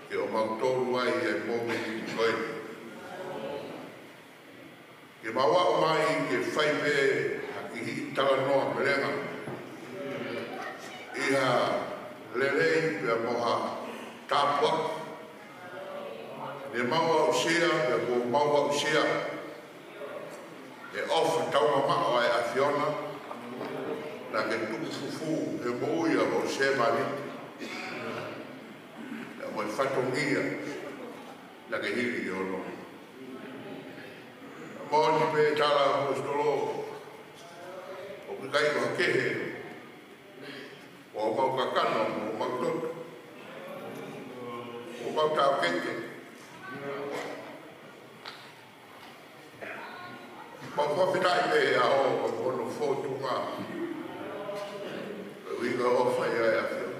ke ʻomautolu ai ʻi he mōmeniti ko eni. Ke mau aʻu mai ke fai pē ha kiʻi talanoa melenga ʻi ha lelei pea mo ha tāpuaki ne mau aʻusia, pea kuo mau aʻusia he ʻofa taumamaʻo ʻa e ʻAfiona naʻa ke tuku fufū he moʻui ʻa hoʻo sēvāniti, pea mo e fatongia naʻa ke hili ki hono. Moʻoni pē tala ʻaposetolo, ʻoku ʻikai ko ha kehe ʻo homau kakano, ʻo homau toto, ʻo homau taʻokete. Mau fakafetaʻi pē he ʻaho ko hono fōtunga. Ko e ʻuhinga ʻofa ia ʻa e ʻAfiona.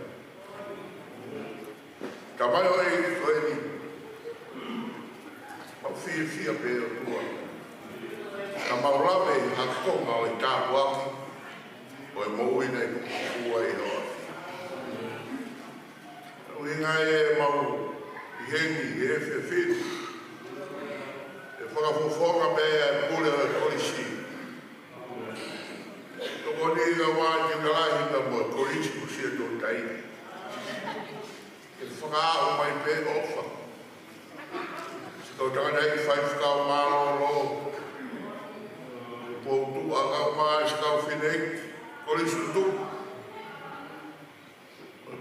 Tamai ʻo e ʻEiki ko eni, mau fiefia pē ʻOtua. Ka mau lave ha konga ʻo e tāpuaki ʻo e moʻui naʻe tuku fufū ai hoʻo ʻAfio. ʻUhinga ʻemau ʻi heni he efiafi ni, ʻe fakafofonga pē ʻa e pule ʻo e kolisi. Tokoni ʻa e Vā Tiuta Lahi pea mo e Kolisi ko Siaʻatoutai. ʻE fakaaʻu mai pē ʻofa. Siʻi kau tangataʻeiki faifekau mālōlō. Poutuʻa kau mai siʻi kau fineʻeiki. Kolisi tutuku.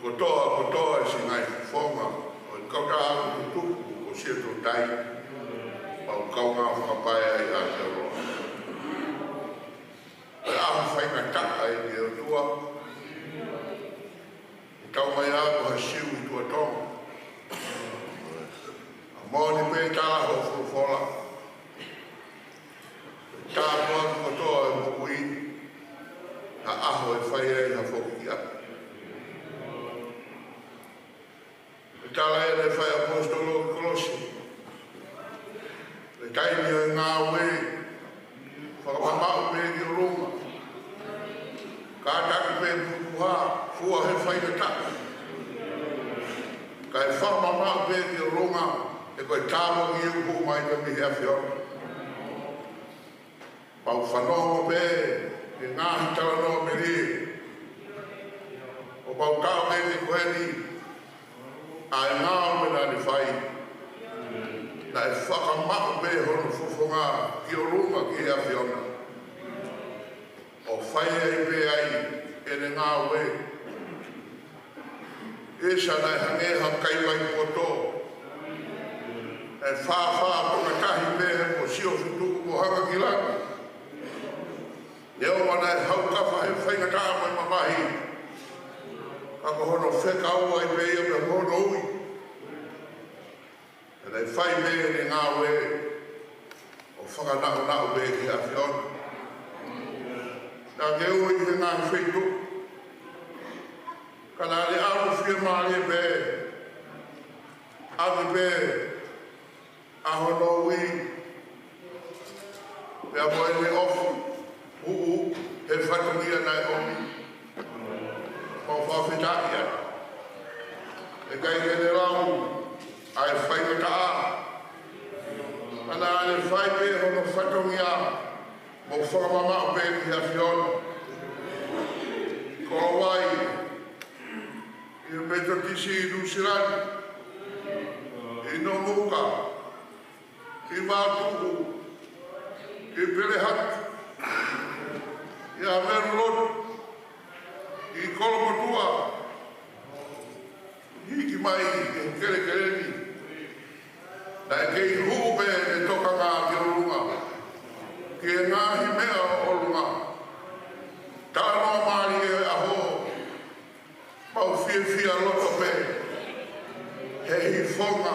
Kotoa, kotoa siʻi ngaahi fofonga ʻo e kautaha tutuku ko Siaʻatoutai. Mau kaungā fakapae ai ʻa Aotearoa. Ko e ʻaho faingataʻa eni ʻe ʻOtua. ʻE tau mai ʻa ko ha Siu ʻi tuʻa Tonga. ʻA moʻoni pē tala hoʻo folofola. Tāpuaki kotoa ʻo e moʻui, ha ʻaho ʻe fai ai ha foki ki ʻapi. Ko e tala ʻeni naʻe fai ʻe he ʻaposetolo ki Kolose. Ko e taimi ʻo e ngāue, fakamamaʻu pē ki ʻolunga. Kātaki pē pupuha, fua he faingataʻa. Kae fakamamaʻu pē ki ʻolunga, he ko e tāpuaki ʻoku hū mai mei he ʻAfiona. Mau fanongo pē he ngaahi talanoa melie ʻo homau taʻokete ko eni, ʻa e ngāue naʻa ne fai. Naʻe fakamaʻu pē hono fofonga ki ʻolunga ki he ʻAfiona, ʻo fai ai pē ai ʻene ngāue. ʻIsa naʻe hangē ha kai vai poto. ʻE fāfā fakatahi pē he kuo sio fetuku mo hanga ki langi. Neongo naʻe haukafa he faingataʻa mo e mamahi, ka ko hono fekau ai pē ia mo hono ui. Naʻe fai pē ʻene ngāue ʻo fakanaʻunaʻu pē ki he ʻAfiona. Naʻa ke ui he ngaahi feituʻu, ka naʻa ne ʻalu fiemālie pē, ʻaki pē ʻa hono ui, pea mo ʻene ʻofa, ʻuʻu, he fatongia naʻe ʻomi. fakafetaʻi atu. ʻIkai ke ne lau ʻa e faingataʻa, ka naʻa ne fai pē hono fatongia mo fakamamaʻu pē ki he ʻAfiona. Ko Hawaii, ʻi he Metotisi ʻi Nuʻusila ni, ʻi Nomuka, ʻi Vavaʻu, ʻi Pelehatu, ʻi ʻAmelolotu, ʻi Kolomotuʻa, hiki mai ki he kelekele ni. Naʻe kei hū pē ʻene tokanga ki ʻolunga ki he ngaahi meʻa ʻo ʻolunga. Talanoa mālie ʻa e ʻaho, mau fiefia loto pē he hifonga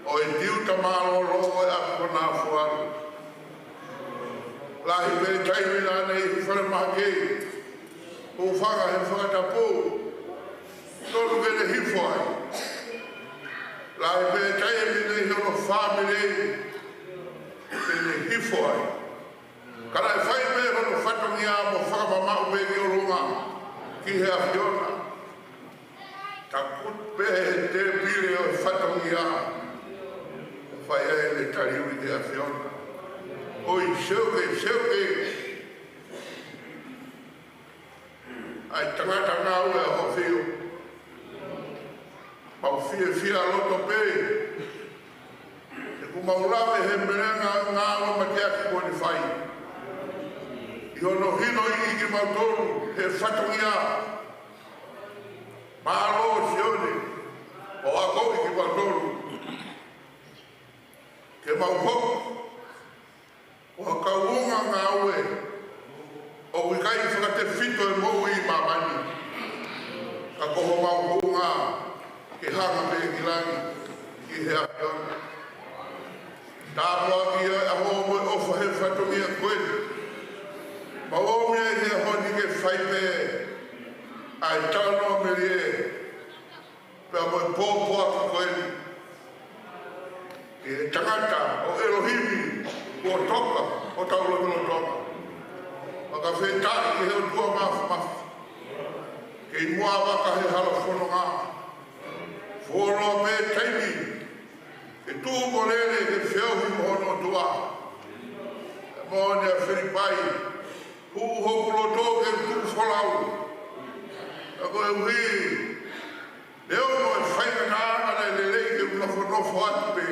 ʻo e tiuta mālōlō ʻo e ʻApikonā Fualu. Lahi pē taimi naʻa ne ʻi falemahaki, hūfanga he fakatapu, tonu ke ne hifo ai. Lahi pē taimi naʻe ʻi ai hono fāmili ke ne hifo ai. Ka naʻe fai pē hono fatongia mo fakamamaʻu pē ki ʻolunga ki he ʻAfiona. Takutu pē he tēpile ʻo e fatongia, fai ai ʻene taliui ki he ʻAfiona. ʻOi, seuke, seuke. ʻA e tangata ngāue ʻa hoʻo ʻAfio. Mau fiefia loto pē he kuo mau lave he melenga ngāue mateaki kuo ne fai ʻi hono hinoʻi kimautolu he fatongia. Mālō Sione, ʻo akoʻi kimautolu ke mau hoko ko ha kaungā ngāue ʻoku ʻikai fakatefito e moʻui ʻi māmani, ka ko homau hounga ke hanga pē ki langi ki he ʻAfiona. Tāpuakiʻi ʻa e ʻaho mo e ʻofa he fatongia ko eni. Mau ō mai he ʻaho ni ke fai pē ʻa e talanoa melie pea mo e pōpoaki ko eni ki he tangata ʻo ʻElohimi kuo toka hotau lotolotonga. Fakafetaʻi ki he ʻOtua Māfimafi, kei muʻa vaka he hala fononga. Fuoloa pē taimi ke tuʻu mo lele ke feohi mo hono ʻOtua. Moʻoni ʻa Filipai, hū hoku loto ke u tuʻu folau. Ka koeʻuhi neongo e faingataʻa, naʻe lelei ke u nofonofo atu pē.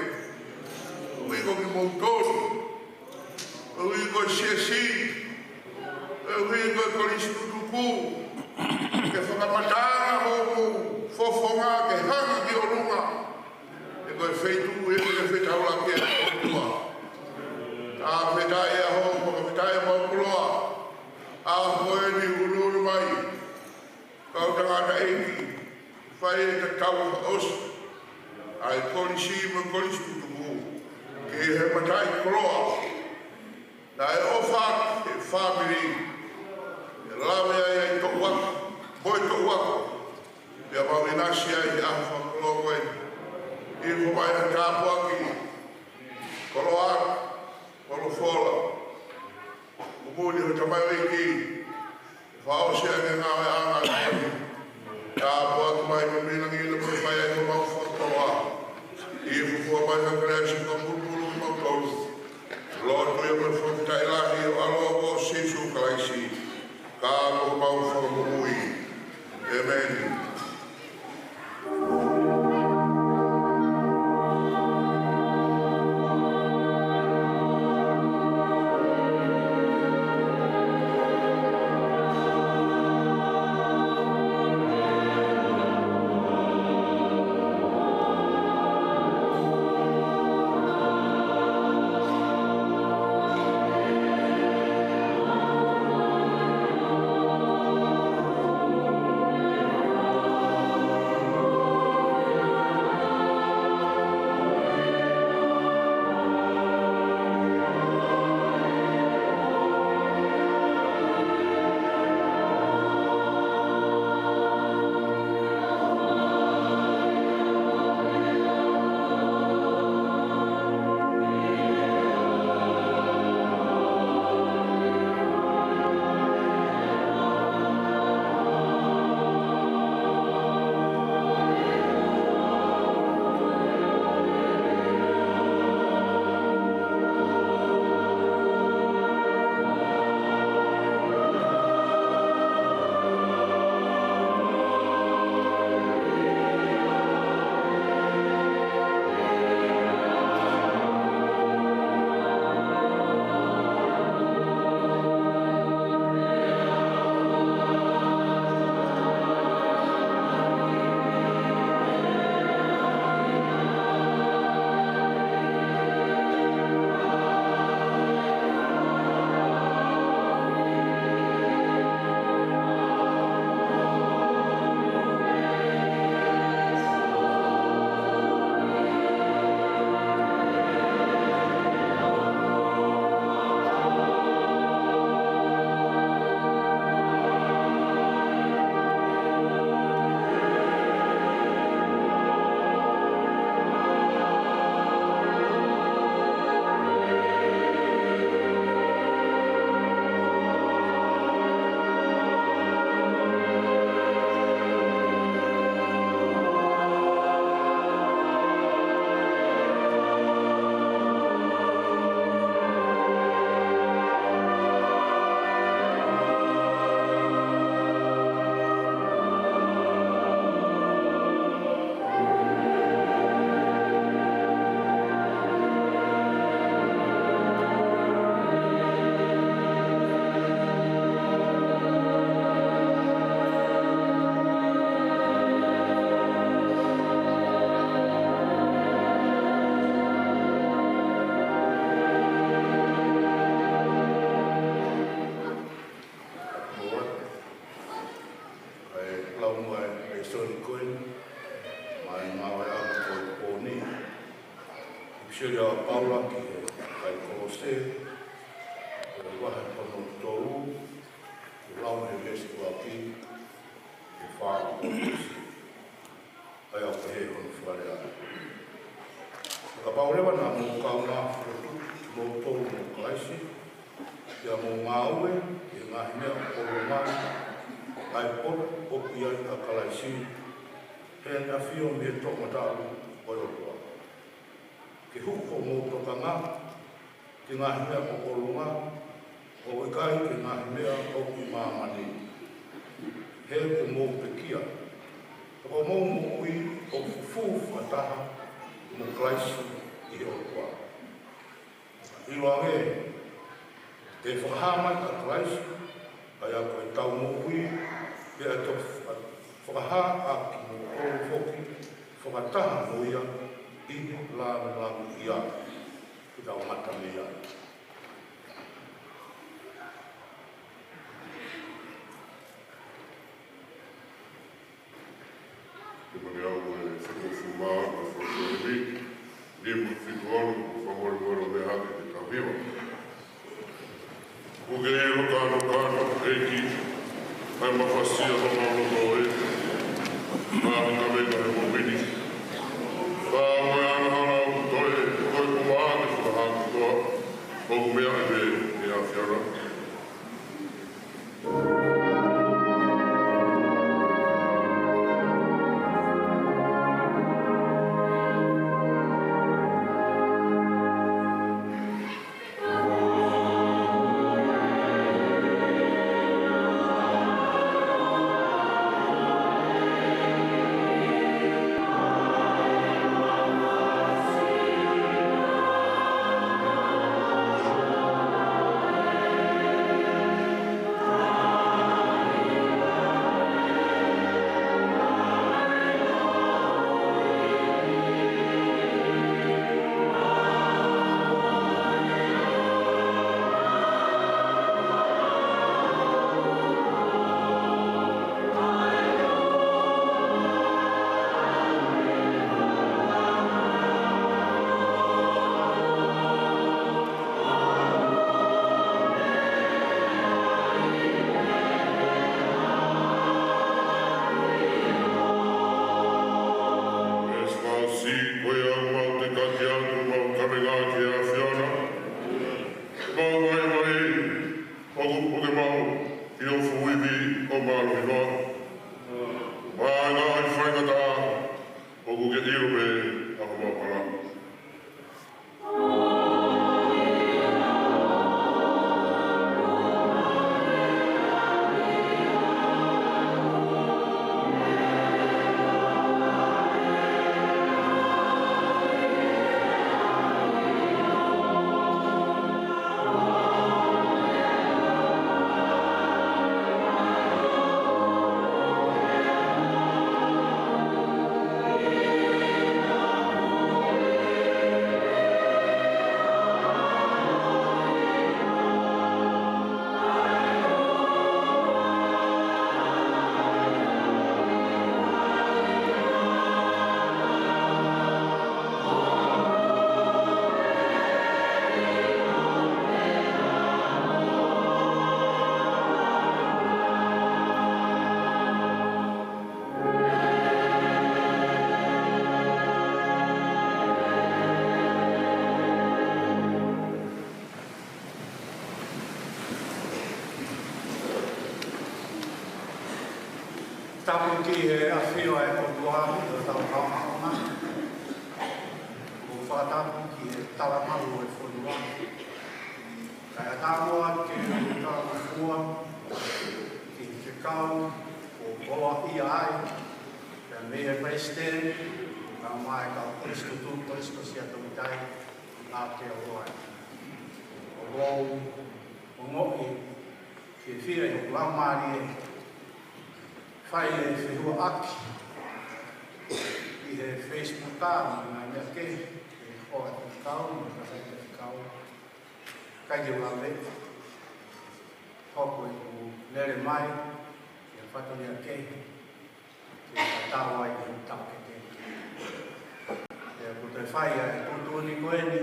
Koeʻuhi ko kimoutolu, koeʻuhi ko e siasi, koeʻuhi ko e kolisi tutuku, ke fakamatala hoʻomou fofonga ke hanga ki ʻolunga. He ko e feituʻu eni ke fetaulaki ai e ʻOtua. Fakafetaʻi ʻa e ʻaho, fakafetaʻi homau koloa. ʻAho ko eni ʻunuʻunu mai kau tangataʻeiki, fai e tatau fakaʻosi ʻa e kolisi mo e kolisi tutuku ki he mataʻikoloa naʻe ʻofa ʻaki e fāmili, ʻe lave ai ʻa e toʻu ako mo e toʻu ako, pea mau ʻinasi ai he ʻaho fakakoloa ko eni. Hifo mai ha tāpuaki, koloa, folofola, ʻo muli ho tamaioʻeiki, fakaʻosi ange ngāueʻanga ko eni. Tāpuaki mai mo mīlanga ʻi loto, fai ai homau fakakoloa. Hifo mai ha kelesi fakapulupulu kimautolu. Lotu ia mo e fakafetaʻi lahi ʻi ho ʻAlo ko Sīsū Kalaisi, ka ko homau Fakamoʻui. ʻĒmeni. Episieli ʻa Paula ki he kakai Kolose, ko e vahe hono tolu, ʻoku lau mei he veesi ʻuluaki ki he fā. ʻA ia ʻoku pehē hono fakalea: Kapau leva naʻa mou kaungā fokotuʻu kimoutolu mo Kalaisi, pea mou ngāue ʻi he ngaahi meʻa ʻo e ʻolunga, ʻa e potu ʻoku ʻi ai ʻa Kalaisi, heʻene ʻafio mei he toʻomataʻu ʻo e ʻOtua. Ke hū hoʻomou tokanga ki he ngaahi meʻa ʻo e ʻolunga, ʻo ʻikai ki he ngaahi meʻa ʻoku ʻi māmani. He kuo mou pekia, pea ko hoʻomou moʻui ʻoku fufū fakataha mo Kalaisi ʻi he ʻOtua. ʻIloange, ʻe fakahā mai ʻa Kalaisi, ʻa ia ko ʻetau moʻui, pea ʻe toki fakahā ʻa kimoutolu foki fakataha mo ia ʻi he lāngilangiʻia. Ke tau ngata mei ai. Ke mani au e fitu fuma, ko e fitu fuma, nima fitu ono, ko e fakamolemole mei he hake ke tau hiva. ʻOku ke ʻilo kānoka ʻEiki, ʻa e mafasia ʻo homau loto ē, ngaahi kaveinga he moʻui ni. Ka ko e angahala ʻoku toe, ko e ʻumaʻā ke fakahā kotoa, ʻoku meʻa ʻi he ʻAfiona. Ko ia ʻoku mau tekaki atu ʻemau kavenga ki he ʻAfiona, mau vaivai, ʻoku puke mau ʻi ho fuʻu ivi ʻo e mālohi noa. Maʻa e ngaahi faingataʻa, ʻoku ke ʻilo pē ʻa homau hala. Tapu ki he ʻafio ʻa e ʻOtua ʻi hotau kaungāfonua. ʻOku fakatapu ki he talamalu ʻo e fonua. Kae ʻatā muʻa ke u talangofua ki he fekau kuo koloaʻia ai, pea mei he Palesiteni, kae ʻumaʻā e kau Kolisi Tutuki, Kolisi Uēsiliana Tongatapu ʻi Aotearoa. ʻOku ou ongoʻi fiefia ʻi hoku laumālie, fai e fehuʻiʻaki ʻi he Facebook mo e ngaahi meʻa kehe, ʻe hoa e fekau, mo e fai e fekau. ʻIkai ke u lave, hoko ʻeku lele mai ki he fatongia kehe, ke tatau ai ki he taʻokete. Pea ʻoku toe Fai ʻa e tuʻutuʻuni ko eni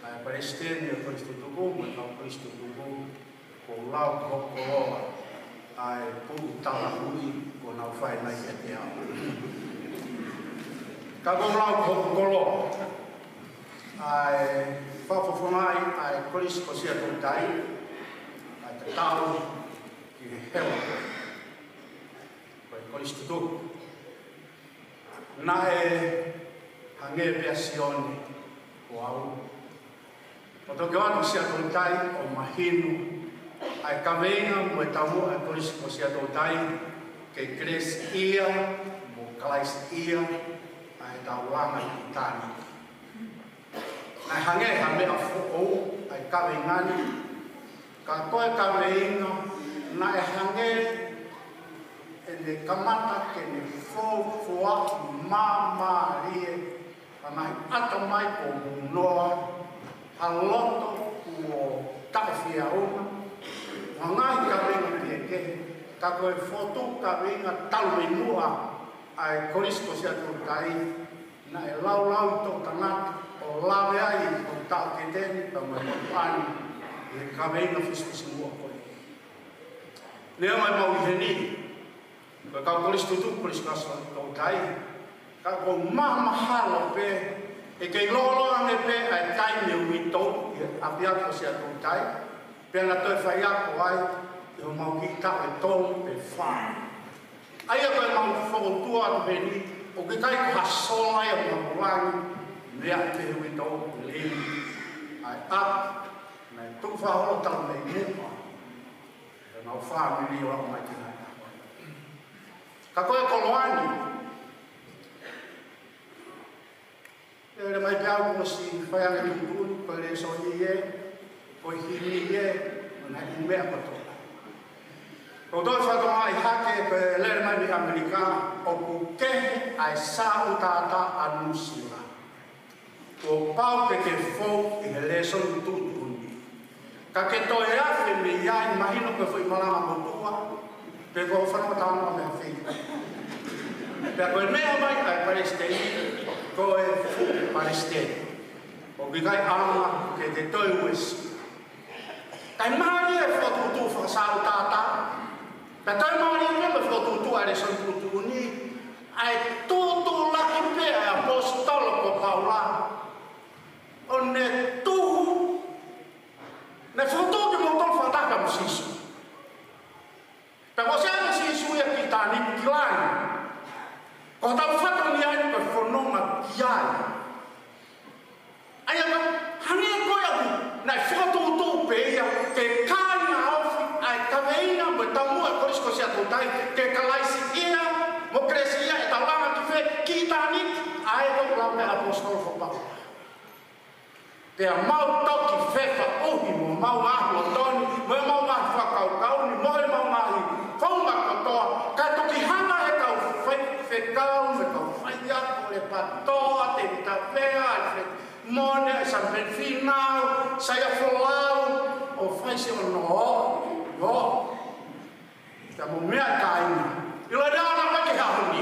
ʻa e palesiteni ʻo e kolisi tutuku, mo e kau kolisi tutuku, ko e lau ko e koloa ʻa e puʻu talahui ko ʻenau fai mai kiate au. Ka ko e lau ko e koloa ʻa e fakafofongaʻi ʻa e kolisi ko Siaʻatoutai, ʻa e tatau ki he hewa ko e kolisi tutuku. Naʻe hangē pē ʻa Sione ko au, ʻo toki ʻalu ki Siaʻatoutai ʻo mahino ʻa e kaveinga mo e taumuʻa ʻa e kolisi ko Siaʻatoutai, ke kelesiʻia mo Kalaisiʻia ʻa e taulanga ʻi ʻitāniti. Naʻe hangē ha meʻa foʻou ʻa e kaveinga ni, ka ko e kaveinga naʻe hangē ʻene kamata ke ne fofoaʻi māmālie ʻa e ngaahi ʻatamai kuo hunoa, ha loto kuo taʻefiaunga, mo e ngaahi kaveinga kehekehe, ka ko e fokotuʻu kaveinga talu mei muʻa ʻa e kolisi ko Siaʻatoutai, naʻe laulau ʻi toʻutangata ʻo lave ai ʻo taʻokete ni pea mo e motuʻa ni ʻi he kaveinga fisifisimuʻa ko ē. Neongo ʻemau ʻi heni ko e kau kolisi tutuku, kolisi ko Siaʻatoutai, ka ʻoku ou mahamahalo pē ʻe kei lōloa ange pē ʻa e taimi ʻo e uitou ʻi he ʻapiako Siaʻatoutai, pea na toe faiako ai ʻi homau kiʻi taʻu ʻe tolu pe fā. ʻA ia ko ʻemau fokoutua atu heni, ʻoku ʻikai ko ha sola ia ʻoku mau langi, meʻa pē he uitou, lili ʻa e ʻapi naʻe tuʻu fakaholo talu mei muʻa, ʻenau fāmili ʻo aʻu mai ki he ʻaho ni. Ka ko e koloa ni, lele mai pē au kuo ʻosi fai ange tuʻutuʻuni, ko e lēsoni ē, ko e himi ē, mo e ngaahi meʻa kotoa. Ko e toe fakatokangaʻi hake, ko e lele mai mei ʻAmelika, ʻoku kehe ʻa e sāʻutātā ʻa Nuʻusila. Kuo pau ke ke fou ʻi he lēsoni tuʻutuʻuni. Ka ke toe afe mei ai, mahino ko e foʻi malanga motuʻa, pe ko e fanongo talanoa mei he feituʻu. Pea ko e meʻa mai ʻa e palesiteni, ko e fuʻu palesiteni. ʻOku ʻikai ʻaonga ke te toe uesia. Kae mālie e fokotuʻutuʻu fakasāʻutātā. Pea toe mālie pē mo e fokotuʻutuʻu ʻa e lēsoni tuʻutuʻuni, ʻa e tūtūlaki pē ʻa e ʻaposetolo ko Paula ʻo ne tuhu, ne fokotuʻu kimoutolu fakataha mo Sīsū. Pea kuo ʻosi ʻalu ʻa Sīsū ia ki ʻitāniti, ki langi. Ko hotau fatongia eni ko e fononga ki ai. ʻA ia ka hangē ko ia ʻoku, naʻe fokotuʻutuʻu pē ia ke kāinga ofi ʻa e kaveinga mo e taumuʻa ʻa e kolisi ko Siaʻatoutai, ke Kalaisiʻia mo kelesiʻia ʻa e taulanga ki fē? Ki ʻitāniti, ʻa ē ko e lau ʻa e ʻaposetolo ko Paula. Pea mau toki fefaʻuhi mo mau ngaahi lotoni, mo mau ngaahi fakakaukau ni, mo mau ngaahi founga kotoa, ka toki hanga ʻe he kau faifekau, mo e kau faiako, ʻa e PTOA, Tēvita Vea, ʻa e Fred Mone, ʻa e Samipeni Fīnau, Saia Folau, ʻo fai siʻono ō, ō. Pea mo meʻa kāinga. ʻIlo ʻe ana mai ki he ʻaho ni.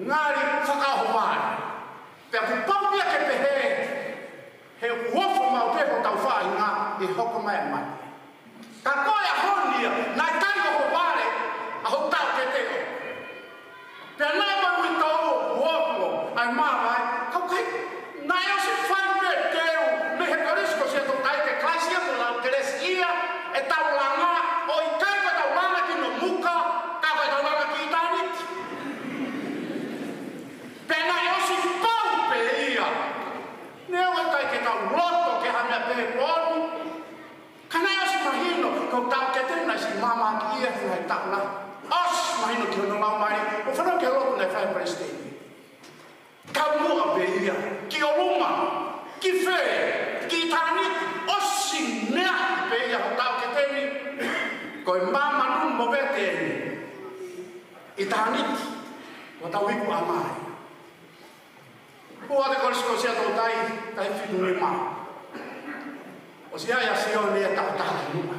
Ngali fakaʻohovale. Pea kuo pau pē ia ke pehē, he ʻoku ofo maʻu pē hotau faʻahinga ʻi he hoko mai ʻa e mate. Ka ko e ʻaho ni ia, naʻe ʻikai ʻohovale ʻa hotau taʻokete. Pea naʻe maʻu ʻi he uitou ʻoku ofo ai māvae, ka ʻoku ʻikai, naʻe ʻosi fai pē teu mei he kolisi ko Siaʻatoutai ke Kalaisiʻia mo Kalaisi ia ʻa e taulanga, ʻo ʻikai ko e taulanga ki Nomuka, ka ko e taulanga ki ʻitāniti. Pea naʻe ʻosi pau pē ia. Neongo ʻikai ke tau loto ke hā meʻa pehē ko eni, ka naʻe ʻosi mahino, ko e taʻokete naʻe ʻosi māmākiʻia he ngaahi taʻu lahi. ʻOsi mahino ki hono laumālie, ʻo fanongo ki he lotu naʻe fai ʻe he palesiteni. Taumuʻa pē ia, ki ʻolunga, ki fē, ki ʻitāniti, ʻosi meaʻi pē ia hotau taʻokete ni, ko e māmani mo e vete eni. ʻItāniti, ko hotau ipu ʻa mai. Kuo ʻoatu ʻe he kolisi ko Siaʻatoutai, taʻu fitu nima. ʻOsi ʻi ai ʻa Sione ia taʻu taha ki muʻa.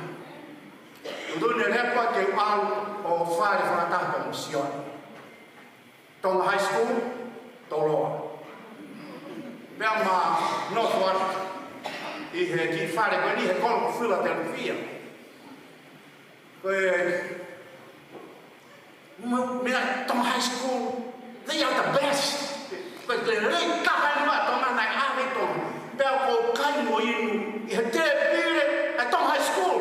ʻOku ou tui naʻe lea ko ia ke u ʻalu ʻo fale fakataha mo Sione. Tonga High School, Toloa. Pea ma nofo atu ʻi he kiʻi fale ko eni he kolo ko Philadelphia. Ko e mo-, meʻa Tonga High School, they are the best. Ko e lelei taha eni ʻa Tonga naʻe ʻave ʻi Tonga. Pea ʻoku ou kai mo inu ʻi he tēpile ʻa Tonga High School.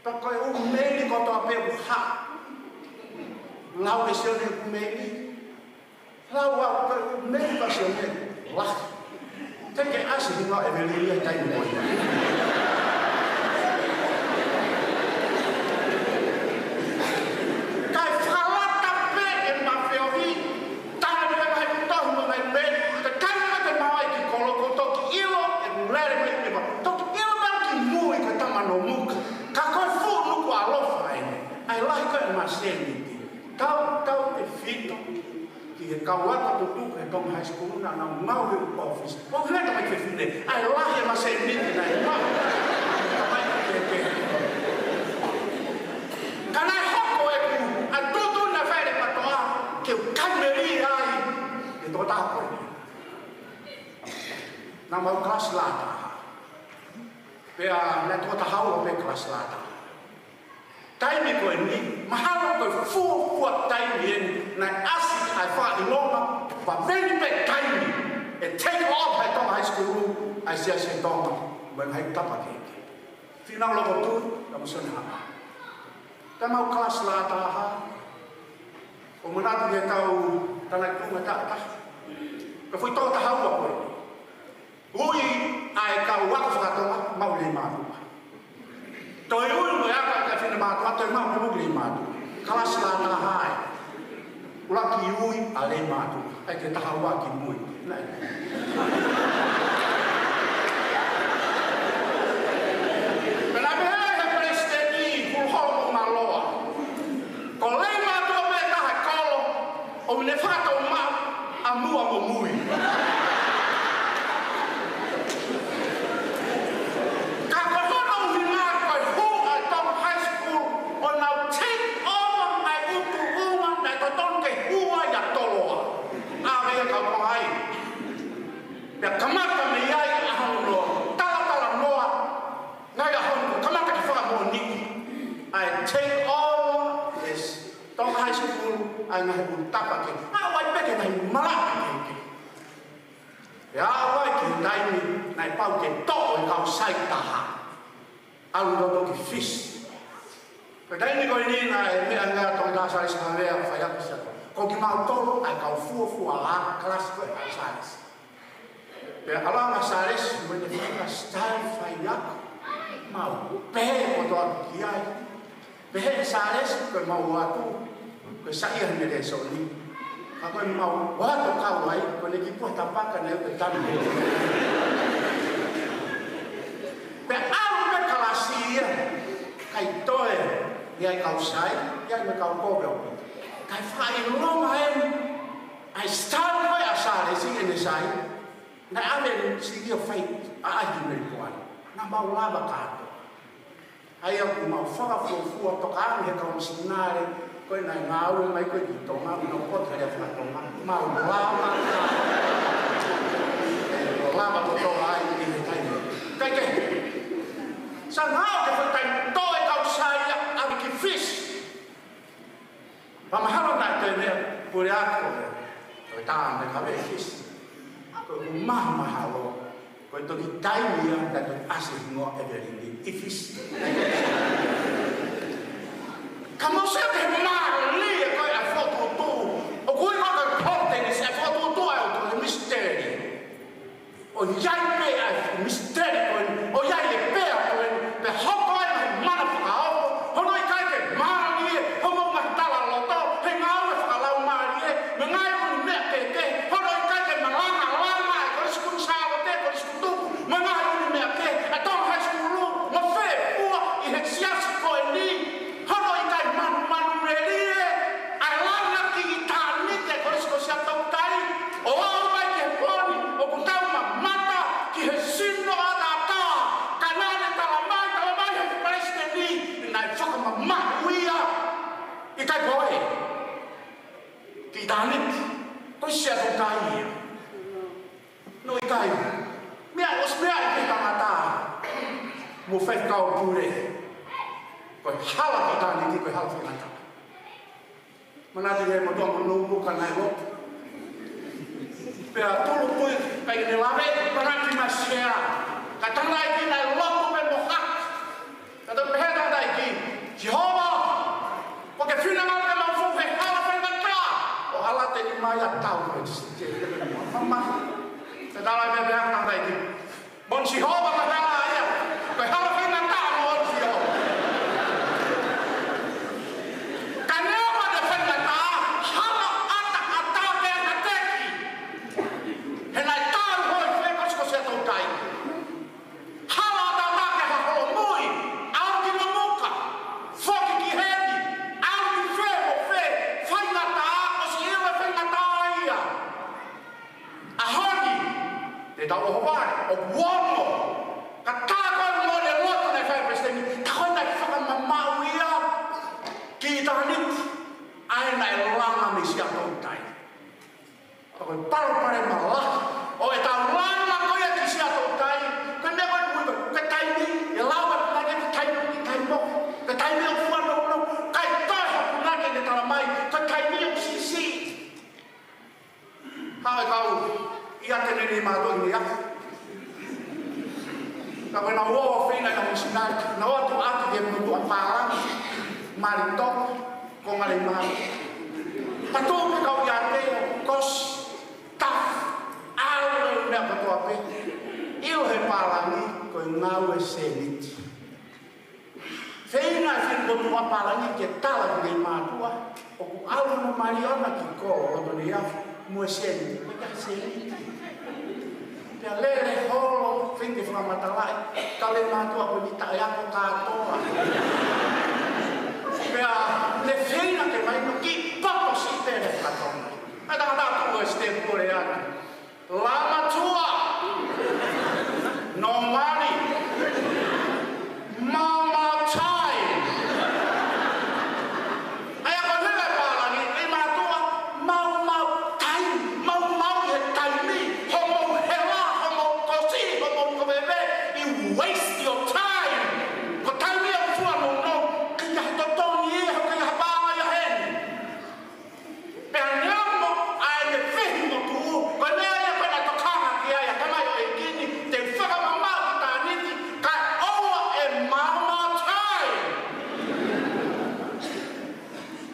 Pea ko e ʻū meili kotoa pē ʻoku hā. Lau ʻe Sione ʻū meili. Lau ʻe au ko e ʻū meili ʻa Sione. Lahi. Te ke ʻasi hingoa ʻEvelini ia he taimi ko ia. Kae fakalata pē ʻema feohi. Tala pē mai ʻeku tohi mo e ngaahi meili. Kae taimi ko ē te mau ʻi ai ki kolo ʻoku ou toki ʻilo ʻeku lele mai ʻema. Toki ʻilo mai ki mui ko e tama no muka. Ka ko e fuʻu nuku ʻalofa eni. ʻA e lahi ko ē ʻema sēniti. Tautautefito ki he kau ako tutuku he Tonga High School naʻa nau ngāue he ʻū ʻōfisi. ʻO hangē ko e fefine, ʻa e lahi ʻema sēniti naʻe maʻu. Ka naʻe hoko ʻeku ʻatu tuʻu naʻe fai ʻe he PATOA ke u kai meili ai ʻi he tokotaha ko ē. Naʻa mau kalasi lā taha. Pea naʻe tokotaha ua pē kalasi lā taha. Taimi ko eni, mahalo ko e fuofua taimi eni, naʻe ʻasi ai e fakaʻilonga, pea veni pē taimi ʻe take off ʻe he Tonga High School ʻa e Siasi ʻo Tonga, mo e ngaahi tapa kehekehe. Fīnau loko tui, ka mo Sione Hama. Pea mau kalasi lā taha, ʻo manatu ki he kau tangata tuʻunga taʻataha. Ka foʻi tokotaha ua ko ē. Ui ʻa e kau ako faka-Tonga, maʻu lelei mātuʻa. Toe ui mo e ako ʻa e kau fefine mātuʻa, toe maʻu pē mo lelei mātuʻa. Kalasi lā taha ē. ʻUluaki ui ʻa lelei mātuʻa. ʻAi ke taha ua ki mui. Naʻe. Pea naʻe pehē ʻe he palesiteni, Huluholo Moʻungaloa. Ko lelei mātuʻa pē taha kolo, ʻoku ne fakatou maʻu ʻa mua mo mui. Ka ko hono ʻuhinga ko e hū ʻa e Tonga High School, ʻo nau take over ʻa e ʻū tuʻunga naʻe totonu ke hū ai ʻa Toloa. ʻA meʻa kau ko hai. Pea kamata mei ai ʻa hono talatalanoa, ngaahi ʻaho ni, kamata ke fakamoʻoniʻi ʻa e take over ʻa e Tonga High School, ʻa e ngaahi ʻū tapa kehe. ʻA ʻoku ʻi ai pē ke ngaahi malaʻe kehekehe. Pea ʻalu ai ki he taimi naʻe pau ke toʻo e kau sai taha. ʻAlu loto ki Fisi. Ko e taimi ko eni naʻe meʻa ange ʻa Toketā Salesi Havea ʻo faiako Siasi. Ko kimautolu ʻa e kau fuofua ʻa e kalasi ko ē ʻa Salesi. Pea ʻalu ange ʻa Salesi mo ʻene fanga style faiako. Mau pehē kotoa ki ai. Pehē ʻe Salesi ko e mau ʻatu, ko e saiʻia he lēsoni. Ka ko e mau ʻatu kau ai, ko ʻene kiʻi puha tapaka naʻe ʻoku tanu. Pea ʻalu pē kalasi ia, kae toe, ʻi ai kau sai, ʻi ai mo e kau kovi. Kae fakaʻilonga eni, ʻa e style ko ē ʻa Salesi ʻene sai, naʻe ʻave ʻene siki ʻo fai ʻa ʻahi mei Poani. Naʻa mau lava kātoa. ʻA ia ʻoku mau fakafuofua toka ange he kau misinale, ko ē naʻe ngāue mai ko ē ki Tonga, ʻo nau poto he lea faka-Tonga. Mau lava, lava kotoa ai ʻi he taimi. Kae kehe, sai ngāue ke fai taimi, toʻo e kau sai ia ʻave ki Fisi. Pea mahalo naʻe toe meʻa pule atu ko e, ko e tā me ka vē Fisi. Ko e mahamahalo, ko e toki taimi ia naʻe toe ʻasi e hingoa ʻEvelini ʻi Fisi. Ka mou sio ki he mālie ko ē ʻa e fokotuʻutuʻu, ʻoku ui ko e importance ʻa e fokotuʻutuʻu ʻa e ʻOtua, he misiteli. ʻOku ʻi ai pē ʻa e misiteli ko eni, ʻoku ʻi ai e pea ko eni, pea hoko ai ʻa e mana fakaofo, hono ʻikai ke mālie homou ngaahi talaloto, he ngāue fakalaumālie, mo e ngaahi ʻū meʻa kehekehe, hono ʻikai ke malangalanga ʻa e Kolisi Kuini Sālote, Kolisi Kutuku, mo e ngaahi ʻū meʻa kehe, ʻa e Tonga High School, mo fē fua ʻi he siasi ko eni, hono ʻikai manumanu melie, ʻa e langa ki ʻitāniti ʻa e Kolisi ko Siaʻatoutai, ʻo aʻu mai ki he pooni, ʻoku tau mamata ki he sino ʻataʻatā, ka naʻe tala mai, tala mai he palesiteni, naʻe fakamamaʻu ia, ʻikai ko e, ki ʻitāniti, ko Siaʻatoutai ia. Faifekau Pule, ko e hala ki ʻitāniti, ko e hala faingataʻa. Manatu ki he motuʻa mo Nuʻunuʻu ka naʻe lotu. Pea tulu pui, kae ne lave, tangata mai Sea. Ka tangata ki naʻe lotu pē mo haki. Ka tau pehē tangata ki, Sihova, ko e finangalo ke mau fou he hala faingataʻa. ʻO hala te ni mai a tau, ko e sike, mama. Ka tala me pehē tangata ki. Mo Sihova ka tala ia, ko e hala faingataʻa mo Sihova. Ka neongo ʻene faingataʻa, hala ʻataʻatā pē ʻa e teki. He naʻe tau hoi fē kosi ko Siaʻatoutai. Hala ʻataʻatā ke ha holomui, ʻalu ki Nomuka, foki ki heni, ʻalu ki fē mo fē, faingataʻa, ʻosi ʻilo e faingataʻa ia. ʻAho ni, te tau ʻohovale, ʻoku ongo. Ka tā ko e mole loto naʻe fai ʻe Palesiteni, tā ko e naʻe fakamamaʻu ia ki ʻitāniti, ʻa ē naʻe langa mei Siaʻatoutai. Pea ko e palopalema lahi ʻo ʻetau langa ko ia ki Siaʻatoutai, ko e meʻa ko ē ʻoku ui ko e taimi, ʻe lau ʻa e punake ko e taimi, ko e taimi, ko e taimi ʻoku fuanono, kae toe ha punake ne tala mai, ko e taimi ʻoku siʻisiʻi. Haʻu e kau ʻiate ni mātuʻa ʻi he ako. Ka ko e naʻa nau ō fina ka misinale, naʻa nau ō atu atu ki he motuʻa pālangi, Malitoko, ko Ngaleimālie. Patu pē kau ʻiate ʻo kosi, tafu, ʻalu e meʻa kotoa pē. ʻIlo he pālangi, ko e ngāue sēniti. Feinga e fine motuʻa pālangi ke tala ki he mātuʻa, ʻoku ʻalu mo Maliona ki kolo, ʻo toni afu, mo e sēniti, mo e sēniti. Pea lele holo, feinga ke fakamatalaʻi, ka le mātuʻa ko ni taʻe ako kātoa. Pea le feinga ke mai no ki papo si te le kātoa. Mata mata tu e step pole atu. Lamatua. No money. Maumau time. ʻA ia ko e hala pālangi, ʻe mātuʻa, maumau time. Maumau he taimi, hoʻomou hela, hoʻomou kosi, hoʻomou koveve, you waste your time. Ko e taimi ʻoku fuanono, ke ia ha totongi, ʻe hoka ia ha pālangi ia heni. Pea neongo ʻa ʻene fehiʻa mo tuʻu, ko e meʻa ia ko ē naʻe tokanga ki ai ʻa e tamai ʻo e ʻEiki ni, te u fakamamaʻu ki ʻitāniti, kae ʻoua ʻe maumau time.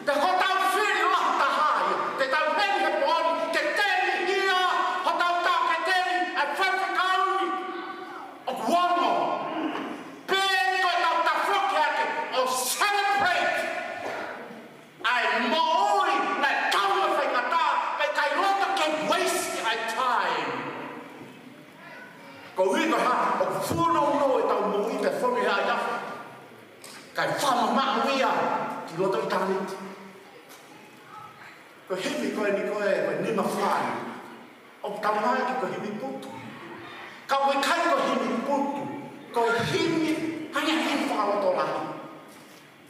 Pea ko hotau fili lahi taha ia, te tau heni he pō ni, ke teni ia, hotau tā ke teni, ʻa e faifekau ni, ʻoku ongo. Pea ko ʻetau tafoki hake, ʻo celebrate. ʻA e moʻui naʻe tau na faingataʻa, pea ʻikai loto ke waste ʻa e time. Ko e ʻuhi ko e hā, ʻoku fuanono ʻetau moʻui pea fonu he ʻahiʻahi. Kae fakamamaʻu ia ki loto ʻitāniti. Ko e himi ko eni ko e, ko e nima fai. ʻOku tau ngāueʻaki ko e himi putu. Ka ʻoku ʻikai ko e himi putu. Ko e himi, hangē ha himi fakalotolahi.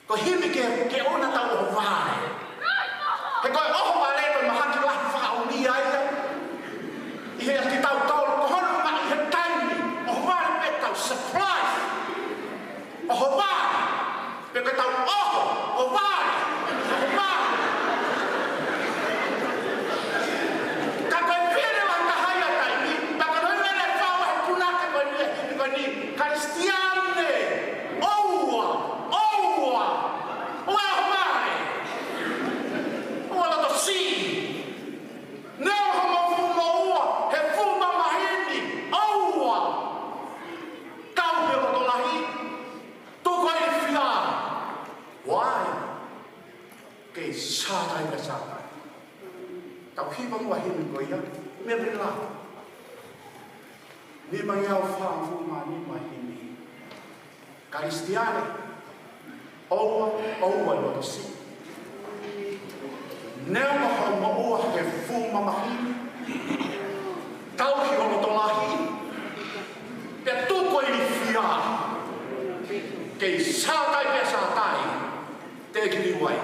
Ko e himi ke, ke ʻoua naʻa tau ʻohovale. He ko e ʻohovale ko e mahaki lahi fakaʻuli ai. ʻI he ʻakitautolu, ko hono ʻuhinga ʻi he taimi, ʻohovale pē tau surprise. ʻOhovale. Pea ke tau ʻoho, ʻohovale. ʻOhovale. Ka ko e fili lahi taha ia taimi, pea ko e ʻuhinga ia ʻe fai ʻe he punake ko eni, ko eni, Kalisitiane. ʻOua, ʻoua, ʻoua ʻohovale. ʻOua loto siʻi. Neongo hoʻomou fuʻu moʻua, he fuʻu mamahini, ʻoua. Tau he loto lahi, tuku e ilifia. Why? Kei sātai ka sātai. Tau hiva muʻa himi ko ia, meʻa pē la. Nima ngeau fā fā mā nima himi. Kalisitiane, ʻoua, ʻoua loto siʻi. Neongo hoʻo moʻua he fuʻu mamahini, tauhi ho loto lahi, pea tuku e ilifia. Kei sātai pea sātai, te kiliwai.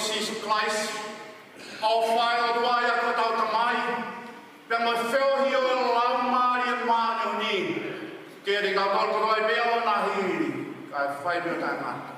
Sīsū Kalaisi, ʻofa ʻa e ʻOtua ʻa hotau Tamai, pea mo e feohi ʻo e Laumālie Māʻoniʻoni, ke ʻiate kitautolu kotoa pē ʻo na hili, kae fai pē ʻo taʻengata.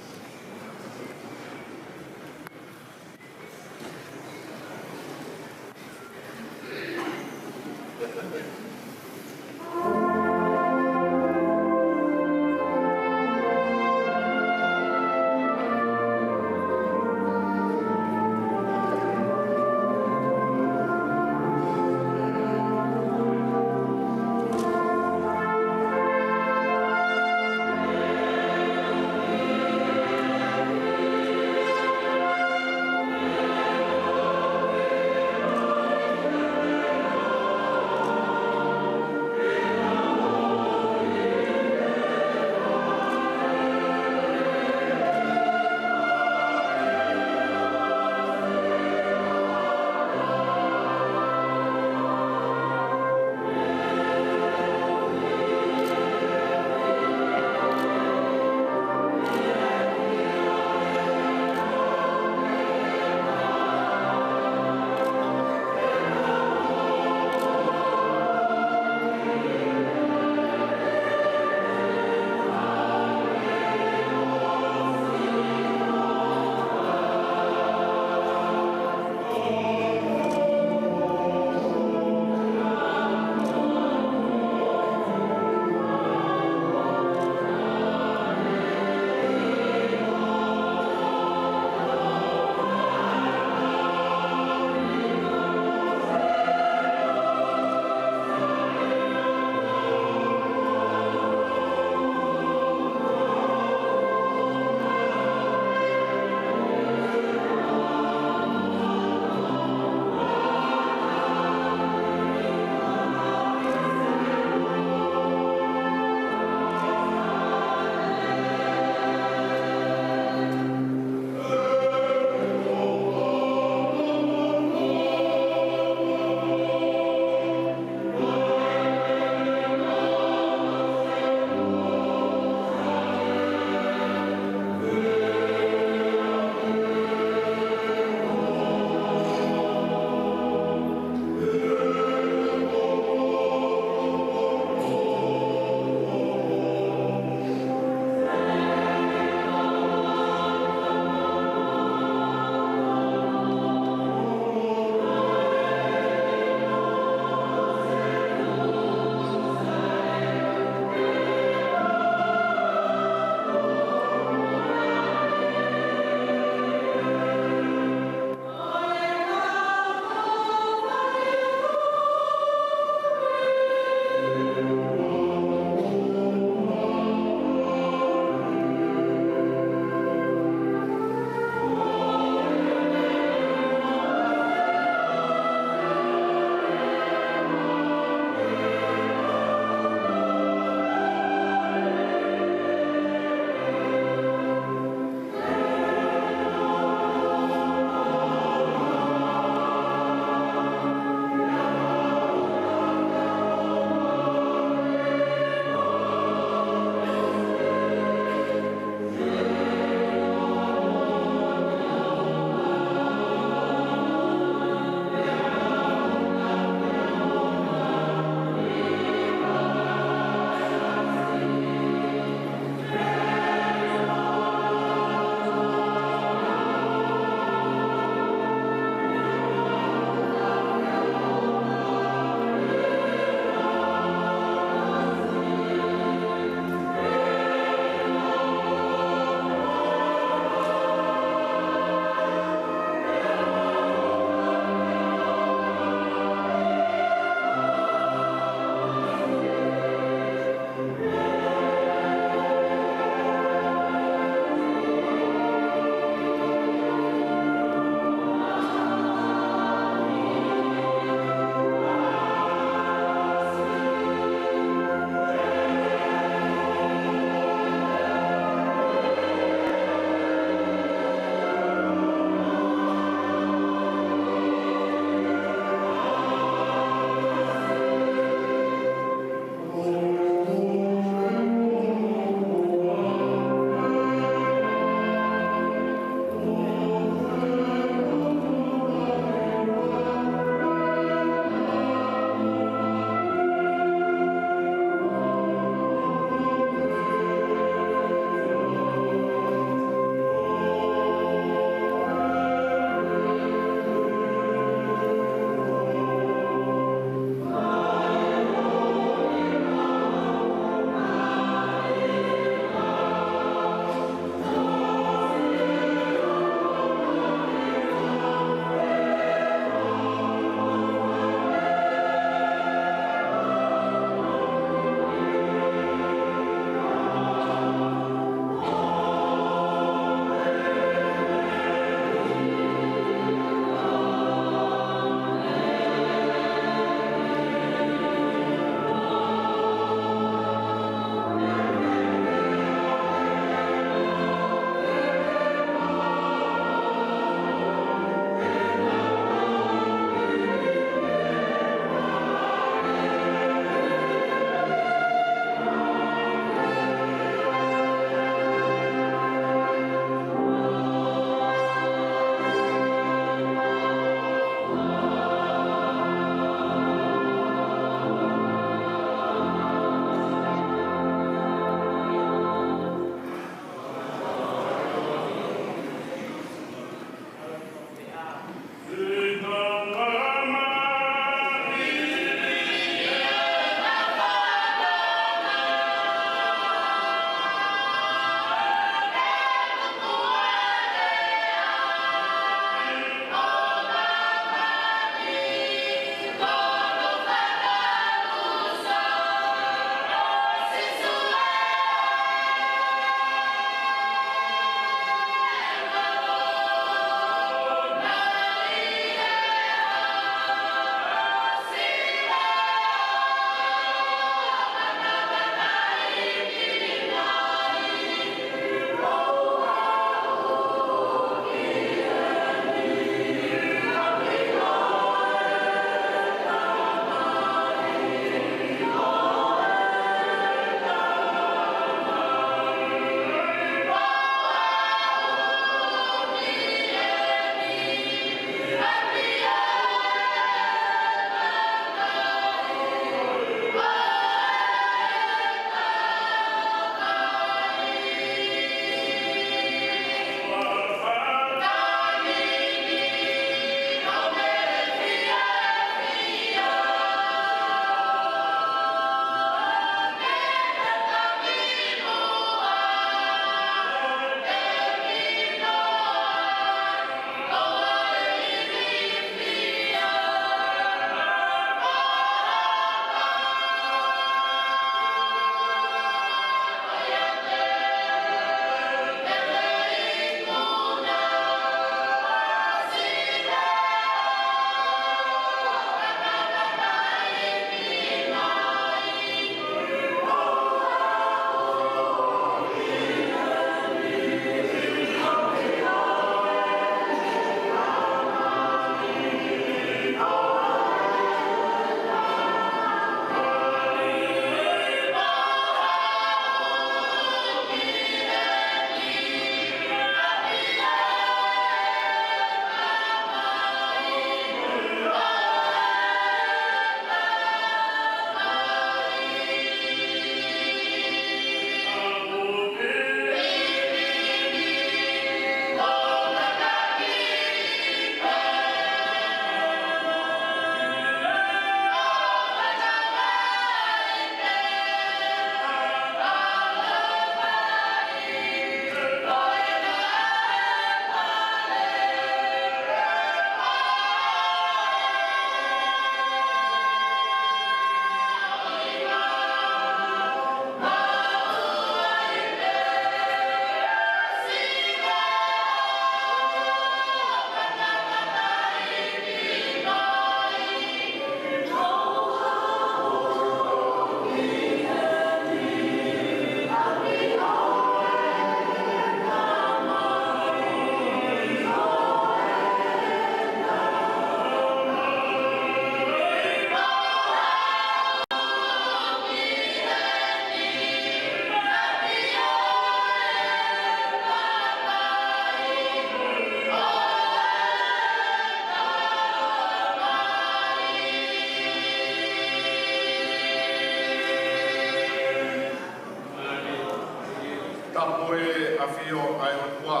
Tapu ʻa e ʻafio ʻa e ʻOtua.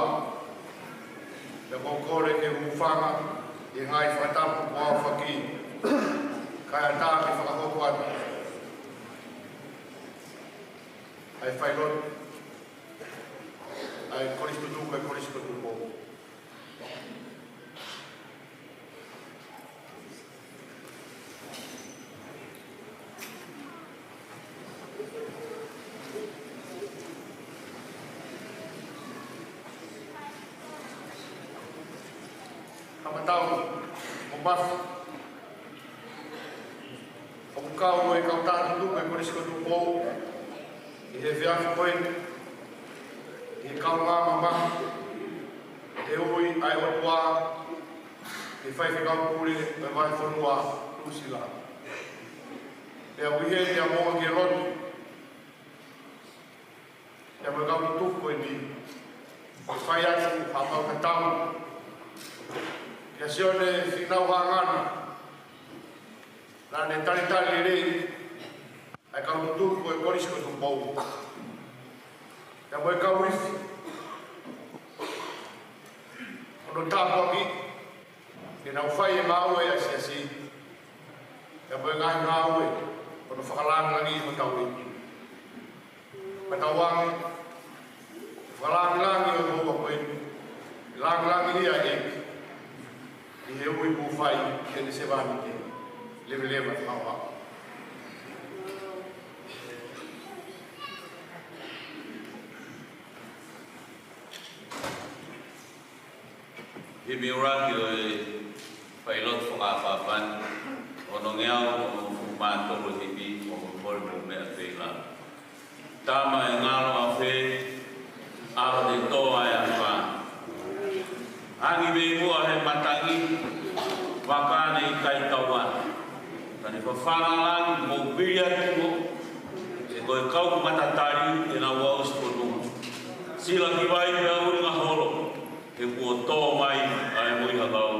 Pea ʻoku ou kole ke u hūfanga ʻi he ngaahi fakatapu kuo aofaki, kae ʻatā ke fakahoko atu ʻa e failotu ʻa e Kolisi Tutuku, ʻa e Kolisi Tutuku. Ka matau mo mafi, ʻoku kau e kau tā tutuku ʻa e Kolisi ko Tupou ʻi he efiafi ko eni ʻi he kaungā mamahi ʻo e ui ʻa e ʻOtua ki he Faifekau Pule ʻo e Vahefonua Nuʻusila. Pea ʻoku ʻi heni ʻa e moʻunga ke lotu pea mo e kau tutuku ko eni, ʻo fai atu ha mau tatau kia Sione Fīnau Hangana, naʻa ne talitali lelei ʻa e kau tutuku ʻo e Kolisi ko Tupou, pea mo e kau ifi, ʻo ne tāpuakiʻi ke nau fai e ngāue ʻa e siasi, pea mo e ngaahi ngāue ʻo ne fakalāngilangiʻi hotau ivi. Pea tau ange ʻo fakalāngilangiʻi ʻa e houa ko eni, lāngilangiʻia ʻEiki ʻi he ui kuo fai ki heʻene sevāniti. Leveleva e fakahā. Himi ʻuluaki ʻo e failotu fakaʻapaʻapa ni, onongeau hongofulu mā tolu e himi, ʻo hono mole mo meʻa feila. Tama e ngalo ʻa fē, ʻa ʻo te toa e afā. Angi vei muʻa he matangi, vaka ne ʻikai tauana. Ka ne fafanga langi mo pili atu mo, he ko e kau matatali te nau aʻusi fonua. Sila ki vai pea ulinga holo, he kuo tō mai ʻa e moʻui hakau.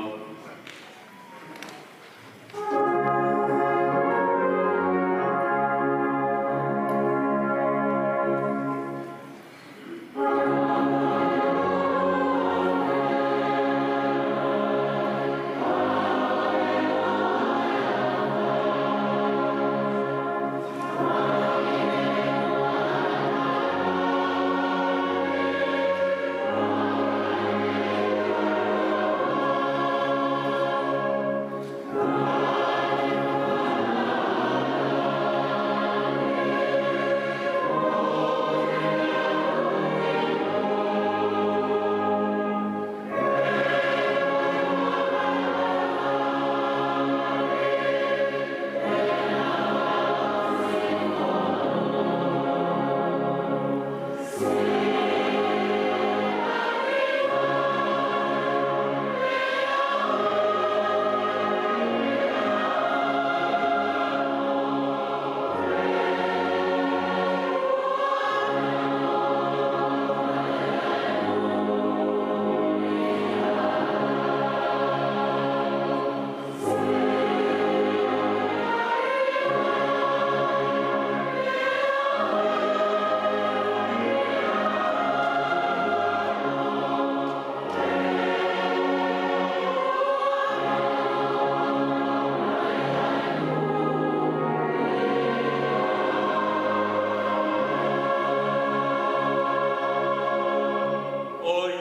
ʻOi,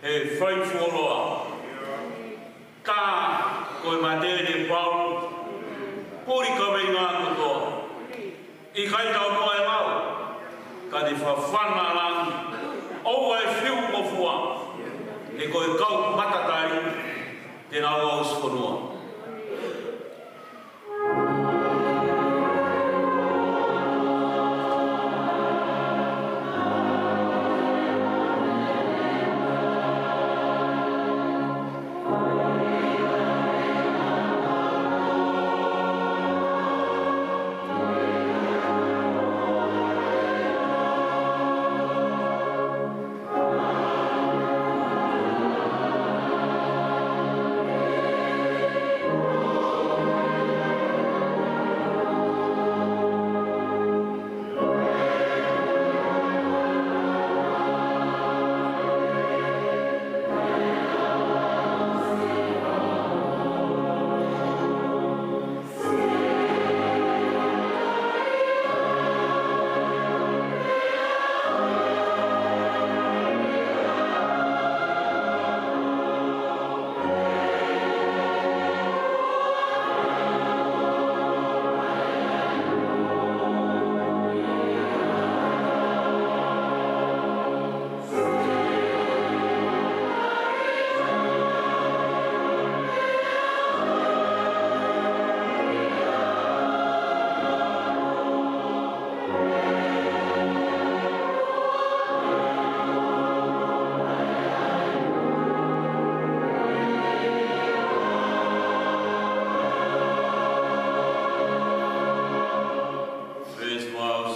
he fai fuoloa. Ka ko e mate ne pau, puli kaveinga kotoa. ʻIkai tau moa e mau, ka ne fafanga langi, ʻoua ʻe fiu mo fua, he ko e kau matatali te nau aʻusi fonua.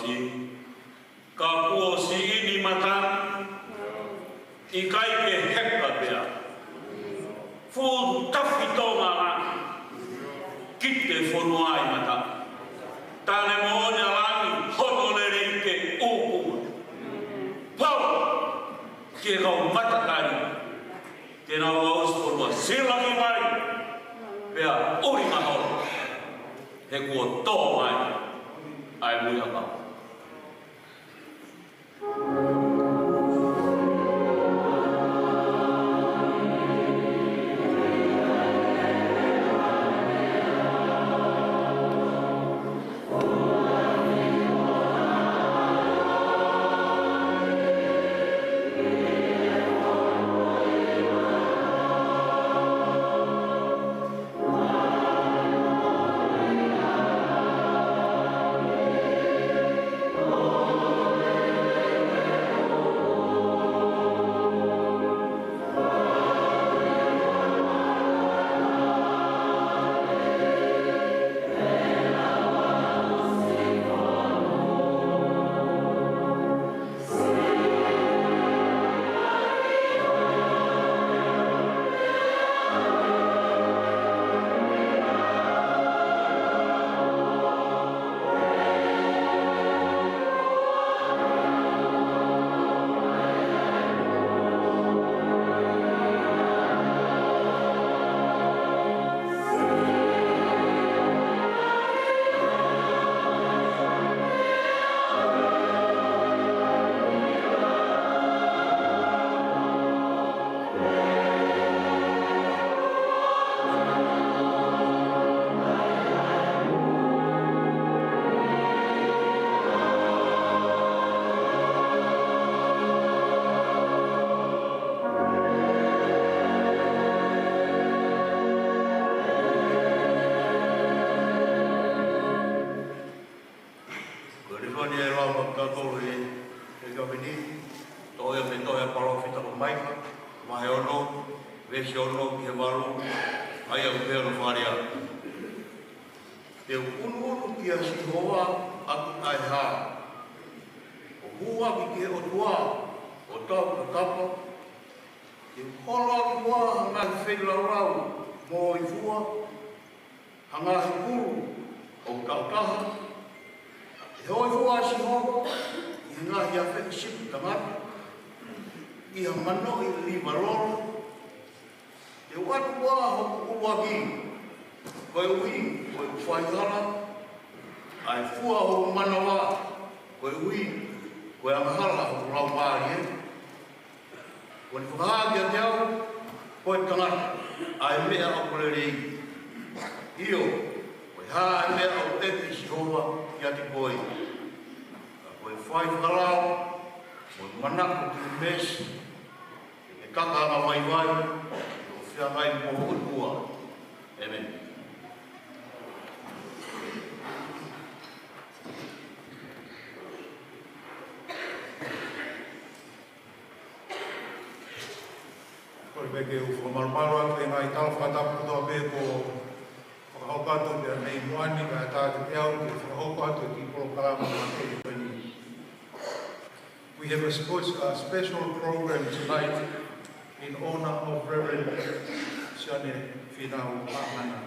Ka kuo siʻi ni mata, ʻikai ke heka pea. Fuʻu tafi Tonga ki te fonua ʻi mata. Tane moʻoni ʻa langi, hono lelei ke uku. Pau, ke kau matakali. Ke nau ʻausi fonua silaki mai. Pea ʻuli mahalo. He kuo tō mai. ʻAi mui hapa. Ko e lifoni ʻe lau maʻatautolu ʻi he, ʻi he efiafi ni, toʻo ia mei he tohi ʻa e palōfita ko Maika, vahe ono, veesi ono ki he valu, ʻa ia ʻoku pehē hono fakalea. Te u ʻunuʻunu kia Sihova ʻaki ʻa e hā, ʻo hū ʻaki ki he ʻOtua ʻo tautapa, te u holo ʻaki muʻa ha ngaahi feilaulau mo hoifua, ha ngaahi pulu ʻoku taʻutaha. ʻE hoifua ʻa Sihova ʻi he ngaahi afe sipi tangata, ʻi ha manoʻi liva lolo. Te u ʻatu muʻa hoku ʻuluaki, koeʻuhi ko ʻeku faihala, ʻa e fua hoku manava, koeʻuhi ko e angahala hoku laumālie. Kuo ne fakahā kiate au, ko e tangata, ʻa e meʻa ʻoku lelei. ʻIo, ko e hā ʻa e meʻa ʻoku ʻeke ʻe Sihova kiate koe? Ka ko e fai fakalao, mo e manako ki he meesi, ke ke kaka angavaivai, ʻo feangai mo ho ʻOtua. ʻĒmeni. Kole pē ke u fakamalumalu atu he ngaahi tala fakatapu kotoa pē kuo fakahoko atu pea mei muʻa ni, kae ʻatā kiate au ke fakahoko atu e kiʻi polokalama makehe ko eni. We have a spo-, a special program tonight in honor of Reverend Sione Finau Haʻamana.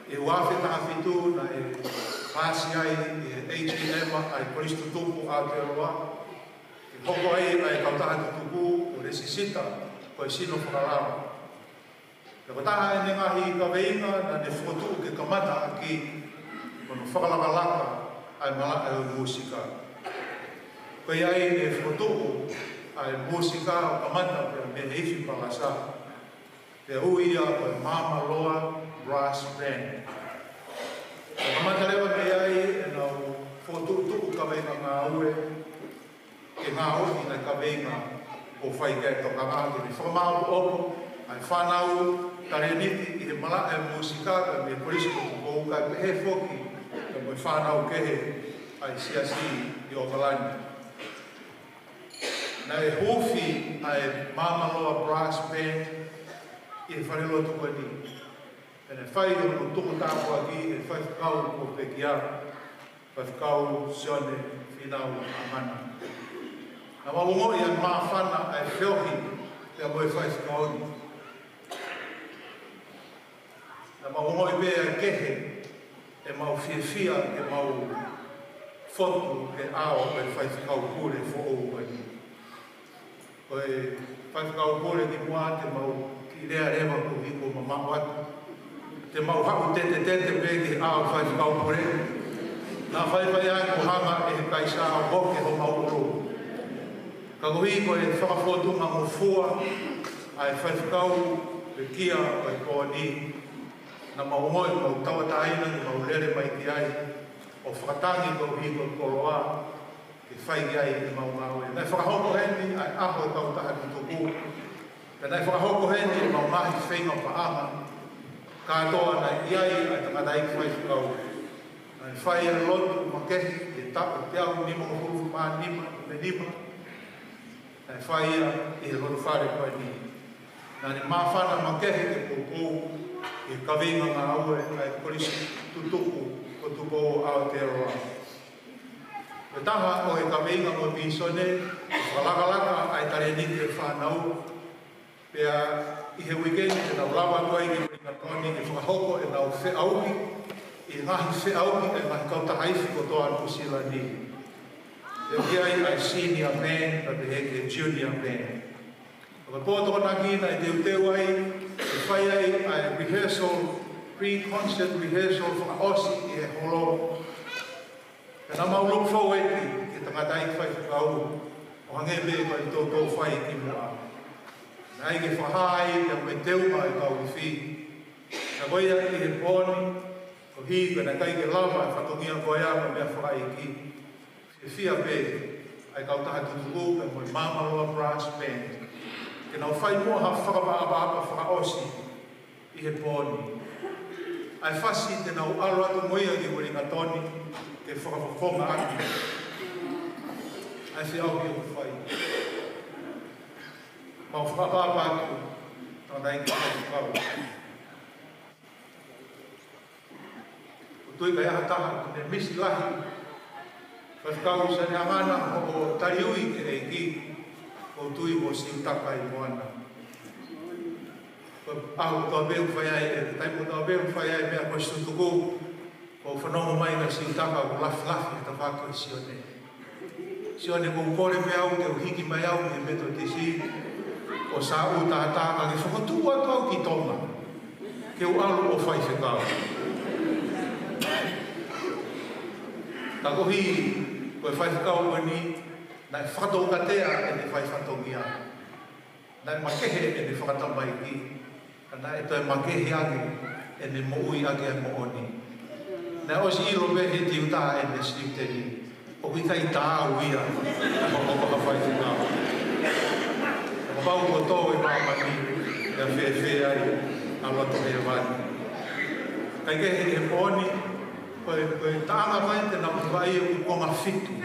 ʻI he ua afe taha fitu naʻe paasi ai ʻi he A G M ʻa e Kolisi Tutuku ʻo Aotearoa, ke hoko ai ʻa e kautaha tutuku ʻo lesisita ko e sino fakalao. Pea ko e taha ʻene ngaahi kaveinga naʻa ne fokotuʻu ke kamata ʻaki, ko hono fakalakalaka ʻa e malaʻe ʻo e mūsika. Ko ia ai ne fokotuʻu ʻa e mūsika ʻo kamata pea mei he ifi palasa. Pea ui ia ko e Maamaloa Brass Band. Pea kamata leva mei ai ʻenau fokotuʻutuʻu kaveinga ngāue, ke ngāueʻaki ʻa e kaveinga ʻoku fai ki ai e tokanga, ke ne fakamaʻopoʻopo ʻa e fānau talēniti ʻi he malaʻe ʻo e mūsika, kae mei he Kolisi Tutuku, kae pehē foki pea mo e fānau kehe ʻa e siasi ʻi ʻOkalani. Naʻe huufi ʻa e Maamaloa Brass Band ʻi he falelotu ko eni. Pea ne fai hono tuku tāpuaki ʻe he faifekau ko Pekia. Faifekau Sione Fīnau Amana. Naʻa mau ongoʻi ʻa e māfana ʻa e feohi pea mo e faifekau ni. Naʻa mau ongoʻi pē ʻa e kehe ʻemau fiefia ke mau fotu he ʻao ʻo e faifekau pule foʻou ko eni. Ko e faifekau pule kimuʻa te mau kiʻi lea leva koeʻuhi kuo mamaʻo atu. Te mau haʻu tetetete pē ki he ʻao faifekau pule. Naʻa faifai ai kuo hanga ʻe he kaisā ʻo hoke homau ʻulu. Ka koeʻuhi ko e fakafōtunga ngofua ʻa e faifekau pekia ʻo e pō ni, naʻa mau ongoʻi mau tauʻatāina ke mau lele mai ki ai ʻo fakatangi koeʻuhi ko e koloa ke fai ki ai ʻemau ngāue. Naʻe fakahoko heni ʻa e ʻaho ʻo e kautaha tutuku. Pea naʻe fakahoko heni ʻemau ngaahi feinga paʻanga. Kātoa naʻe ʻi ai ʻa e tangataʻeiki faifekau. Naʻe fai ʻa e lotu makehe ʻi he taʻu ʻe teau nimangofulu mā nima, mā nima. Naʻe fai ia ʻi he loto fale ko eni. Naʻa ne māfana makehe ke poupou ʻi he kaveinga ngāue ʻa e Kolisi Tutuku ko Tupou ʻo Aotearoa. Ko e taha ʻo e kaveinga mo e vīsone, fakalakalaka ʻa e talēniti ʻo e fānau. Pea ʻi he uike ni te nau lava atu ai ki Uelingatoni ke fakahoko ʻenau feʻauhi, ʻi he ngaahi feʻauhi ʻa e ngaahi kautaha ifi kotoa ʻa Nuʻu Sila ni. Pea ʻi ai ʻa e senior band, pea pehē ki he junior band. Ko e pō Tokonaki naʻe teuteu ai, ʻe fai ai ʻa e rehearsal, pre-concert rehearsal fakaʻosi ʻi he holo. Pea naʻa mau look forward ki he tangataʻeiki faifekau, ʻo hangē pē ko e toutou fai kimuʻa. Naʻe ʻikai ke fakahā ai pea mo e teunga ʻo e kau ifi. Ka ko ia ʻi he pō ni, koeʻuhi ko e naʻe ʻikai ke lava e fatongia ko ia mo e meʻa fakaʻeiki. Fiefia pē ʻa e kautaha tutuku pea mo e Māmaloa Brass Band ke nau fai muʻa ha fakaʻapaʻapa fakaʻosi ʻi he pō ni. ʻA e fasi te nau ʻalu atu mo ia ki Uelingatoni ke fakafofonga atu ʻa e feʻauhi ʻoku fai. Mau fakaʻapaʻapa atu, tangataʻeiki faifekau. ʻOku ou tui ʻe ʻi ai ha taha ʻoku ne misi lahi. Faifekau Sione Amana, hoʻo taliui ki he ʻEiki, ʻoku ou tui kuo siutaka ʻi Moana. Ko e ʻaho kotoa pē ʻoku fai ai, ʻe, taimi kotoa pē ʻoku fai ai e meʻa ko e tutuku, ʻoku fanongo mai naʻe siutaka ʻoku lafilafi e tafaʻaki ʻo Sione. Sione, ʻoku ou kole pē au ke u hiki mai au mei he Metotisi ʻo Saʻu Tātā kae ke fokotuʻu atu au ki Tonga ke u ʻalu ʻo faifekau. Ka koeʻuhi ko e faifekau ko eni naʻe fakatoukatea ʻene faifatongia. Naʻe makehe ʻene fakatamaiki, ka naʻe toe makehe ange ʻene moʻui ʻaki ʻa e moʻoni. Naʻe ʻosi ʻilo pē he tiuta ʻene siuteni, ʻoku ʻikai taau ia ʻa e hokohoko ʻa e faifekau. Kapau kuo tō ʻi māmani, ʻe fēfē ai ʻa loto hēvani. Kae kehe he pō ni, ko e, ko e taʻanga ko ē te nau vaʻi ʻoku konga fitu.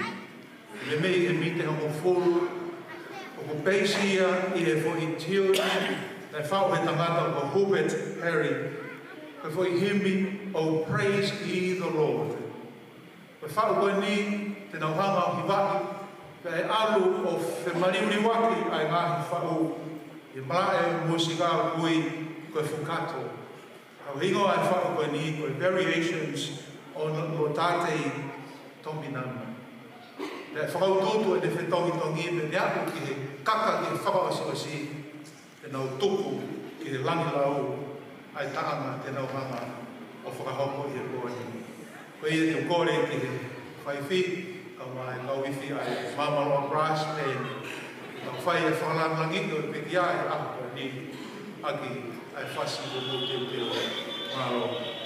Meimei he miniti hongofulu, ʻoku peisi ia ʻi he foʻi tune naʻe faʻu he tangata ko Hubert Parry, ko e foʻi himi, "Oh, praise ye the Lord." Ko e faʻu ko eni te nau hanga ʻo hivaʻi, pea ʻe ʻalu ʻo femaliuliuaki ʻa e ngaahi faʻu ʻi he malaʻe mūsika ʻoku ui ko e fugato. Ko e hingoa ʻo e faʻu ko eni ko e Variations on Laudate Dominum. Naʻe fakautuutu ʻene fetongitongi pea ne aʻu ki he kaka ki he fakaʻosiʻosi, te nau tuku ki he langilau ʻa e taʻanga te nau hanga ʻo fakahoko ʻi he pō ni. Ko ia te u kole ki he faifi, kae ʻumaʻā e kau ifi ʻa e Māmaloa Brass Band, ke fai e fakalāngilangi ʻo e pekia ʻi he ʻaho ko eni ʻaki ʻa e fasi ko e Moʻui Teuteu. Mālō.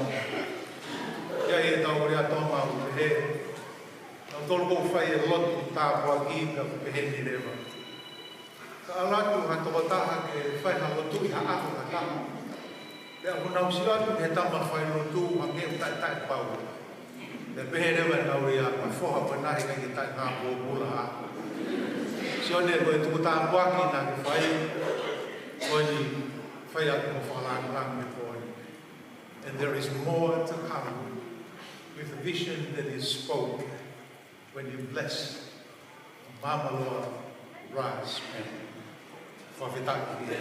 ʻI ai ʻetau lea Tonga ʻoku pehē, naʻa tau ʻoku fai e lotu tāpuaki pea ʻoku pehē ni leva: Ka ʻalu atu ha tokotaha ke fai ha lotu ʻi ha ʻaho ha taha, pea ʻoku nau sio atu ki he tama failotu hangē ʻoku taʻetaʻepau. Pea pehē leva ʻenau lea, ko e foha ko ena ʻikai ke taʻengāpōpula. Sione, ko e tuku tāpuaki naʻa ke fai, ko eni, fai atu mo fakalāngilangi he pō ni. And there is more to come with the vision that is spoken when you bless Mama Loa Rice Mill. Fakafetaʻi ki he,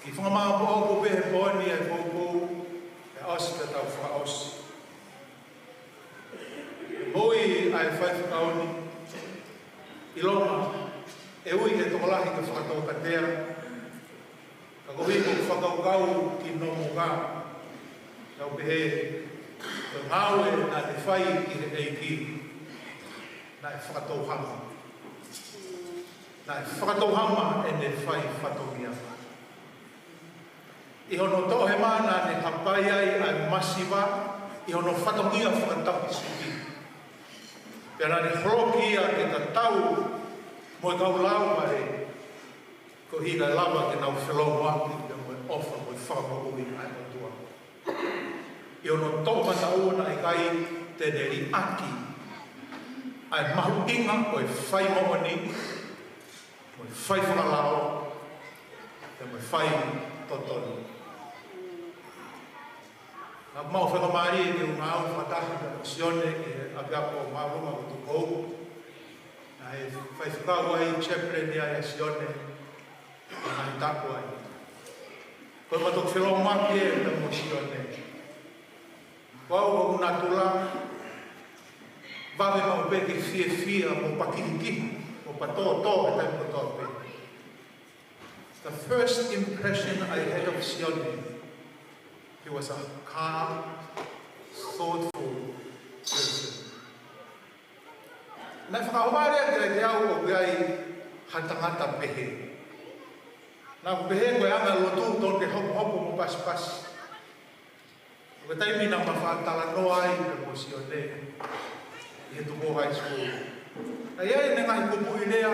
ki he fanga māʻopoʻopo pē he pō ni ʻa e poupou, ʻe ʻosi pea tau fakaʻosi. Ui ʻa e faifekau ni, ʻilonga ʻe ui e tokolahi ke fakatōkatea, ka koeʻuhi ko e fakakaukau ki Nomuka, tau pehē, ko e ngāue naʻa ne fai ki he ʻEiki, naʻe fakatōhama. Naʻe fakatōhama ʻene fai fatongia. ʻI hono toʻohema naʻa ne hapai ai ʻa e masiva ʻi hono fatongia fakatauhisipi. Pea naʻa ne holoki ia ke tatau mo e kau laumālie, koeʻuhi kae lava ke nau felōngoaki pea mo e ʻofa mo e fakamoʻui ʻa e ʻOtua. ʻI hono toʻomataʻu naʻe ʻikai te ne liʻaki ʻa e mahuʻinga ʻo e fai moʻoni, mo e fai fakalao, pea mo e fai totonu. Naʻa mau fakamālie ke u ngāue fakataha mo Sione ʻi he ʻapiako māʻolunga ʻo Tupou. Naʻe faifekau ai, chaplain ia ʻa Sione, ʻi he ngaahi taʻu ko ē. Ko ʻema toki felōngoaki ē pea mo Sione. Ko au ʻoku natula, vave maʻu pē ke fiefia mo pakihikihi mo patōtō he taimi kotoa pē. The first impression I had of Sione, he was a calm, thoughtful person. Naʻe fakahā leva kiate au ʻoku ʻi ai ha tangata pehē. Naʻa ku pehē ko e anga lotu tonu ke hopohopo mo pasipasi. Ko e taimi naʻa ma faʻa talanoa ai pea mo Sione ʻi he Tupou High School, naʻe ʻi ai ʻene ngaahi kupuʻi lea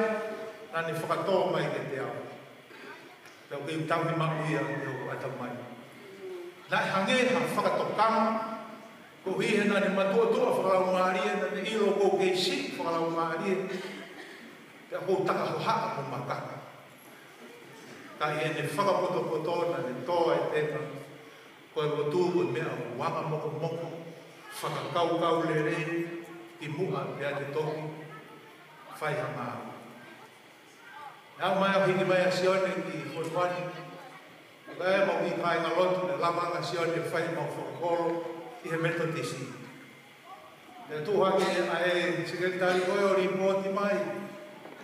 naʻa ne fakatō mai kiate au. Pea ʻoku kei tauhi maʻu ia ʻi hoku ʻatamai. Naʻe hangē ha fakatokanga, koeʻuhi he naʻa ne matuʻotuʻa fakalaumālie, naʻa ne ʻilo ʻoku ou kei siʻi fakalaumālie, pea ʻoku ou taka hohaʻa mo makaka. Ka ʻi heʻene fakapotopoto naʻa ne tō ʻa e tenga. Ko e lotu ko e meʻa ʻoku anga mokomoko, fakakaukau lelei, kimuʻa pea te toki fai ha ngāue. Naʻa mau hiki mai ʻa Sione ki Fonua ni. Kae mau ʻi he kāingalotu, naʻe lava ange ʻa Sione ʻo fai ʻemau fakakolo ʻi he Metotisi. Pea tuʻu hake ʻa e sekelitali ko ē ʻo lipooti mai,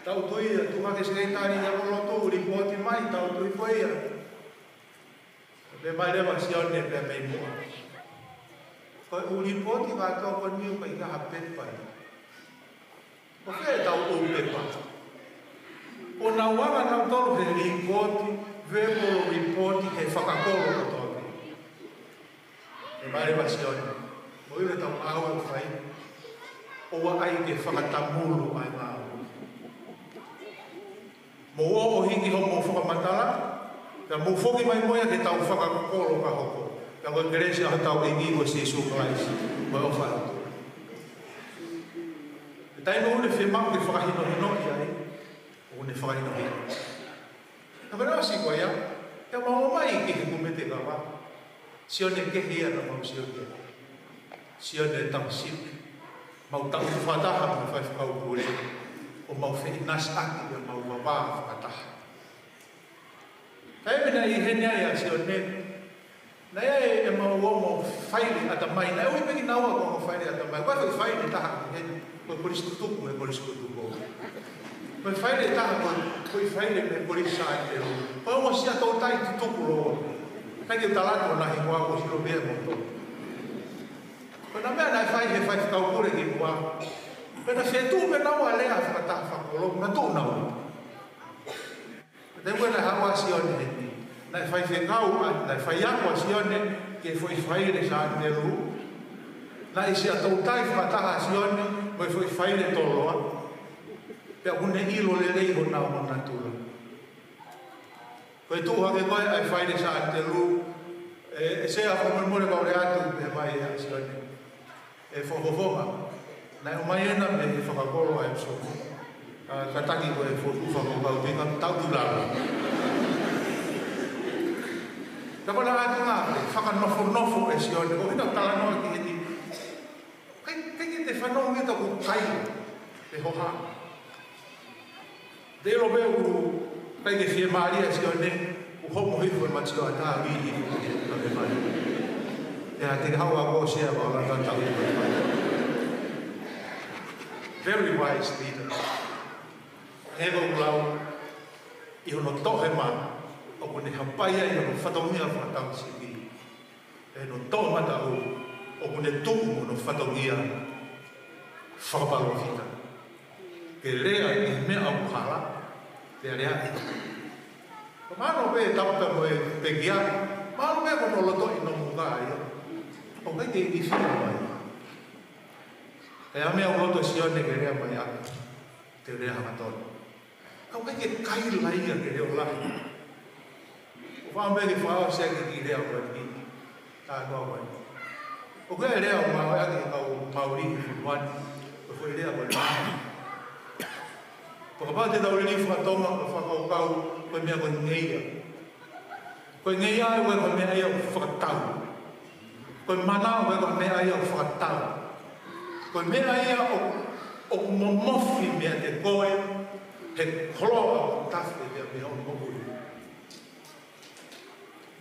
tau tui ia, tuʻu hake sekelitali ia ʻo lotu, lipooti mai, tau tui ko ia. Pea mai leva ʻa Sione pea mei muʻa: Ko e ʻū lipooti kātoa ko eni ʻoku ʻikai ha pepa ia. Ko fē ʻetau ʻū pepa? ʻO nau anga nautolu he lipooti, verbal report, he fakakolo kotoa pē. Pea mai leva ʻa Sione: Mou ʻilo ʻetau ngāue ʻoku fai, ʻoua ʻe ʻai ke fakatamulu ʻa e ngāue. Mou ō ʻo hiki hoʻomou fakamatala, pea mou foki mai mo ia ke tau fakakolo ka hoko. Pea ko e kelesi ʻa hotau ʻEiki ko Sīsū Kalaisi, mo e ʻofa ʻa e ʻOtua. He taimi ʻoku ne fiemaʻu ke fakahinohinoʻi ai, ʻoku ne fakahinohino. Ka pea ʻosi ko ia, pea mau ō mai ki he kumete kava. Sione kehe ia naʻa mau sio ki ai. Sione Tauhisipi. Mau tau fakataha mo e Faifekau Pule, ʻo mau feʻinasiʻaki pea mau vavā fakataha. Taimi naʻe ʻi heni ai ʻa Sione, naʻe ʻi ai ʻemau ongo faile ʻatamai, naʻe ui pē kinaua ko e ongo faile ʻatamai. Ko e faile ʻe taha ʻi heni, ko e Kolisi Tutuku, ko e Kolisi Tutuku. Ko e faile ʻe taha ko e, ko e faile mei he Kolisi Sātelu. Ko e ongo Siaʻatoutai Tutuku lōua. ʻIkai ke u tala atu honau hingoa, ʻoku ʻosi ʻilo pē ʻe moutolu. Ko e meʻa naʻe fai ʻe he Faifekau Pule kimuʻa, pea naʻa nau fetuʻu pē naua ʻo lea fakataha fakakolo, naʻa nau tuʻu naua. Pea ko e taimi naʻe haʻu ai ʻa Sione heni, Naʻe faifekau, ʻa, naʻe faiako ʻa Sione ki he foʻi faile Sātelu. Naʻe siʻa toutai fakataha ʻa Sione mo e foʻi faile Toloa. Pea ʻoku ne ʻilo lelei honau natula. Ko e tuʻu hake ko ē ʻa e faile Sātelu, ʻe, ʻe Sea, fakamolemole kau lea atu pē mai ʻa Sione. ʻE fakafofonga, naʻe ʻomai ena mei he fakakolo ʻa e ʻapisoku. ʻA, kātaki ko e foʻi fakakaukau pē ka tau tu lalo. Ka ko e ʻalu atu ngā pē, fakanofonofo ʻe Sione, ʻo hina talanoa ki heni. Kai, kai ke te fanongo ki he taku kai, pe hoha. Te ʻilo pē ʻoku ʻikai ke fiemālie ʻa Sione, ʻoku homo hifo e mati ʻo ʻatā ʻi he, ʻi he, ʻi he mai. ʻIa, te ke haʻu ʻo sea ʻo ʻalu atu ʻo tau ʻi he mai. Very wise leader. He ko ʻoku lau, ʻi hono toʻohema, ʻoku ne hapai ai hono fatongia fakatauhisipi. ʻI hono toʻomataʻu, ʻoku ne tuʻu mo hono fatongia fakapalōfita. Ke lea ʻi he meʻa ʻoku hala, pea lea ʻi. Ka mahalo pē tapu pē mo e pekia, mahalo pē ko hono loto ʻi hono muka ia. ʻOku ʻikai ke ʻi fia mai. Ka ʻi ai ha meʻa ʻoku loto Sione ke lea mai ʻaku, te u lea hangatonu. Ka ʻoku ʻikai ke kaila ia ke leʻo lahi. ʻOku ou fakaʻamu pē ke fakaʻosi ʻaki e kiʻi lea ko eni. Tā ko eni. ʻOku ʻi ai e lea ʻoku maʻu ʻaki ʻe he kau Mauli ʻi he fonua ni. Ko e foʻi lea ko eni. Pea kapau te tau liliu faka-Tonga ʻo fakakaukau ko e meʻa ko e ngeia. Ko e ngeia ʻoku ʻikai ko ha meʻa ia ʻoku fakatau. Ko e mana ʻoku ʻikai ko ha meʻa ia ʻoku fakatau. Ko e meʻa ia ʻoku, ʻoku momofi meiate koe he koloa ʻoku tafe mei hoʻo moʻui.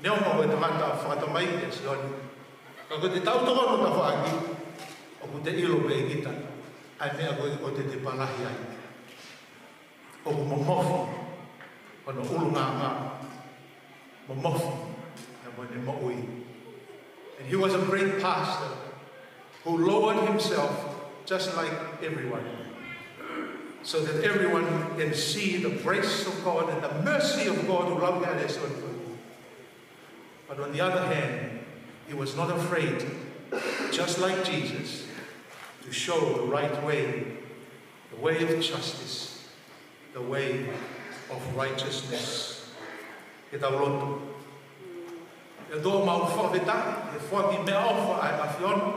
Neongo ko e tangata fakatamai ʻa Sione. Ka ko ʻete tau tokanga ʻo tafaʻaki, ʻoku te ʻilo pē kita ʻa e meʻa ko ē ʻoku te tepalahi ai. ʻOku momofi hono ʻulungaanga, momofi ʻa e moʻoni moʻui. And he was a great pastor who lowered himself just like everyone, so that everyone can see the grace of God and the mercy of God ʻoku lau ki ai ʻa Sione Foʻui. But on the other hand, he was not afraid, just like Jesus, to show the right way, the way of justice, the way of righteousness. Ke tau lotu. ʻE ʻOtua, mau fakafetaʻi he foaki meʻaʻofa ʻa e ʻAfiona.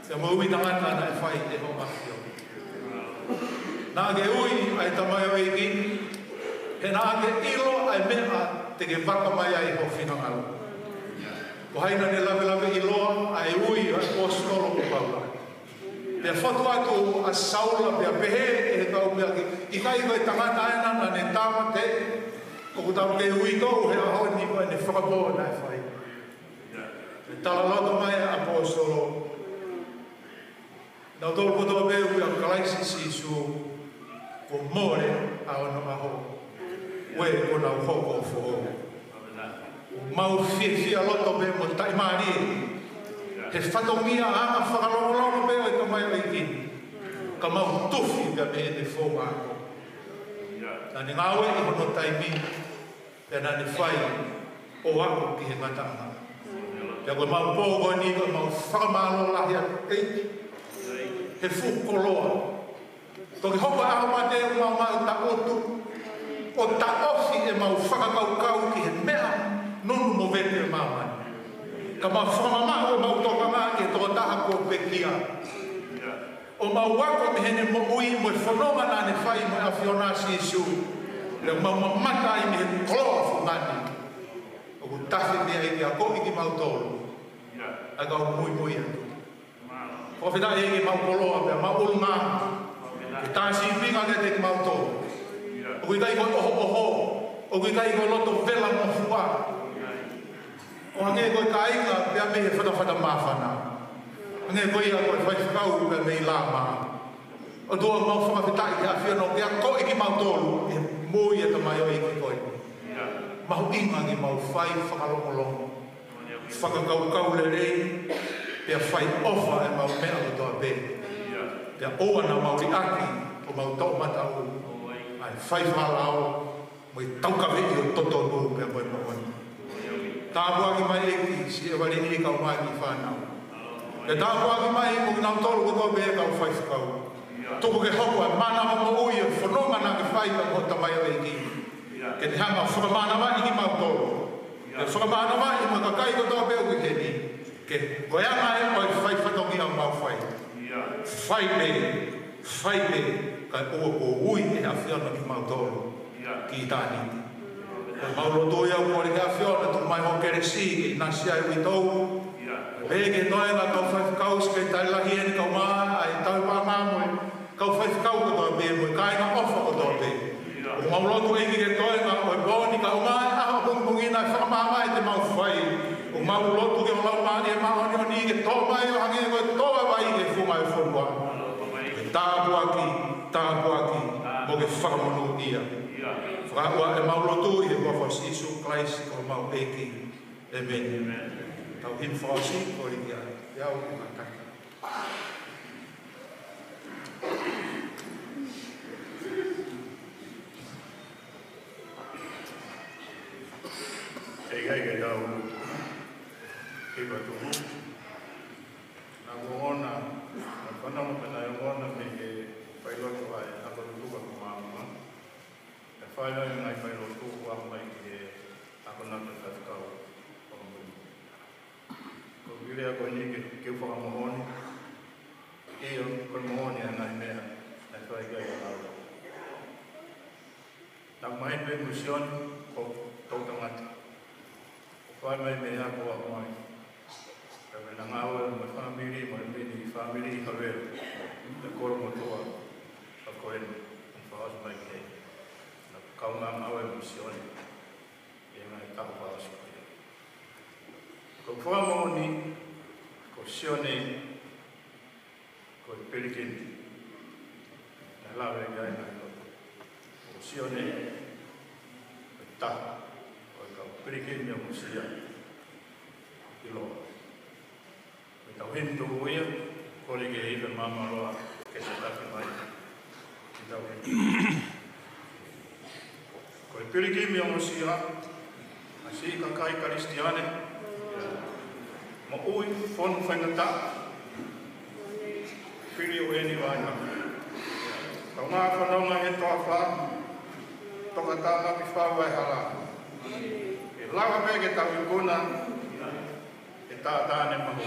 Pea mo e ui tangata naʻe fai ʻe hoʻo ʻAfio. Naʻa ke ui ʻa e tamaioʻeiki ni, he naʻa ke ʻilo ʻa e meʻa te ke vaka mai ai ho finangalo. Ko hai naʻa ne lavelave ʻiloa ʻa e ui ʻa e ʻaposetolo ko Paula. Pea fotu atu ʻa Saula pea pehē ʻe he kau meʻa ki, ʻikai ko e tangata ena naʻa ne tāmateʻi, ʻoku tau kei ui tou he ʻaho ni ko ʻene fakapō naʻe fai. Pea tala loto mai ʻa e ʻaposetolo, nautolu kotoa pē ʻoku ui ʻa Kalaisi Sīsū, kuo mole ʻa hono ʻaho, ʻoku ʻikai ke nau hoko ʻo foʻou. ʻOku mau fiefia loto pē mo taʻimālie he fatongia anga fakalongolongo pē ʻo e tamaioʻeiki ni, ka mau tufi pē mei heʻene founga ako. Naʻa ne ngāue ʻi hono taimi, pea naʻa ne fai ʻo aʻu ki he ngataʻanga. Pea ko e mau pō ko eni ko e mau fakamālō lahi atu ʻEiki he fuʻu koloa. Toki hoko ʻa e mate ʻoku mau maʻu taʻutu, ʻo taʻofi ʻemau fakakaukau ki he meʻa nunu mo vete ʻo e māmani. Ka mau fakamamaʻu ʻemau tokanga ki he tokotaha kuo pekia. ʻO mau ako mei heʻene moʻui mo e fononga naʻa ne fai mo e ʻAfiona Sīsū. Pea mau mamata ai mei he koloa fungani. ʻOku tafe mei ai ke akoʻi kimautolu ʻa e kau muimui atu. Fakafetaʻi ʻEiki, mau koloa pea mau ʻulungaanga. Ke tā sīpinga kiate kimautolu. ʻOku ʻikai ko e ʻohoʻoho. ʻOku ʻikai ko e loto vela mo fua. ʻO hangē ko e kāinga pea mei he fatafata māfana. Hangē ko ia ko e faifekau pea mei Lama. ʻOtua, mau fakafetaʻi ki he ʻAfiona ʻoku ke akoʻi kimautolu ʻi he moʻui ʻa e tamaioʻeiki ko ē. Mahuʻinga ke mau fai fakalongolongo, fakakaukau lelei, pea fai ʻofa ʻemau meʻa kotoa pē. Pea ʻoua naʻa mau liʻaki ʻo mau toʻomataʻu ʻa e fai fakalao, mo e taukaveʻi ʻo e totonu pea mo e moʻoni. Tāpuaki mai ʻEiki siʻi ʻEvalini kae ʻumaʻā e kiʻi fānau. Pea tāpuaki mai mo kinautolu kotoa pē kau faifekau. Tuku ke hoko ʻa e mānava moʻui ʻo e fononga naʻa ke fai pea mo e tamaioʻeiki. Ke ne hanga ʻo fakamānavaʻi kimautolu. Ke fakamānavaʻi mo e kakai kotoa pē ʻoku ʻi heni. Ke ko e anga ē ʻo e fai fatongia ʻoku mau fai. Fai pē, fai pē, kae ʻoua kuo ui ʻe he ʻAfiona kimautolu ki ʻitāniti. Ko ʻemau lotu ia ʻoku kole ki he ʻAfiona, tuku mai hoʻo kelesi ke ʻinasi ai ʻa e uitou. Pea ke toe ʻa e kau faifekau, Sekelitali Lahi ʻEni kae ʻumaʻā ʻa e tauhi paʻanga mo e kau faifekau kotoa pē, mo e kāinga ʻofa kotoa pē. ʻOku mau lotu ʻEiki ke toe ʻa e moʻoni kae ʻumaʻā ʻa e ʻaho pongipongi ni ʻa e fakamaama ʻe te mau fai. ʻOku mau lotu ke ʻoua ʻe lau mai ʻa e māʻoniʻoni ke tō mai ʻo hangē ko e tō ʻa e vai ki he funga ʻo e fonua. Ke tāpuaki, tāpuaki, mo ke fakamonūʻia. Fakaʻuha ʻemau lotu ʻi he huafa ʻo Sīsū Kalaisi ko homau ʻEiki. ʻĒmeni. Tau himi fakaʻosi, kole ki ai. Te u ʻai ke kātaki. ʻIkai ke tau kipa tuʻu. Naʻa ku ongona, naʻa ku fanongo pea naʻe ongona mei he failotu ʻa e ako luluka ko māmā. Pea fai ai e ngaahi failotu ʻo aʻu mai ki he akonaki ʻa e faifekau ʻo e moʻui. Ko e lea ko eni ke, ke u fakamoʻoni. ʻIo, ko e moʻoni ʻa e ngaahi meʻa naʻe fai ki ai ʻa e lau. Naʻa ku maheni pē mo Sione ko e toʻutangata. ʻO fai mai mei he ako ʻo aʻu mai. Pea mei he ngāue mo e fāmili, mo e mini fāmili ʻi Havea. Pea kolo motuʻa, pea ko eni, ʻo fakaʻosi mai ki ai. Naʻa ku kaungā ngāue mo Sione. ʻI he ngaahi taʻu fakaʻosi ko ia. Ko e fakamoʻoni, ko Sione, ko e pilikimi. Naʻe lave ki ai ʻa e lotu. Ko Sione, ko e taha ʻo e kau pilikimi ʻo Musia. ʻIlo. Ko e tau himi tuʻu ia, kole ki he ife māmāloa ke tataki mai. Ko e tau himi. Ko e pilikimi ʻo Musia, ʻa e siʻi kakai Kalisitiane, moʻui fonu faingataʻa, fili ʻo ʻeni vaina. Kaungā fononga he toafa, tokatāmaki fau ʻa e hala. ʻE lava pē ke tau ikuna, ʻe tātāne mahua.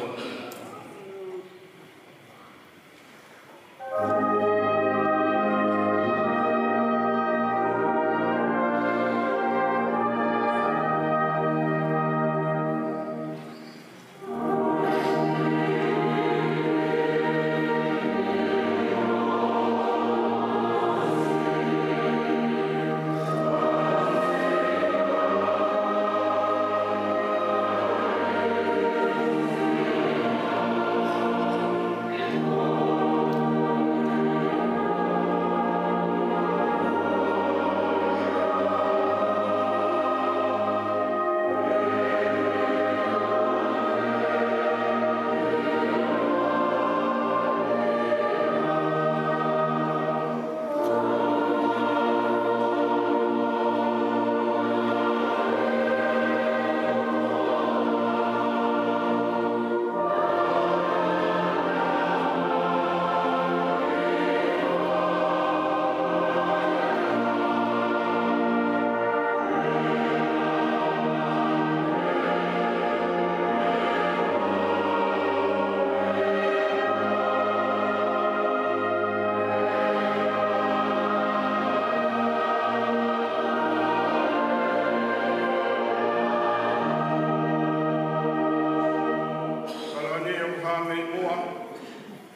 Kalani ʻo Haʻameimuʻa,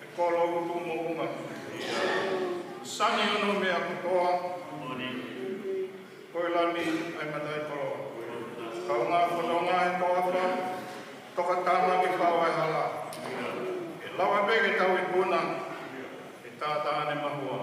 ʻe kolo utu mo unga. Sani ono meʻa kotoa. Ko e Lami ʻa e mataʻikoloa. Kaungā fononga he toafa, tokatāmaki fau ʻa e hala. ʻE lava pē ke tau ikuna, ʻe tātāne mahua.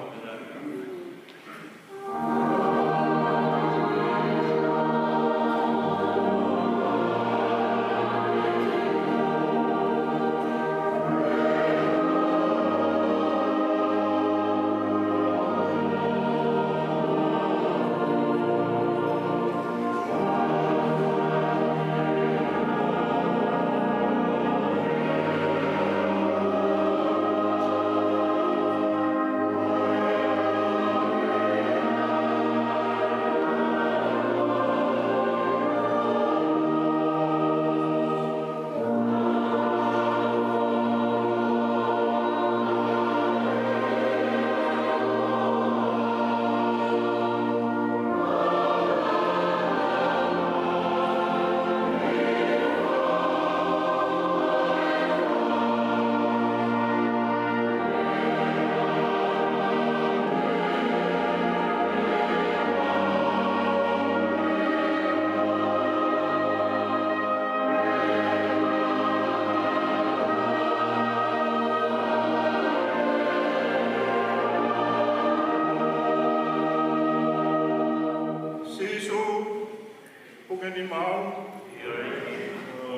Mau,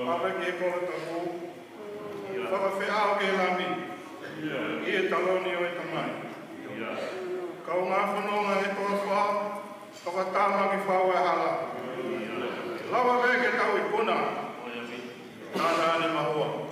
ʻave ki he kolo tapu, fakafeʻao ki he Lami, ʻi he taloni ʻo e Tamai. Kaungā fononga he toafa, fakatāmaki fau e hala. Lava pē ke tau ikuna, ʻa ʻene mahua.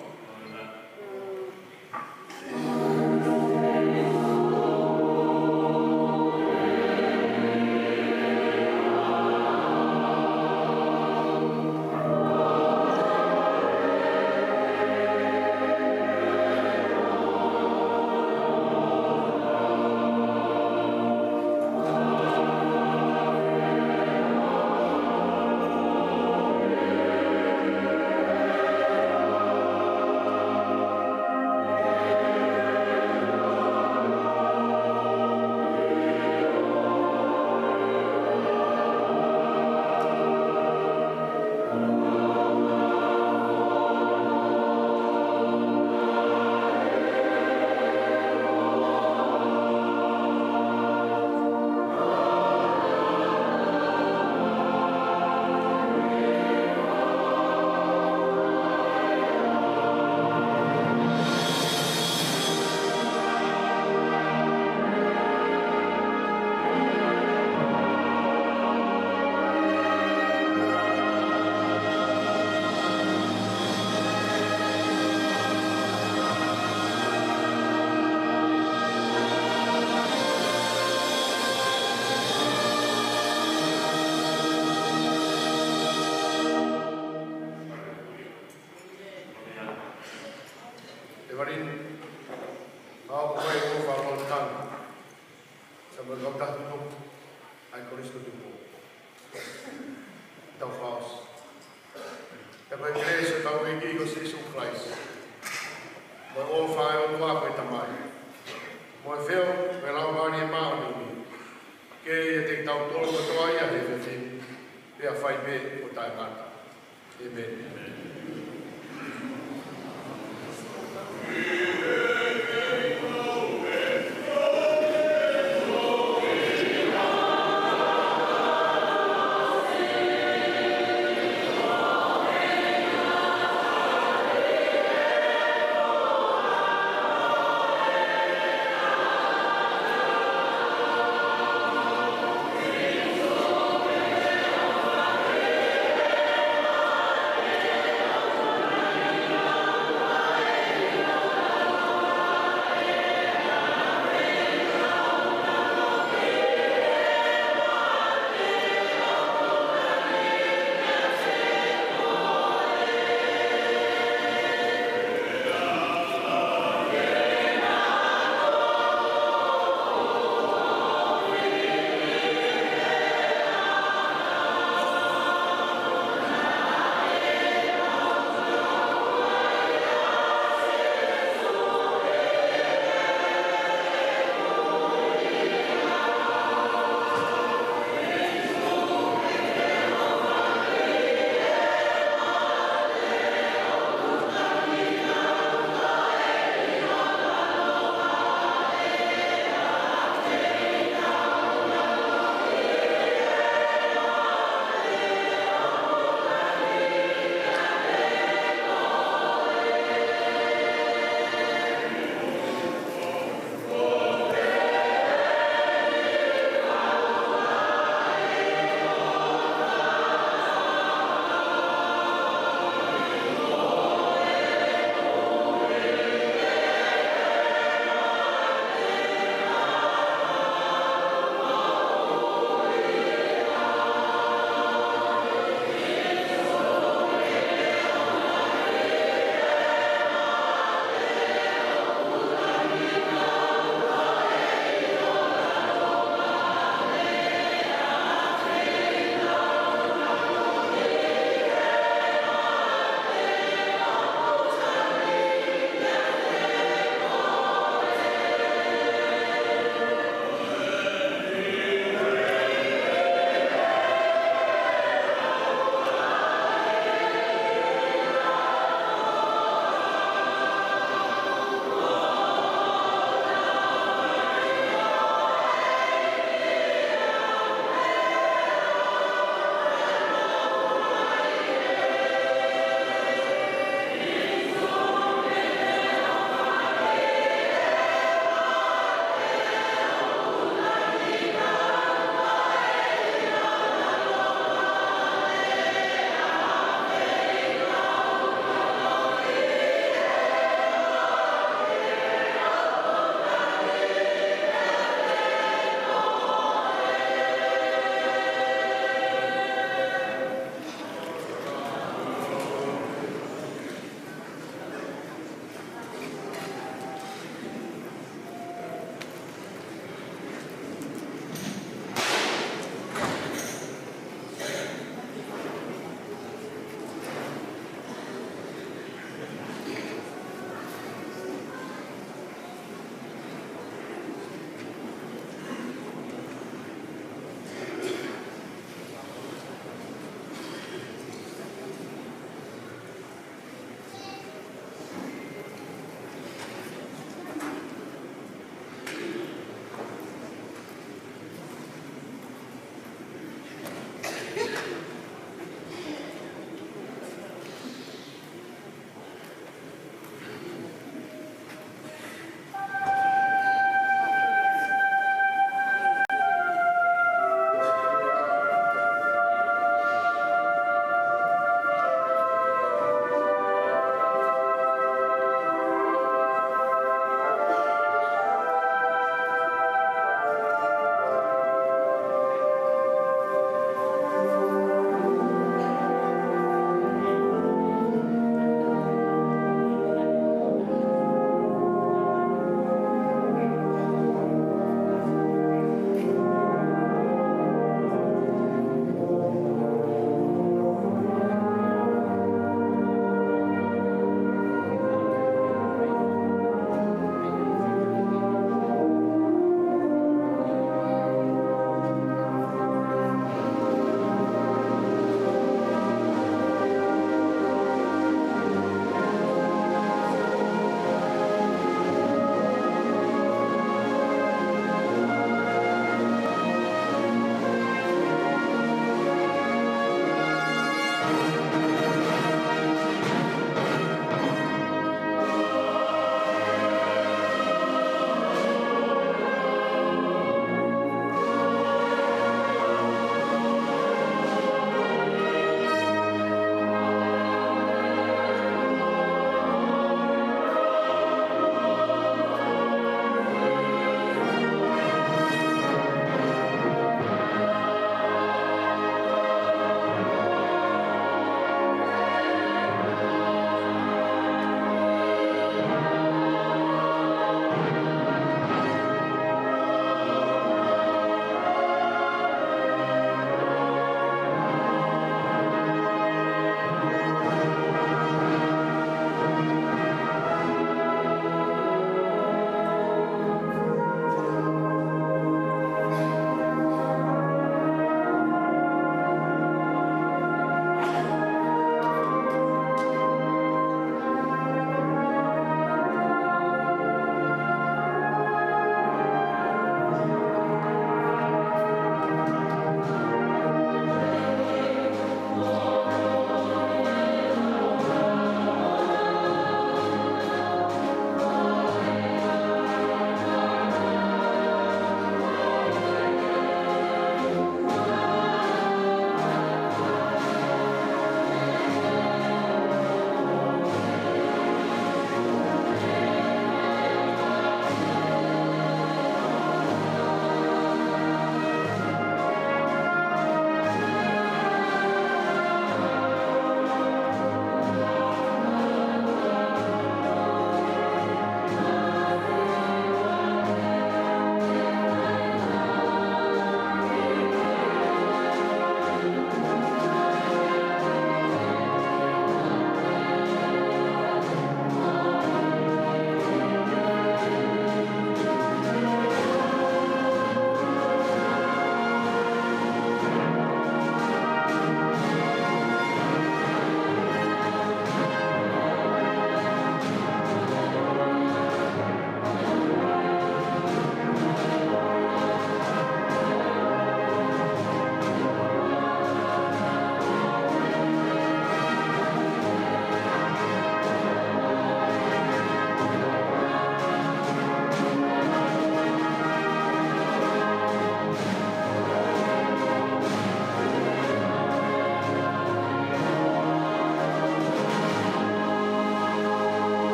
ʻEvalini, ʻa ʻoku ʻi ai ʻa e ʻofa ʻa e Tama, Samuelu Kautaha Tupu, ʻa e Kolisi Tupu. Tau fakaʻosi. Pea ko e kelesi ʻa hotau ʻEiki ko Sīsū Kalaisi, mo e ʻofa ʻa e ʻOtua ko e Tamai, mo e feohi ʻa e Laumālie Māʻoniʻoni, ke ʻiate kitautolu kotoa ia he efiafi ni, pea fai pē ʻo taʻengata. ʻĒmeni.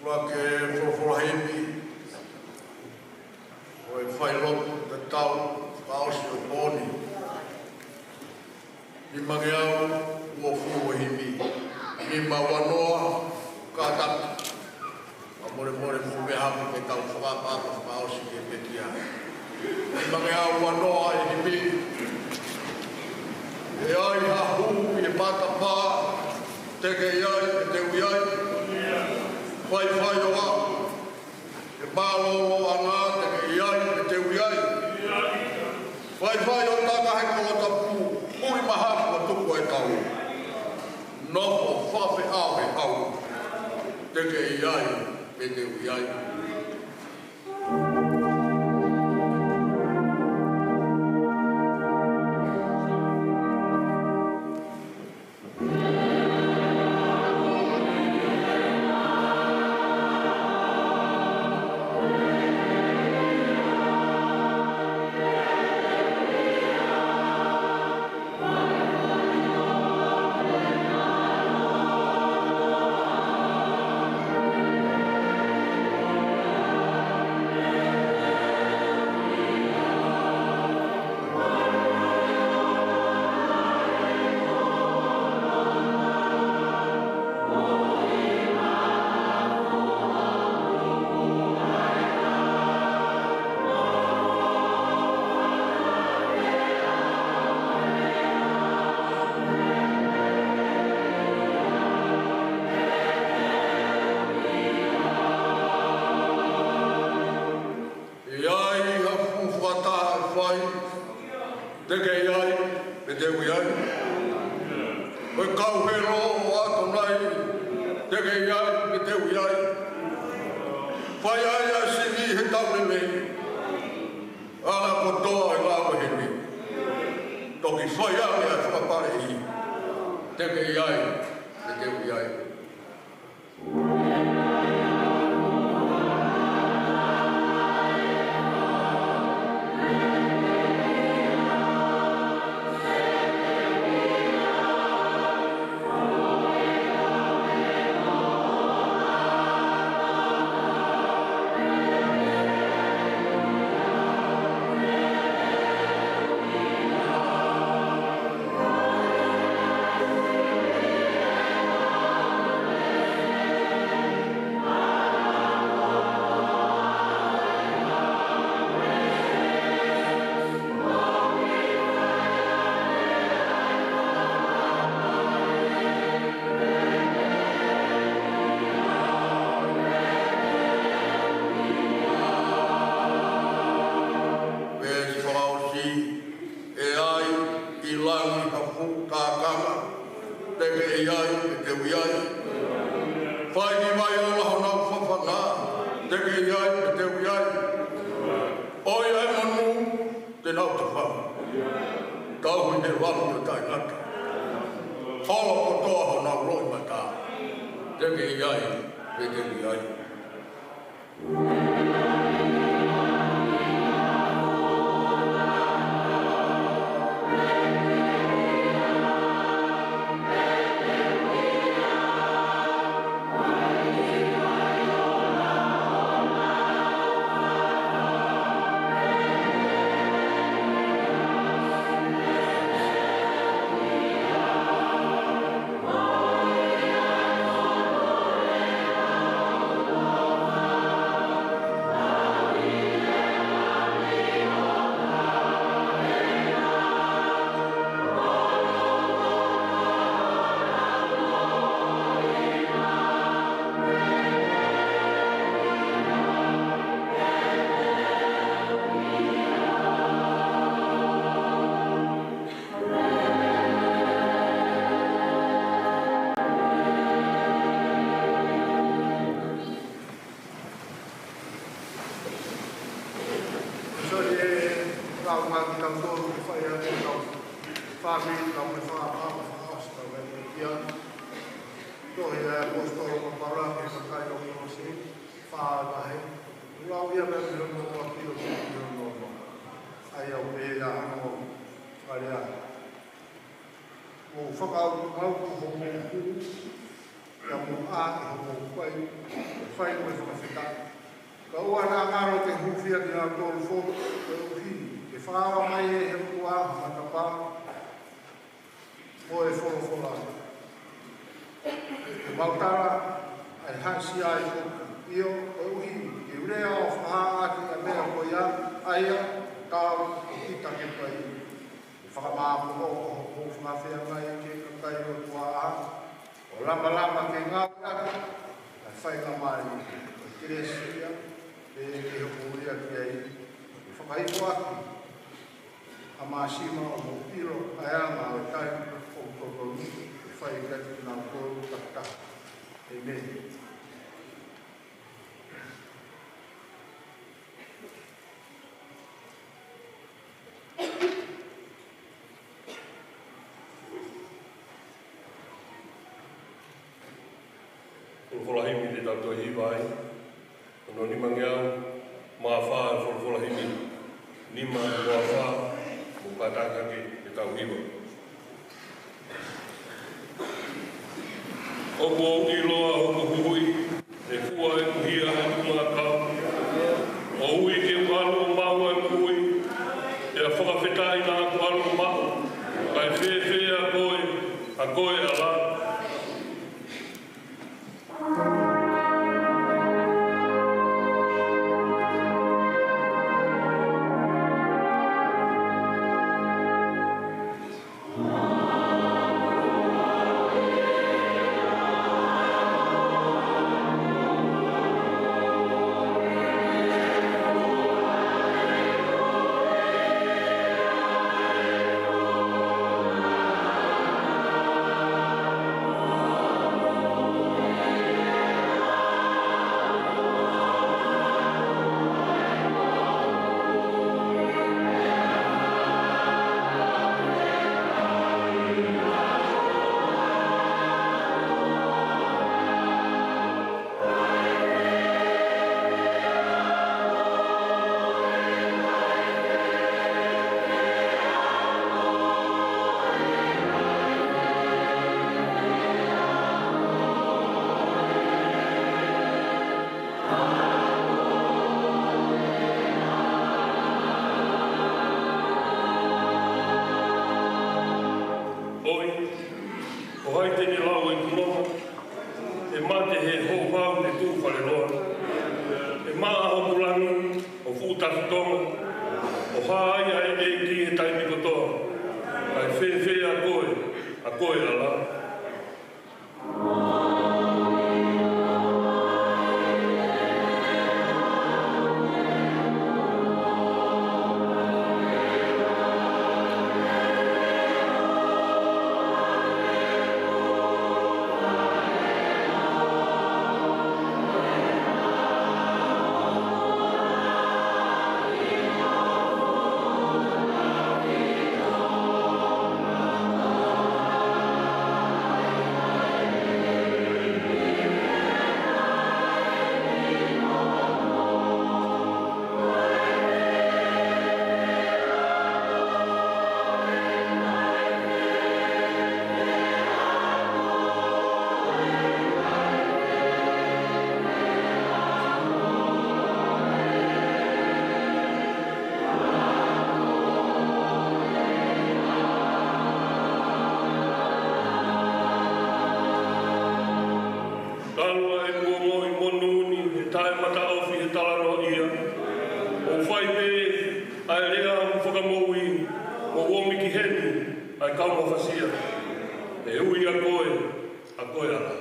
Fakafofonga himi ʻo e failotu tatau fakaʻosi ʻo e pō ni. Nimangeau uofulu ʻo e himi. Nima ua noa, kātaki. Ka molemole mo e hami ke tau fakaʻapaʻapa fakaʻosi ki he pekia. Nimangeau ua noa ʻo e himi. ʻE ai ha hū ʻi he matapā, te ke ʻi ai, pea te u ʻi ai. Faifai ʻo aʻu ʻi he mālōlōʻanga, te ke ʻi ai, pea te u ʻi ai. Faifai ʻo taka he kolo tapu, ui mahafu ʻo tuku e tau. Nofo fakafeʻao he ʻau, te ke ʻi ai, pea te u ʻi ai. ʻE ai ha fuʻu fakataha ʻe fai, te ke ʻi ai, pea te u ʻi ai. Ko e kau helo ʻo ʻAtonai, te ke ʻi ai, pea te u ʻi ai. Fai ai ʻa e sivi he tau lelei, ʻa e kotoa ʻi he ngāue heni. Toki fai ai ʻa e fakapaleʻi, te ke ʻi ai, pea te u ʻi ai. Veesi fakaʻosi. ʻE ai ʻi langi ha fuʻu tākanga, te ke ʻi ai, pea te u ʻi ai. Fai ki vai ola honau fafanga, te ke ʻi ai, pea te u ʻi ai. ʻOi ʻa e manu, te nau tafanga. Tauhi he lami ʻo taʻengata. Holo kotoa honau loʻimata, te ke ʻi ai, pea te u ʻi ai. Sori e kau ngā ki tau tō, ke fai atu tau fāmili, tau me fā, fā, fā, fā, tau me kia. Tohi ʻa e ʻaposetolo ko Paula ki he kakai ʻo Kolose, fā vahe. Lau ia mea ki hono ua ki hono ua. ʻA ia ʻoku pehē ʻa hono fakalea. ʻO fakaʻutumauku hoʻomou hū, Ka mo ʻa e homo fai, fai mo e fakafetaʻi. Ka ʻoua naʻa ngalo ke hūfia kinautolu foki, koeʻuhi ke fakaava mai ʻe he ʻOtua ha matapā mo e folofola. Ke mau tala ʻa e haʻisia ai foki, ʻio, koeʻuhi ke u lea ʻo fakahā ʻaki ʻa e meʻa ko ia, ʻa ia, tau ʻo kita ke fai. Ke fakamāʻopoʻopo hoʻo fakafeangai ki he kakai ʻo e ʻOtua, ʻo lamalama ke ngāueʻaki ʻa e faingamālie ʻo e kelesi ia, ʻe ke hoko ia ki ai, ke fakahifo ʻaki ʻa e māsima ʻo hoʻo ʻilo ʻa e anga ʻo e tali ʻoku totonu ke fai kiate kinautolu takitaha. ʻĒmeni. Folofola himi te tau toe hiva ai. Ko hono nimangeau mā fā e folofola himi. Nima mā fā, mou kātaki hake te tau hiva. ʻOku ou ʻiloa hoku huhuʻi, ʻe fua ʻeku hia he tuʻunga ʻakau. ʻOku ou ui ke u ʻalu ʻo maʻu ʻa e moʻui, pea fakafetaʻi naʻa ku ʻalu ʻo maʻu, kae fēfē ʻa koe, ʻa koe ʻAla. ʻOi, ko hai te ne lau ʻeku nonga? ʻE mate he houhau te u tuʻu faleloa. ʻE maʻa hoku langi ʻo fuʻu tafi tonga, ʻo hā ai ʻa e ʻEiki he taimi kotoa. Kae fēfē ʻa koe, ʻa koe ʻAla? Talu ʻa ʻeku ongoʻi monū ni he taʻemataʻofi he talanoaʻia, ʻoku fai pē ʻa e lea ʻoku fakamoʻui, ʻoku ʻomi ki heni ʻa e kau mafasia. ʻE ui ʻa koe, ʻa koe ʻAla.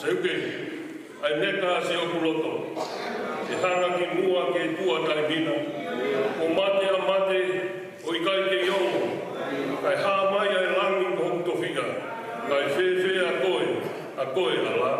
Seuke, ʻai neka ʻa siʻoku loto, ʻe hanga ki muʻa ki tuʻa taimi na. ʻO mate ʻa mate, ʻo ʻikai ke ʻi ongo, kae hā mai ʻa e langi ko hoku tofiʻa, kae fēfē ʻa koe, ʻa koe ʻAla.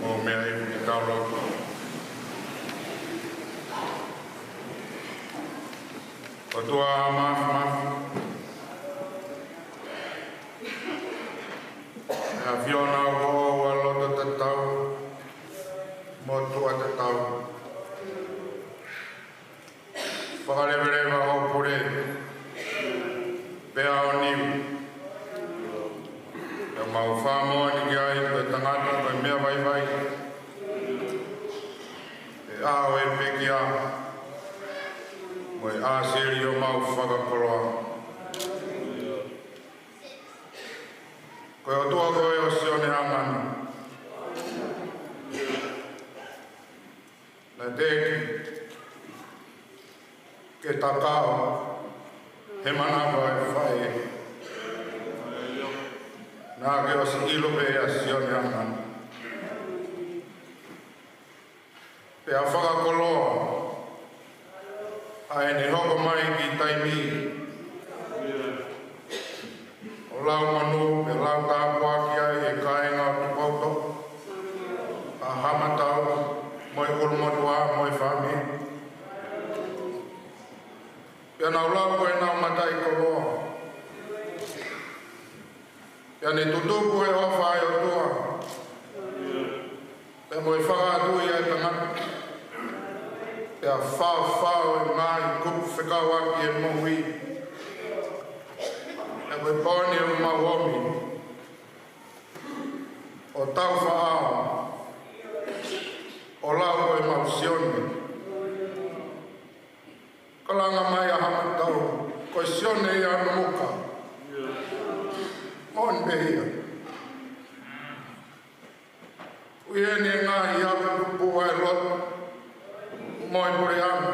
Mou meʻa hifo ke tau lotu. ʻOtua Māfimafi, ʻe ʻAfiona ʻoku ʻoua loto tatau mo tuʻa tatau. Fakaleveleva hoʻo pule, pea ʻo Niu. Pea mau fakamoʻoni ki ai ko e tangata ko e meʻa vaivai, ʻe ʻā ʻo e pekia, mo e ʻāsili ʻo mau fakakoloa. Ko e ʻOtua koe ʻo Sione Hangana. Naʻe teʻeki ke takao he manava ʻa e faʻē. Naʻa ke ʻosi ʻilo pē ʻa Sione Hangana. Pea fakakoloa ʻa ʻene hoko mai ki taimi ʻo lau monū, pea lau tāpuaki ai e kāinga ʻo Tupoutoʻa, ʻa Haʻamatau, mo e ʻulumotuʻa, mo e fāmili. Pea nau lau ko ʻenau mataʻikoloa. Pea ne tutuku e ʻofa ʻa e ʻOtua. Pea mo e fakaʻatuʻi ʻa e tangata. Pea faofao e ngaahi kupu fekauʻaki e moʻui. Pea ko e pō ni ʻoku mau ʻomi ʻo tau faʻao, ʻo lau ko e mau Sione. Kalanga mai ʻa Haʻamatau, ko e Sione ia ʻa Namuka. Moʻoni pē ia. ʻOku ʻi heni e ngaahi ʻapi pupuʻa ʻa e lotu mo e puleʻanga.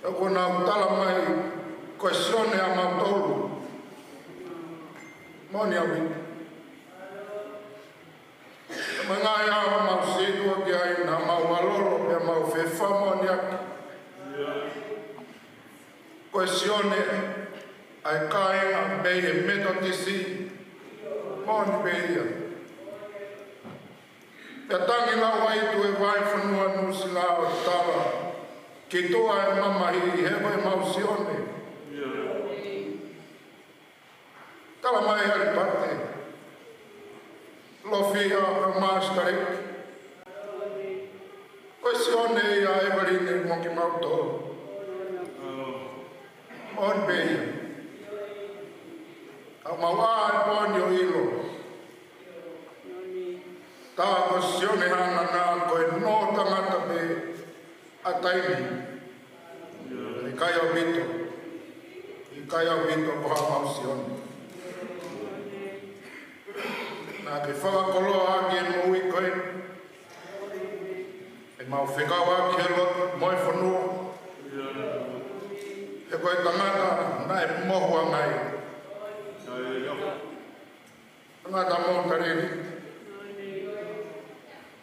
ʻOku nau tala mai ko e Sione ʻa mautolu. Moʻoni ʻaupito. Mo e ngaahi ʻaho ʻoku mau sītuʻa ki ai, naʻa mau ʻalolo pea mau fefakamoʻoniʻaki. Ko e Sione ʻa e kāinga mei he Metotisi. Moʻoni pē ia. Pea tangi lauaitu e vahefonua Nuʻusila ʻo tala ki tuʻa e mamahi he ko e mau Sione. Tala mai ʻAlipate Lofia, ʻa Master Rick. Ko e Sione ia ʻa ʻEvaline mo kimautolu. Moʻoni pē ia. ʻOku mau ʻā he pō ni ʻo ʻilo. Tā ko Sione Hangana ko e nō tangata pē ʻa taimi. ʻIkai ʻaupito. ʻIkai ʻaupito ko haʻamau Sione. Naʻa ke fakakoloa ʻaki e moʻui ko ē. ʻE mau fekauʻaki he lotu mo e fonua. He ko e tangata naʻe mohu ange ai. Tangata mohu taleni.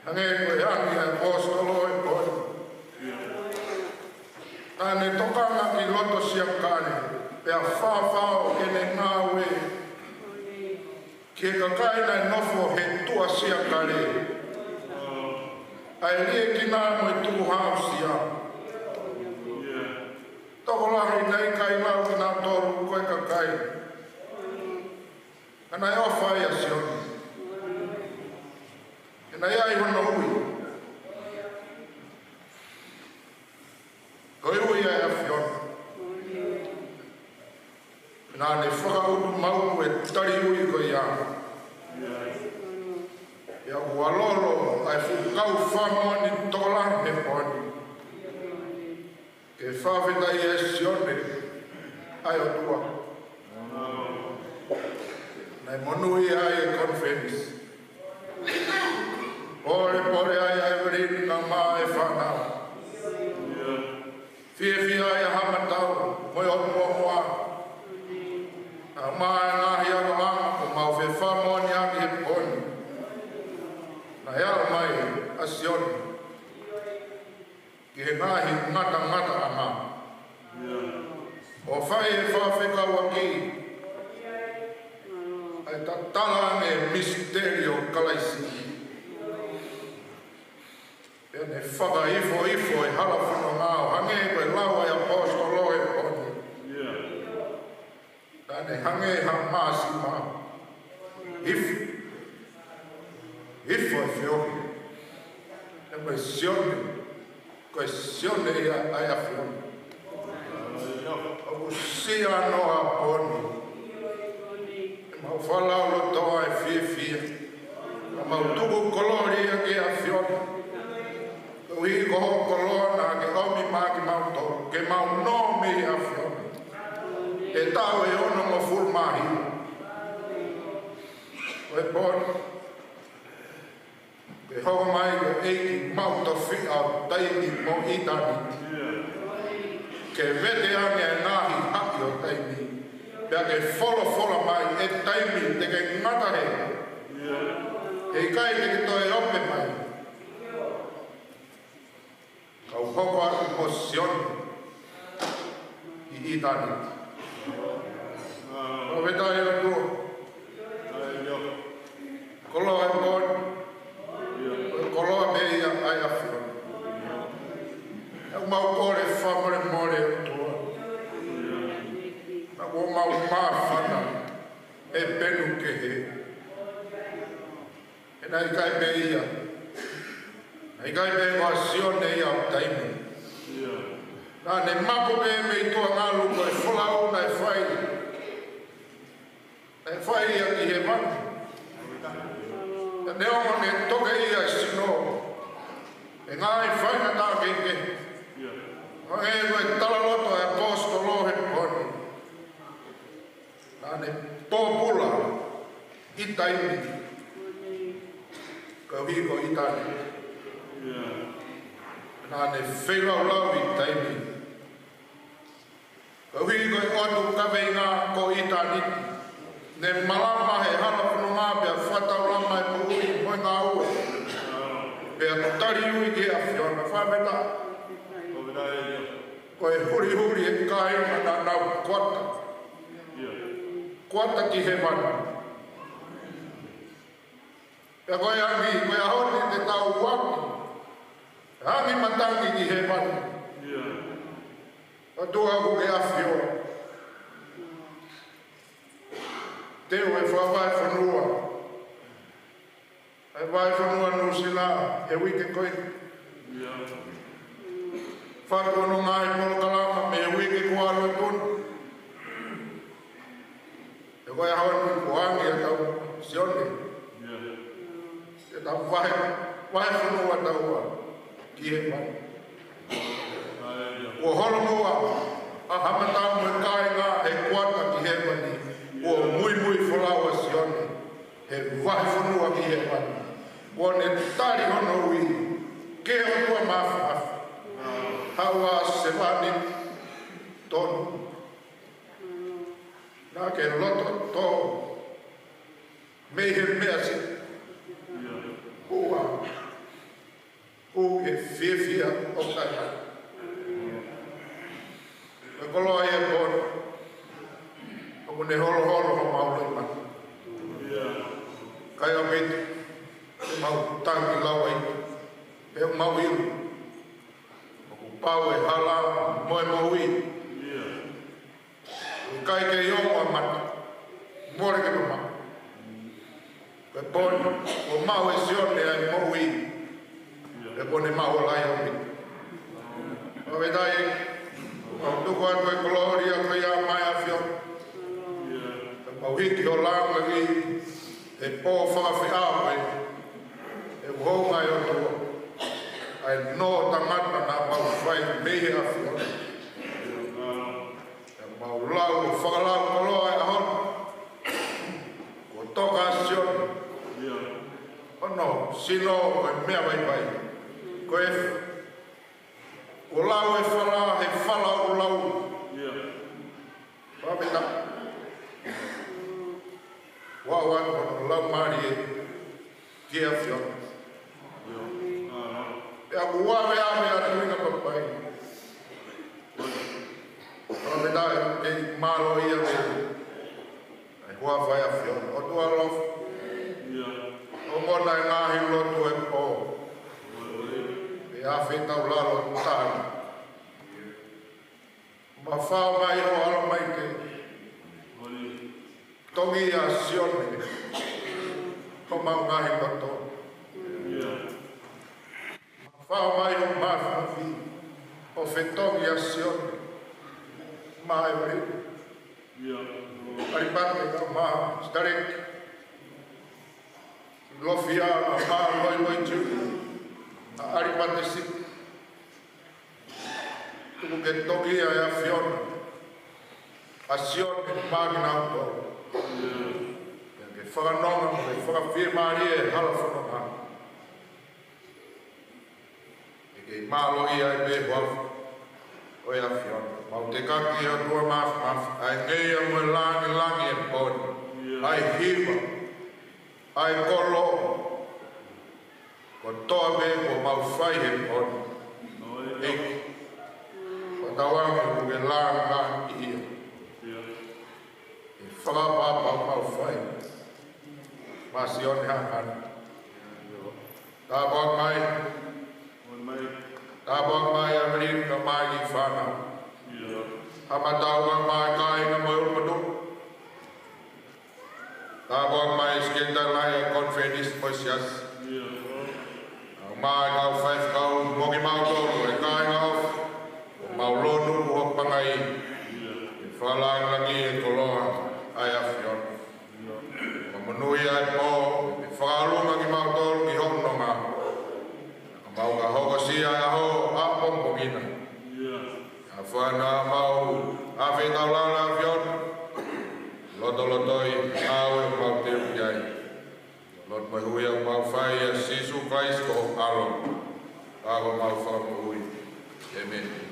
Hangē ko e angi ʻa e pō Pea fafao ʻene ngāue ki he kakai naʻe nofo he tuʻa siakale, ʻa e liʻekina mo e tukuhāusia. Tokolahi naʻe ʻikai lau kinautolu ko e kakai, ka naʻe ʻofa ʻia Sione. He naʻe ʻi ai hono ui. Ko e ui ʻa e ʻAfiona. Naʻa ne fakautu maʻu e tali ui ko ia. Pea ʻoku ʻalolo ʻa e fuʻu kau fakamoʻoni tokolahi he pō ni ke fakafetaʻi ʻa Sione ʻa e ʻOtua. Naʻe monūʻia ai e konifelenisi. Pōlepole ai ʻa Evelini kae ʻumaʻā e fānau. Fiefia ai ʻa Hamatau mo e ʻOtu Moʻomoʻa. Kae ʻumaʻā e ngaahi ʻalu ʻanga kuo mau fefakamoʻoniʻaki he pō ni. Naʻe aʻu mai ʻa Sione ki he ngaahi ngatangataʻanga ʻo fai e fakafekauʻaki ʻa e tatala ange e misiteli ʻo Kalaisi. Pea ne fakaifoifo e hala fononga ʻo hangē ko e lau ʻa e ʻaposetolo he pō ni. Naʻa ne hangē ha māsima. Ifo. Ifo e feohi. He ko e Sione. Ko e Sione ia ʻa e ʻAfiona. ʻOku siʻi noa pō ni. He mau fakalaulautoa e fiefia. Ka mau tuku kolōlia ki he ʻAfiona. Koeʻuhi ko hoʻo koloa naʻa ke ʻomi maʻa kimautolu, ke mau nō mei he ʻAfiona. He taʻu ʻe onongofulu mā hiva. Ko e pō ni, ke hoko mai ko e ʻEiki maʻu tofiʻa ʻo taimi mo ʻitāniti. Ke vete ange e ngaahi haʻi ʻo taimi. Pea ke folofola mai e taimi te ke ngata hē. He ʻikai te ke toe ope mai. Kau hoko atu mo Sione ʻi ʻitāniti. Fakafetaʻi ʻOtua. Koloa e pō ni. Koloa pē ia ʻa e ʻAfiona. ʻOku mau kole fakamolemole ʻOtua. Naʻa kuo mau māfana he penu kehe. He naʻe ʻikai pē ia. Naʻe ʻikai pē ko ha Sione ia ʻo taimi. Naʻa ne mapu pē mei tuʻa ngalu ko e folau naʻe fai. Naʻe fai ia ki hēvani. Naʻe ongo ne toke ia e sino. He ngaahi faingataʻa kehekehe. Hangē ko e talaloto ʻa e ʻaposetolo he pō ni. Naʻa ne pōpula ʻi taimi. Koeʻuhi ko ʻitāniti. Naʻa ne feilaulau ʻi taimi. Koeʻuhi ko e ʻotu kaveinga ko ʻitāniti. Ne malama he hala fononga pea fakataulama e moʻui mo e ngāue. Pea tali ui ki he ʻAfiona. Fakafetaʻi. Ko e hulihuli e kāinga naʻa nau kuata. Kuata ki hēvani. Pea ko e angi, ko e ʻaho ni te tau angi. Angi matangi ki hēvani. ʻOtua ʻoku ke ʻAfio. Teu e fakavahefonua. ʻA e vahefonua Nuʻusila he uike ko eni. Fatu hono ngaahi polokalama mei he uike kuo ʻalu atu ni. He ko e ʻaho ni kuo angi ʻa tau Sione. Ke tau vahe, vahefonua taua ki hēvani. Kuo holomua ʻa Hamatau mo e kāinga he kuata ki hēvani. Kuo muimui folau ʻa Sione he vahefonua ki hēvani. Kuo ne tali hono ui ke ʻOtua mafimafi. Haʻu ʻa sevāniti tonu. Naʻa ke loto tō mei he meʻa siʻi. Hū ā. Hū he fiefia ʻo taʻengata. Ko e koloa ia ko Ne holoholo homau loʻimata. ʻIkai ʻaupito ʻemau tangi lau ai, pe ʻemau ʻilo. ʻOku pau e hala mo e moʻui. ʻIkai ke ʻi ai ha mata, mole ke mamaʻo. Ko e pō ni, kuo maʻu ʻe Sione ʻa e moʻui. He kuo ne maʻu ʻa e laine. Fakafetaʻi, mau tuku atu e kolōlia ko ia maʻa e ʻAfiona. Pea mau hiki ʻo langa ki he pō fakafeʻao ko ē. He ʻoku hounga ʻe he ʻOtua ʻa e nō tangata naʻa mau fai mei he ʻAfiona. Pea mau lau ʻo fakalau koloa e ʻaho ni. Kuo toka ʻa Sione. Hono sino ko e meʻa vaivai. Ko e, kuo lau e fala, he fala ʻoku lau. Fakafetaʻi. Ua ua ko hono laumālie ki he ʻAfiona. Pea kuo ʻave ʻa e ʻuhinga papai. Fakafetaʻi, kei mālō ia me ʻa e huafa ʻo e ʻAfiona. ʻOtua ʻalofa. ʻOku mona e ngaahi lotu e pō. Pea fetaulalo tali. Mafao mai ho ʻAlo mai ke toki ʻa Sione, ko homau ngaahi loto. Mafao mai ho Māfimafi ʻo fetoki ʻa Sione. Mai ʻo e ʻAlipate ka ma Sitaleki. Lofia ma Loiloi Junior. ʻA ʻAlipate Sipi. Tuku ke toki ʻa e ʻAfiona ʻa Sione maʻa kinautolu. Pea ke fakanonga mo ke fakafiemālie hala fononga. Ke kei mālō ia e huafa ʻo e ʻAfiona. Mau tekaki ʻOtua Māfimafi, ʻa e ngeia mo e langilangi e pō ni. ʻA e hiva, ʻa e kolo, kotoa pē kuo mau fai he pō ni. ʻEiki, ko tauange kuo ke langa ia. ʻE fakapapau mau fai. Maʻa Sione Hangani. Tāpuaki mai. Tāpuaki mai ʻAmelika mai ki fana. Haʻa Matau mai kāinga mo e ʻulumotuʻa. Tāpuaki mai Sekelitali Lahi ʻa e Konifelenisi mo e Siasi. Mai kau faifekau mo kimautolu e kāinga ʻofa. Mau lonu ʻo pangai. ʻE fakalangilangi e koloa ʻa e ʻAfiona. Mau monūʻia e pō, ʻe fakaʻolunga kimautolu ki hono nonga. Mau ka hokosia e ʻaho ʻapongipongi na. ʻAfiona mau, ʻa fetaulalo ʻAfiona. Lotolotoi, ʻa e mau teu ki ai. Lotu mo e hū ia mau fai ʻia Sīsū Kalaisi ko ho ʻAlo. Ka ko homau Fakamoʻui. ʻĒmeni.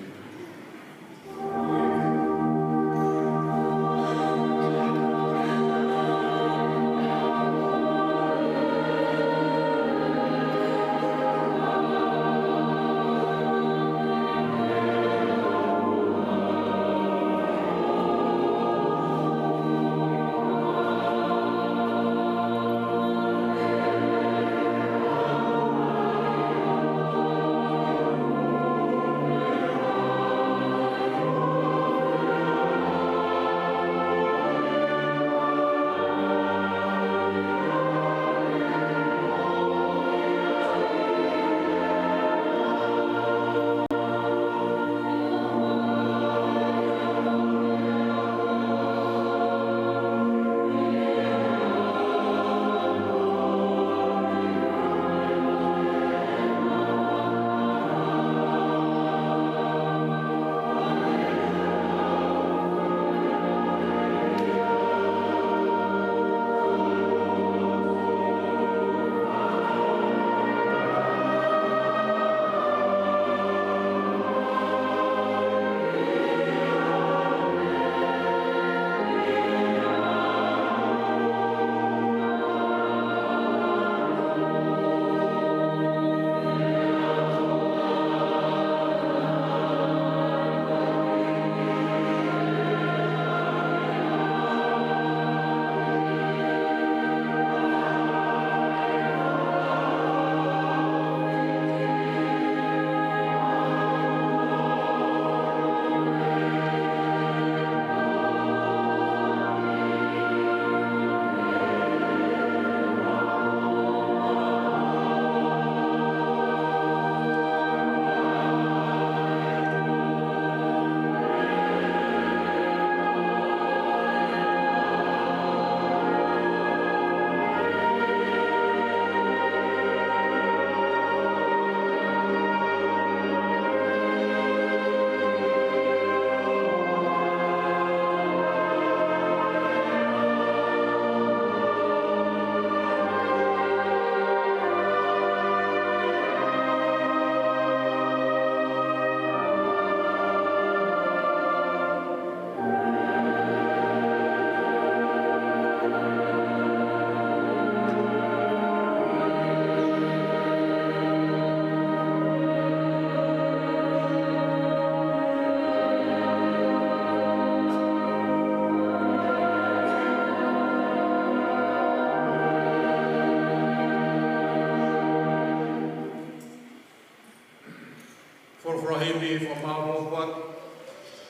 Folofola himi, fakamālō atu,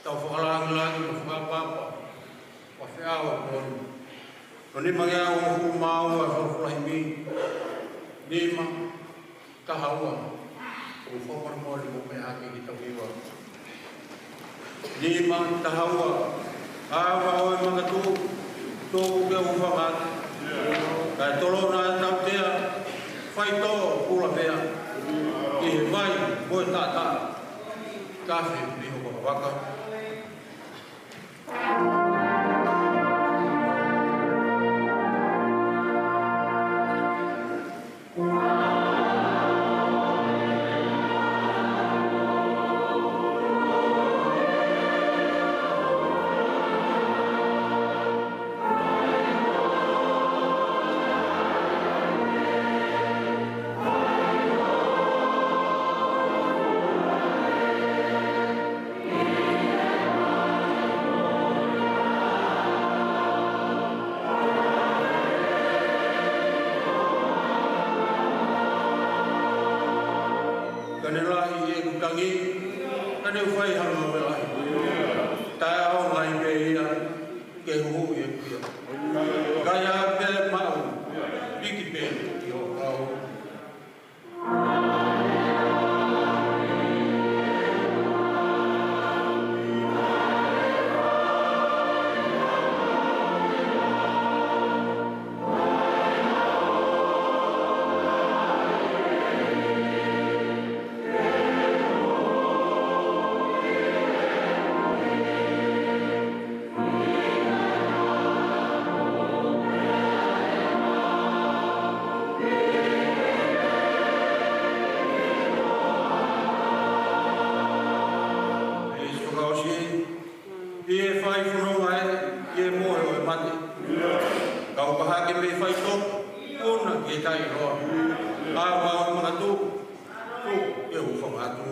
tau fakalāngilangi mo fakaʻapaʻapa ʻa e feʻao ko eni. Ko e nimangeau hongofulu mā ua ʻa e folofola himi. Nima taha ua. ʻOku fakamolemole mo meʻa hake ki he tau hiva. Nima taha ua. ʻAva ʻo e makatuʻu, tuku ke u hūfanga atu. Kae tolona ʻa e tautea, faitoʻo pula pea. ʻI he vai mo e taʻataʻa, tafe mei ho vakavaka. Ka ne lahi ʻeku tangi, ka ne u fai ha ngāue lahi. Taʻeʻaonga ai pē ia, ke huhuʻi ʻeku hia. Ka ʻi ai pē maʻu, piki pē ʻi ho kau. ʻI he fai fononga ē, ʻi he mohe ʻo e mate. Ka u pehē ke mei faitoʻo, ʻuna ke tai roa. ʻAva ʻo e makatuʻu, tuku ke u hūfanga atu.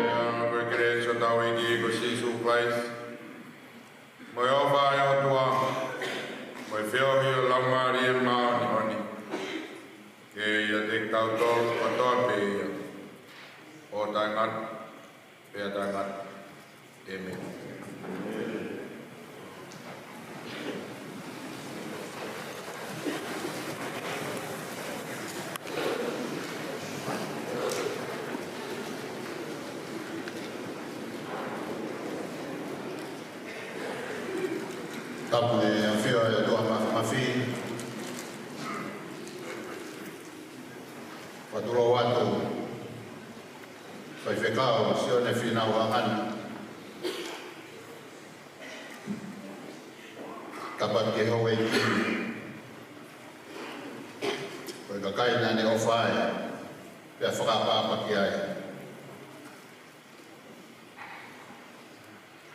Ia, ko e kelesi ʻa hotau ʻEiki ko Sīsū Kalaisi, mo e ʻofa ʻa e ʻOtua, mo e feohi ʻa e Laumālie Māʻoniʻoni, ke ʻiate kitautolu kotoa pē ia, ʻo taʻengata pea taʻengata. ʻĒmeni. Tapu mo e ʻafio ʻa e ʻOtua Māfimafi. Fakatulou atu, Faifekau Sione Fīnau Hangani. Tapu ki he houʻeiki, ko e kakai naʻa ne ʻofa ai, pea fakaʻapaʻapa ki ai.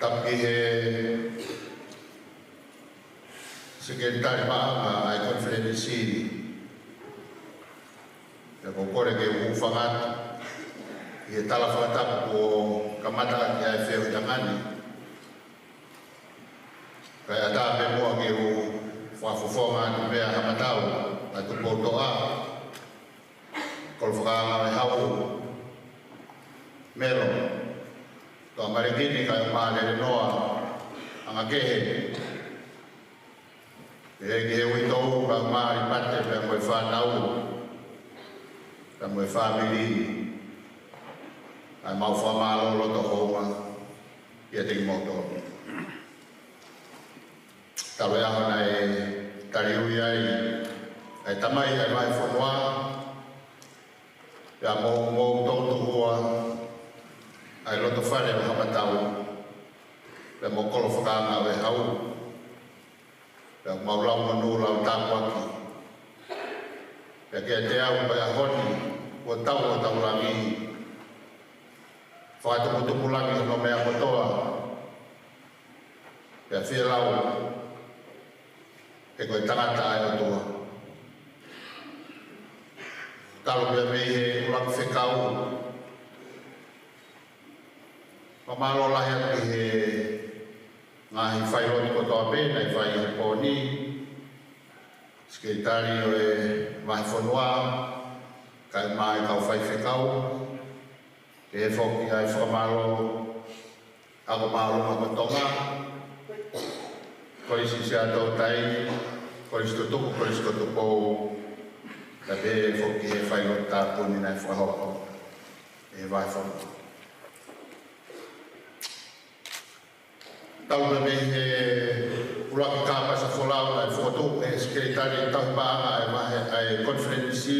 Tapu ki he Sekelitali Paʻanga ʻa e Konifelenisi. Pea ʻoku ou kole ke u hūfanga atu ʻi he tala fakatapu kuo kamata ʻaki ʻa e feohiʻanga ni. Kae ʻatā pē muʻa ke u fakafofonga atu pea ha matau ʻa Tupoutoʻa, Kolo Fakaanga ʻo e Hau, Melo Toʻamalekini, kae ʻumaʻā Lelenoa Angakehe. Pehē ki he uitou, kae ʻumaʻā Lipate pea mo e fānau, pea mo e fāmili, ʻa e mau fakamālō loto houngaʻia kiate kimoutolu. Talu e ʻaho naʻe taliui ai ʻa e Tamai ʻa e Vahefonua, pea mo, mo toutou ua, ʻa ʻa e loto fale ʻo Haʻamatau, pea mo e kolo fakaanga ʻo e Hau, pea mo e lau monū, lau tāpuaki, pea kiate au ʻi he ʻaho ni, kuo tau ʻo tau langi, fakatuputupulangi hono meʻa kotoa, pea fie lau, he ko e tangata ʻa e ʻOtua. Talu pē mei he ʻuluaki fekau, fakamālō lahi atu ki he ngaahi failotu kotoa pē naʻe fai he pō ni, sekelitali ʻo e vahefonua, kae ʻumaʻā e kau faifekau, pehē foki ʻa e fakamālō ʻa e Ako Māʻolunga ko Tonga, Kolisi Siaʻatoutai, Kolisi Tutuku, Kolisi ko Tupou, kae pehē foki he failotu tāpuni naʻe fakahoko ʻe he vahefonua. Talu pē mei he ʻuluaki kāpasa folau naʻe fokotuʻu ʻe he sekelitali tauhi paʻanga ʻa e vahe, ʻa e konifelenisi,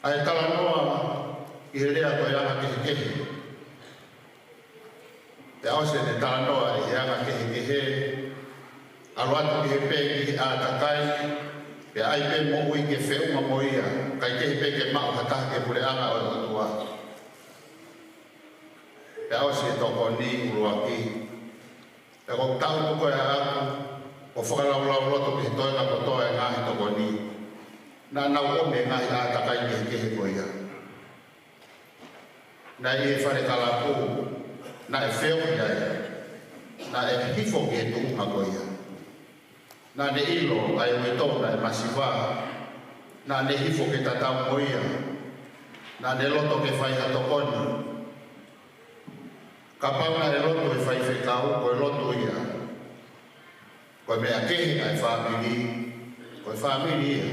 ʻa e talanoa ʻi he lea ko e anga kehekehe. Pea ʻosi ʻene talanoa ʻi he anga kehekehe, ʻalu atu ki he pē ki he ʻātakai, pea ʻai pē moʻui ke feʻunga mo ia, kae kehe pē ke maʻu ha taha ki he puleʻanga ʻo e ʻOtua. Pea ʻosi e tokoni ʻuluaki. Pea ko e tau tuku ia ʻaʻaku, ʻo fakalaulauloto ki he toenga kotoa e ngaahi tokoni. Naʻa nau ʻomi e ngaahi ʻātakai kehekehe ko ia. Naʻe ʻi he fale kalapu, naʻe feohi ai, naʻe hifo ki he tuʻunga ko ia. Naʻa ne ʻilo ʻa e uitou naʻe masiva, naʻa ne hifo ke tatau mo ia, naʻa ne loto ke fai ha tokoni. Kapau naʻe lotu e faifekau, ko e lotu ia. Ko e meʻa kehe ʻa e fāmili, ko e fāmili ia.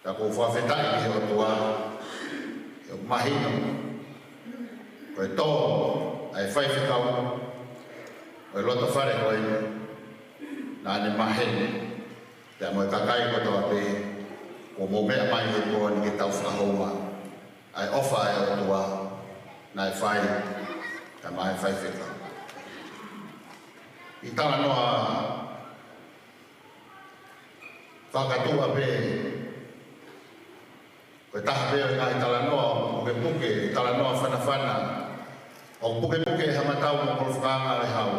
Ka ʻoku ou fakafetaʻi ki he ʻOtua, he ʻoku mahino, ko e tō ʻa e faifekau, ko e loto fale ko eni, naʻa ne maheni, pea mo e kakai kotoa pē, kuo mou meʻa mai he pō ni ke tau fakahoua ʻa e ʻofa ʻa e ʻOtua naʻe fai, kae ʻumaʻā e faifekau. ʻI he talanoa fakatuʻa pē, ko e taha pē ʻo e ngaahi talanoa ʻoku pukepuke, talanoa fanafana, ʻoku pukepuke ʻe Haʻamatau mo e kolo fakaanga ʻo e Hau.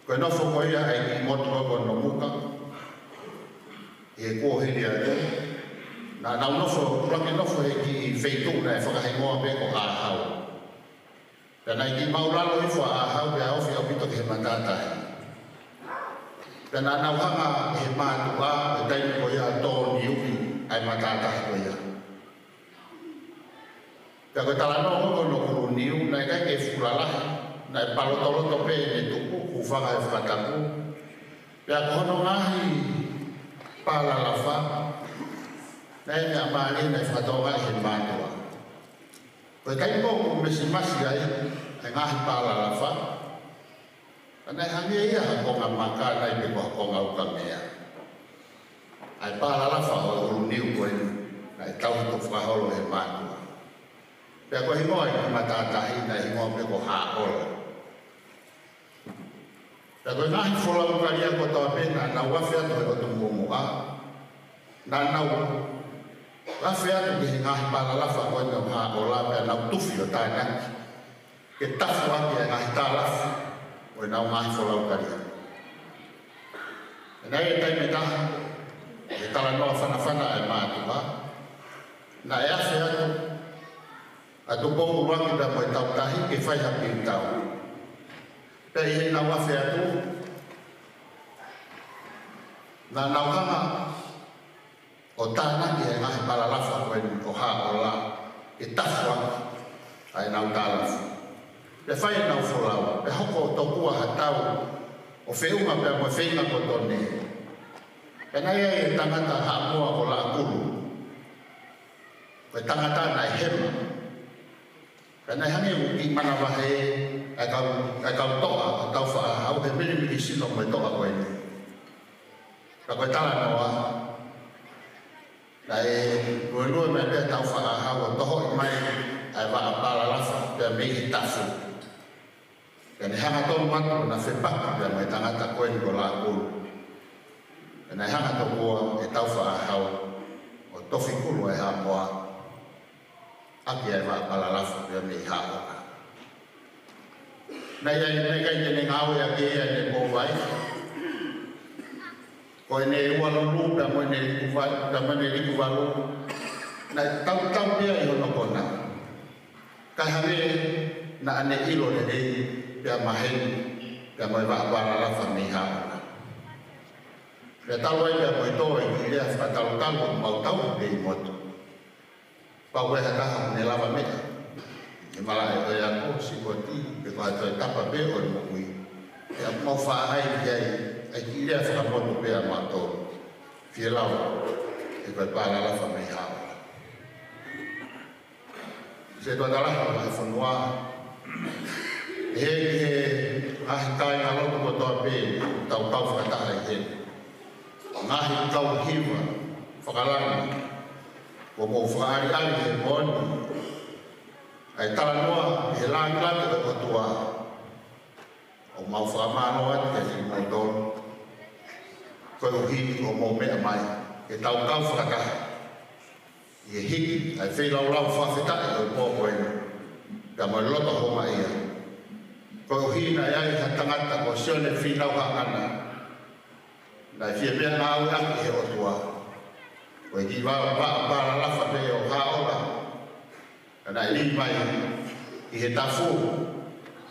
Ko e nofo ko ia ʻa e kiʻi motu ko Nomuka, ʻi he kuohili atu, naʻa nau nofo, ʻuluaki nofo he kiʻi feituʻu naʻe fakahingoa pē ko ʻAhau. Pea naʻe kiʻi māʻulalo hifo ʻa ʻAhau pea ofi ʻaupito ki he matātahi. Pea naʻa nau hanga ʻe he mātuʻa, he taimi ko ia ʻo tōniuʻi ʻa e matātahi ko ia. Pea ko e talanoa ko ē hono kuluniu, naʻe ʻikai ke fuʻu lalahi, naʻe palotoloto pē ʻene tupu, hūfanga he fakatapu. Pea ko hono ngaahi pālalafa, naʻe meʻa mālie naʻe fakatokangaʻi ʻe he mātuʻa. Ko e taimi ko ē ʻoku mesimasi ai ʻa e ngaahi pālalafa, ka naʻe hangē ia ha konga maka nai pe ko ha konga ukamea. ʻA e pālalafa ʻo e kuluniu ko eni, naʻe tauhi tofu fakaholo ʻe he mātuʻa. Pea ko e hingoa ʻo e matātahi, naʻe hingoa pē ko Haʻola. Pea ko e ngaahi folau kalia kotoa pē naʻa nau afe atu he ʻotu muʻomuʻa. Naʻa nau afe atu ki he ngaahi pālalafa ko eni ʻo Haʻola pea nau tufi ʻo tānaki. Ke tafu ʻaki e ngaahi tālafi ʻo ʻenau ngaahi folau kalia. Pea naʻe ʻi ai e taimi ʻe taha, he talanoa fanafana ʻa e mātuʻa, naʻe afe atu ʻa Tupou ʻUluaki pea mo e Tautahi ke fai ha piutau. Pea ʻi heʻenau afe atu, naʻa nau hanga ʻo tānaki e ngaahi pālalafa ko eni ʻo Haʻola, ke tafu ʻaki ʻa ʻenau tālafi. Pea fai ʻenau folau, pea hoko ʻo tokua ha tau ʻo feʻunga pea mo e feinga ko Tone. Pea naʻe ʻi ai e tangata Haʻamoa ko Laʻakulu. Ko e tangata naʻe hema. Pea naʻe hangē ʻoku kiʻi manavahē ʻa e kau, ʻa e kau toʻa ʻo Taufaʻāhau he milimili sino mo e toʻa ko eni. Ka ko e talanoa, Naʻe luelue mai pea tau faʻa hau ʻo tohoʻi mai ʻa e vaʻa palalafa pea mei he tafu. Pea ne hanga tonu atu ʻo na fepaki pea mo e tangata ko eni ko Lākulu. Pea naʻe hanga tokua ʻe tau faʻa hau ʻo tofi kulu ʻa e haʻamoa ʻaki ʻa e vaʻa palalafa pea mei haʻo. Naʻe ʻi ai, naʻe ʻikai te ne ngāueʻaki ia ʻene pōvai. Ko ʻene ua lulu pea mo ʻene liku valu, pea mo ʻene liku valu. Naʻe tautau pea ʻi hono kona. Kae hangē naʻa ne ʻilo lelei pea maheni pea mo e vaʻa palalafa mei haʻo. Pea talu ai pea mo e tō ʻi he lea fakatalutalu ʻoku mau tauhi pē ʻi motu. Pau ʻe ha taha ʻoku ne lava meʻa he malaʻe ʻo e ako, sipoti, pe ko ha toe tapa pē ʻo e moʻui. Pea ʻoku mau faʻa ʻai ki ai ʻa e kiʻi lea fakamotu pē ʻa mautolu. Fie lava ʻe ko e palalafa mei haʻo. Setuata lahi ʻo e fonua, ʻe he, ʻe he ngaahi kāingalotu kotoa pē ʻoku tau kau fakataha ʻi heni. Ngaahi kau hiva fakalangi, ʻoku mou fakaʻaliʻali he pō ni ʻa e talanoa ʻi he lāngilangi ʻo e ʻOtua. ʻOku mau fakamālō atu kiate kimoutolu koeʻuhi ʻoku mou meʻa mai ke tau kau fakataha ʻi he hiki ʻa e feilaulau fakafetaʻi ʻo e pō ko eni, pea mo e loto houngaʻia. Koeʻuhi naʻe ʻi ai ha tangata ko Sione Fīnau Haʻana, naʻe fie meʻangāueʻaki ʻe he ʻOtua. Ko e kiʻi vaʻa, vaʻa palalafa pē ʻo haʻo. Ka naʻe lī mai ʻi he tafu,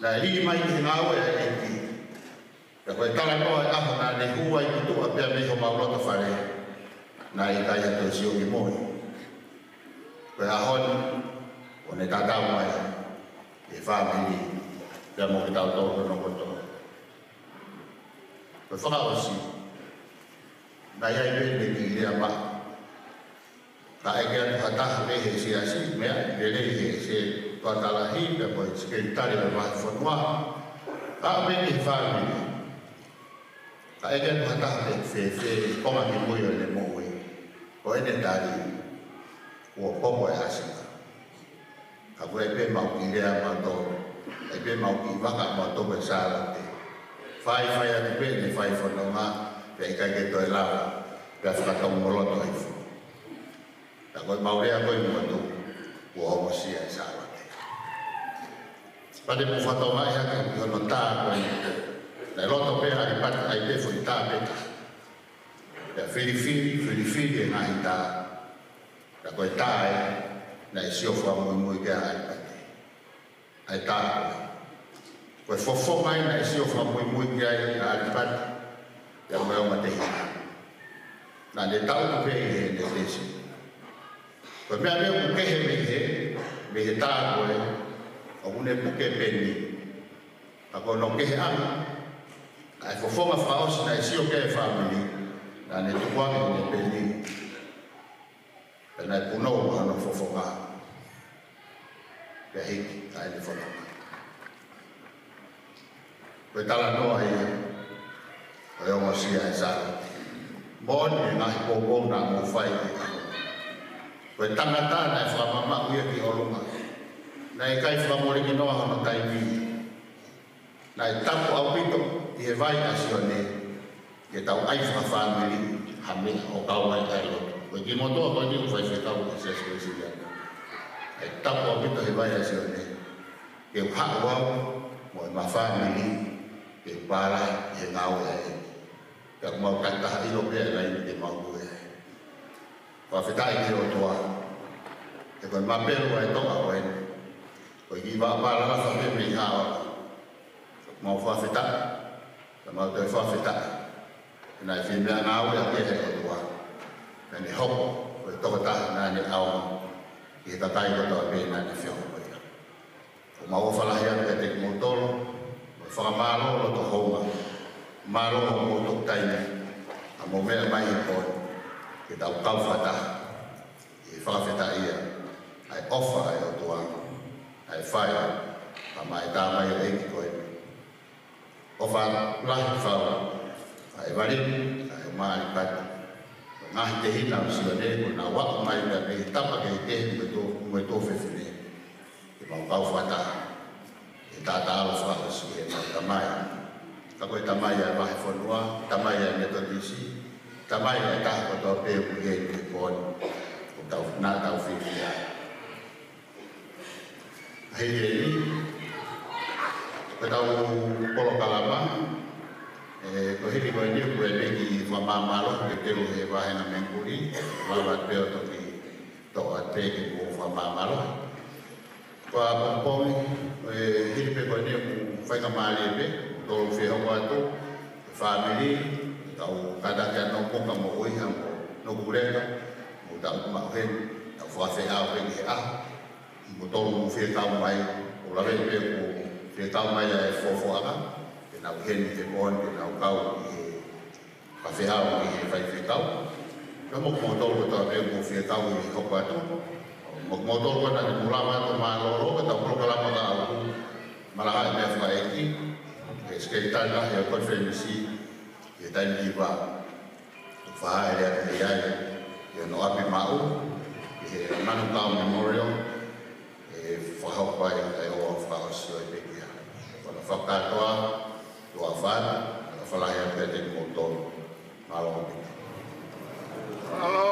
naʻe lī mai ʻi he ngāue ʻa e ʻEiki. Pea ko e talanoa ʻo e ʻaho naʻa ne hū ai ki tuʻa pea mei homau loto fale, naʻe ʻikai ha toe sio ki mui. Ko e ʻaho ni, ʻoku ne tatau mai ʻi he fāmili pea mo kitautolu hono kotoa. Ko e fakaʻosi, naʻe ʻi ai pē ʻene kiʻi lea maʻa. Ka ʻeke atu ha taha mei he siasi, meʻa lelei he setuata lahi pea mo e sekelitali ʻo e vahefonua. Ka ʻo mei he fāmili. Ka ʻeke atu ha taha mei he fēfē konga ki mui ʻo ʻene moʻui. Ko ʻene tali, kuo popo e ʻāsika. Ka ko e pē mau kiʻi lea mautolu, e pē mau kiʻi vaka mautolu ʻe Sālote. Faifai atu pē ʻene fai fononga, pea ʻikai ke toe lava, pea fakatonga mo loto hifo. Ka ko e mau lea ko ē motu, kuo ongosia ʻe Sālote. Pea te mou fakatokangaʻi hake ki hono tā ko ē. Naʻe loto pē ʻa ʻAlipate ʻai pē foʻi tā pē taha. Pea filifili, filifili e ngaahi tā. Ka ko e tā ē, naʻe sio fakamuimui ki ai ʻa ʻAlipate. ʻA e tā ko ē. Ko e fofonga ē naʻe sio fakamuimui ki ai ʻa ʻAlipate, pea mo e ongo tehina. Naʻa ne tau pē ʻi heʻene tesi. Ko e meʻa pē ʻoku kehe mei he, mei he tā ko ē, ʻoku ne puke peni. Ka ko hono keheʻanga, ʻa e fofonga fakaʻosi naʻe sio ki ai e fāmili, naʻa ne tukuange ʻene peni. Pea naʻe punou hono fofonga. Pea hiki ʻa ʻene fononga. Ko e talanoa ia ʻo e ongosia ʻe Sālote. Moʻoni e ngaahi poupou naʻa mou fai ʻi he ʻaho. Ko e tangata naʻe fakamamaʻu ia ki ʻolunga. Naʻe ʻikai fakamoleki noa hono taimi. Naʻe tapu ʻaupito ʻi he vai ʻa Sione, ke tau ʻai fakafāmili ha meʻa ʻo kau ai ʻa e lotu. Ko e kiʻi motuʻa ko eni ʻoku faifekau ʻi he Siasi Uēsiliana. Naʻe tapu ʻaupito he vai ʻa Sione, ke u haʻu au mo ʻema fāmili, ke u pālahi he ngāue ʻa e ʻEiki. Pea ʻoku mau takitaha ʻilo pē ʻa e laine te mau lue ai. Fakafetaʻi ki he ʻOtua. He ko e mapelu ʻa e toʻa ko eni. Ko e kiʻi vaʻa palalafa pē mei haʻo. Mau fakafetaʻi, ka mau toe fakafetaʻi. He naʻe fie meʻangāueʻaki ʻe he ʻOtua. Pea ne hoko ko e tokotaha naʻa ne ʻaonga ki he kakai kotoa pē naʻa ne feohi mo ia. ʻOku mau ʻofa lahi atu kiate kimoutolu, mo e fakamālō loto hounga. Mālō hoʻomou tokoni, ʻa hoʻomou meʻa mai he pō ni, ke tau kau fakataha ʻi he fakafetaʻia ʻa e ʻofa ʻa e ʻOtua, ʻa e fai ʻa e tā mai ʻa e ʻEiki ko eni. ʻOfa lahi fau ʻa e vali, ʻa e mālipati, ʻa Ngaahi tehina ʻo Sione, kuo nau aʻu mai pē mei he tapa kehekehe mo e tuo, mo e tuofefine, ke mau kau fakataha he taʻataʻalo fakaʻosi ʻemau tamai. Ka ko e tamai ʻa e vahefonua, tamai ʻa e Metotisi, tamai ʻa e taha kotoa pē ʻoku ʻi heni he pō ni, ʻoku tau, naʻa tau fiefia. Hili eni, ko ʻetau polokalama, ē, ko e hili ko eni ʻoku ʻi ai e kiʻi fakamāmālohi ke teu he vāhenga menguli, lava pē ʻo toki toʻo atu pē ke mou fakamāmālohi. Ko e pongipongi, ē, hili pē ko eni ʻoku faingamālie pē, tolu fie hoko atu, e fāmili, tau kātaki ʻa Nomuka mo ʻUiha mo Nukuleka, mo tau maʻu heni, tau fakafeʻao pē ki he ʻaho. Mo tolu mo fie kau mai, ʻo lave pē ko fie kau mai ʻa e fuofua ʻaka, ke nau ʻi heni he pō ni, ke nau kau ʻi he fakafeʻao ʻi he faifekau. Ka mo, mo tolu kotoa pē mo fie kau ʻi he hoko atu. Mo, mo tolu ko ena te mou lava atu mālōlō, ko ʻetau polokalama ka ʻoku malaha e meʻa fakaʻeiki, ʻe sekelitali lahi ʻo e konifelenisi, ʻi he taimi hiva. Fakahā atu ʻe ia ʻi hono ʻapi maʻu, ʻi he Manukau Memorial, ʻe fakahoko ai ʻa e ʻofa fakaʻosi ʻo e pekia. Ko hono fakakātoa, tuʻa ʻofa atu, ʻofa lahi atu kiate kimoutolu. Mālō ʻaupito. Mālō.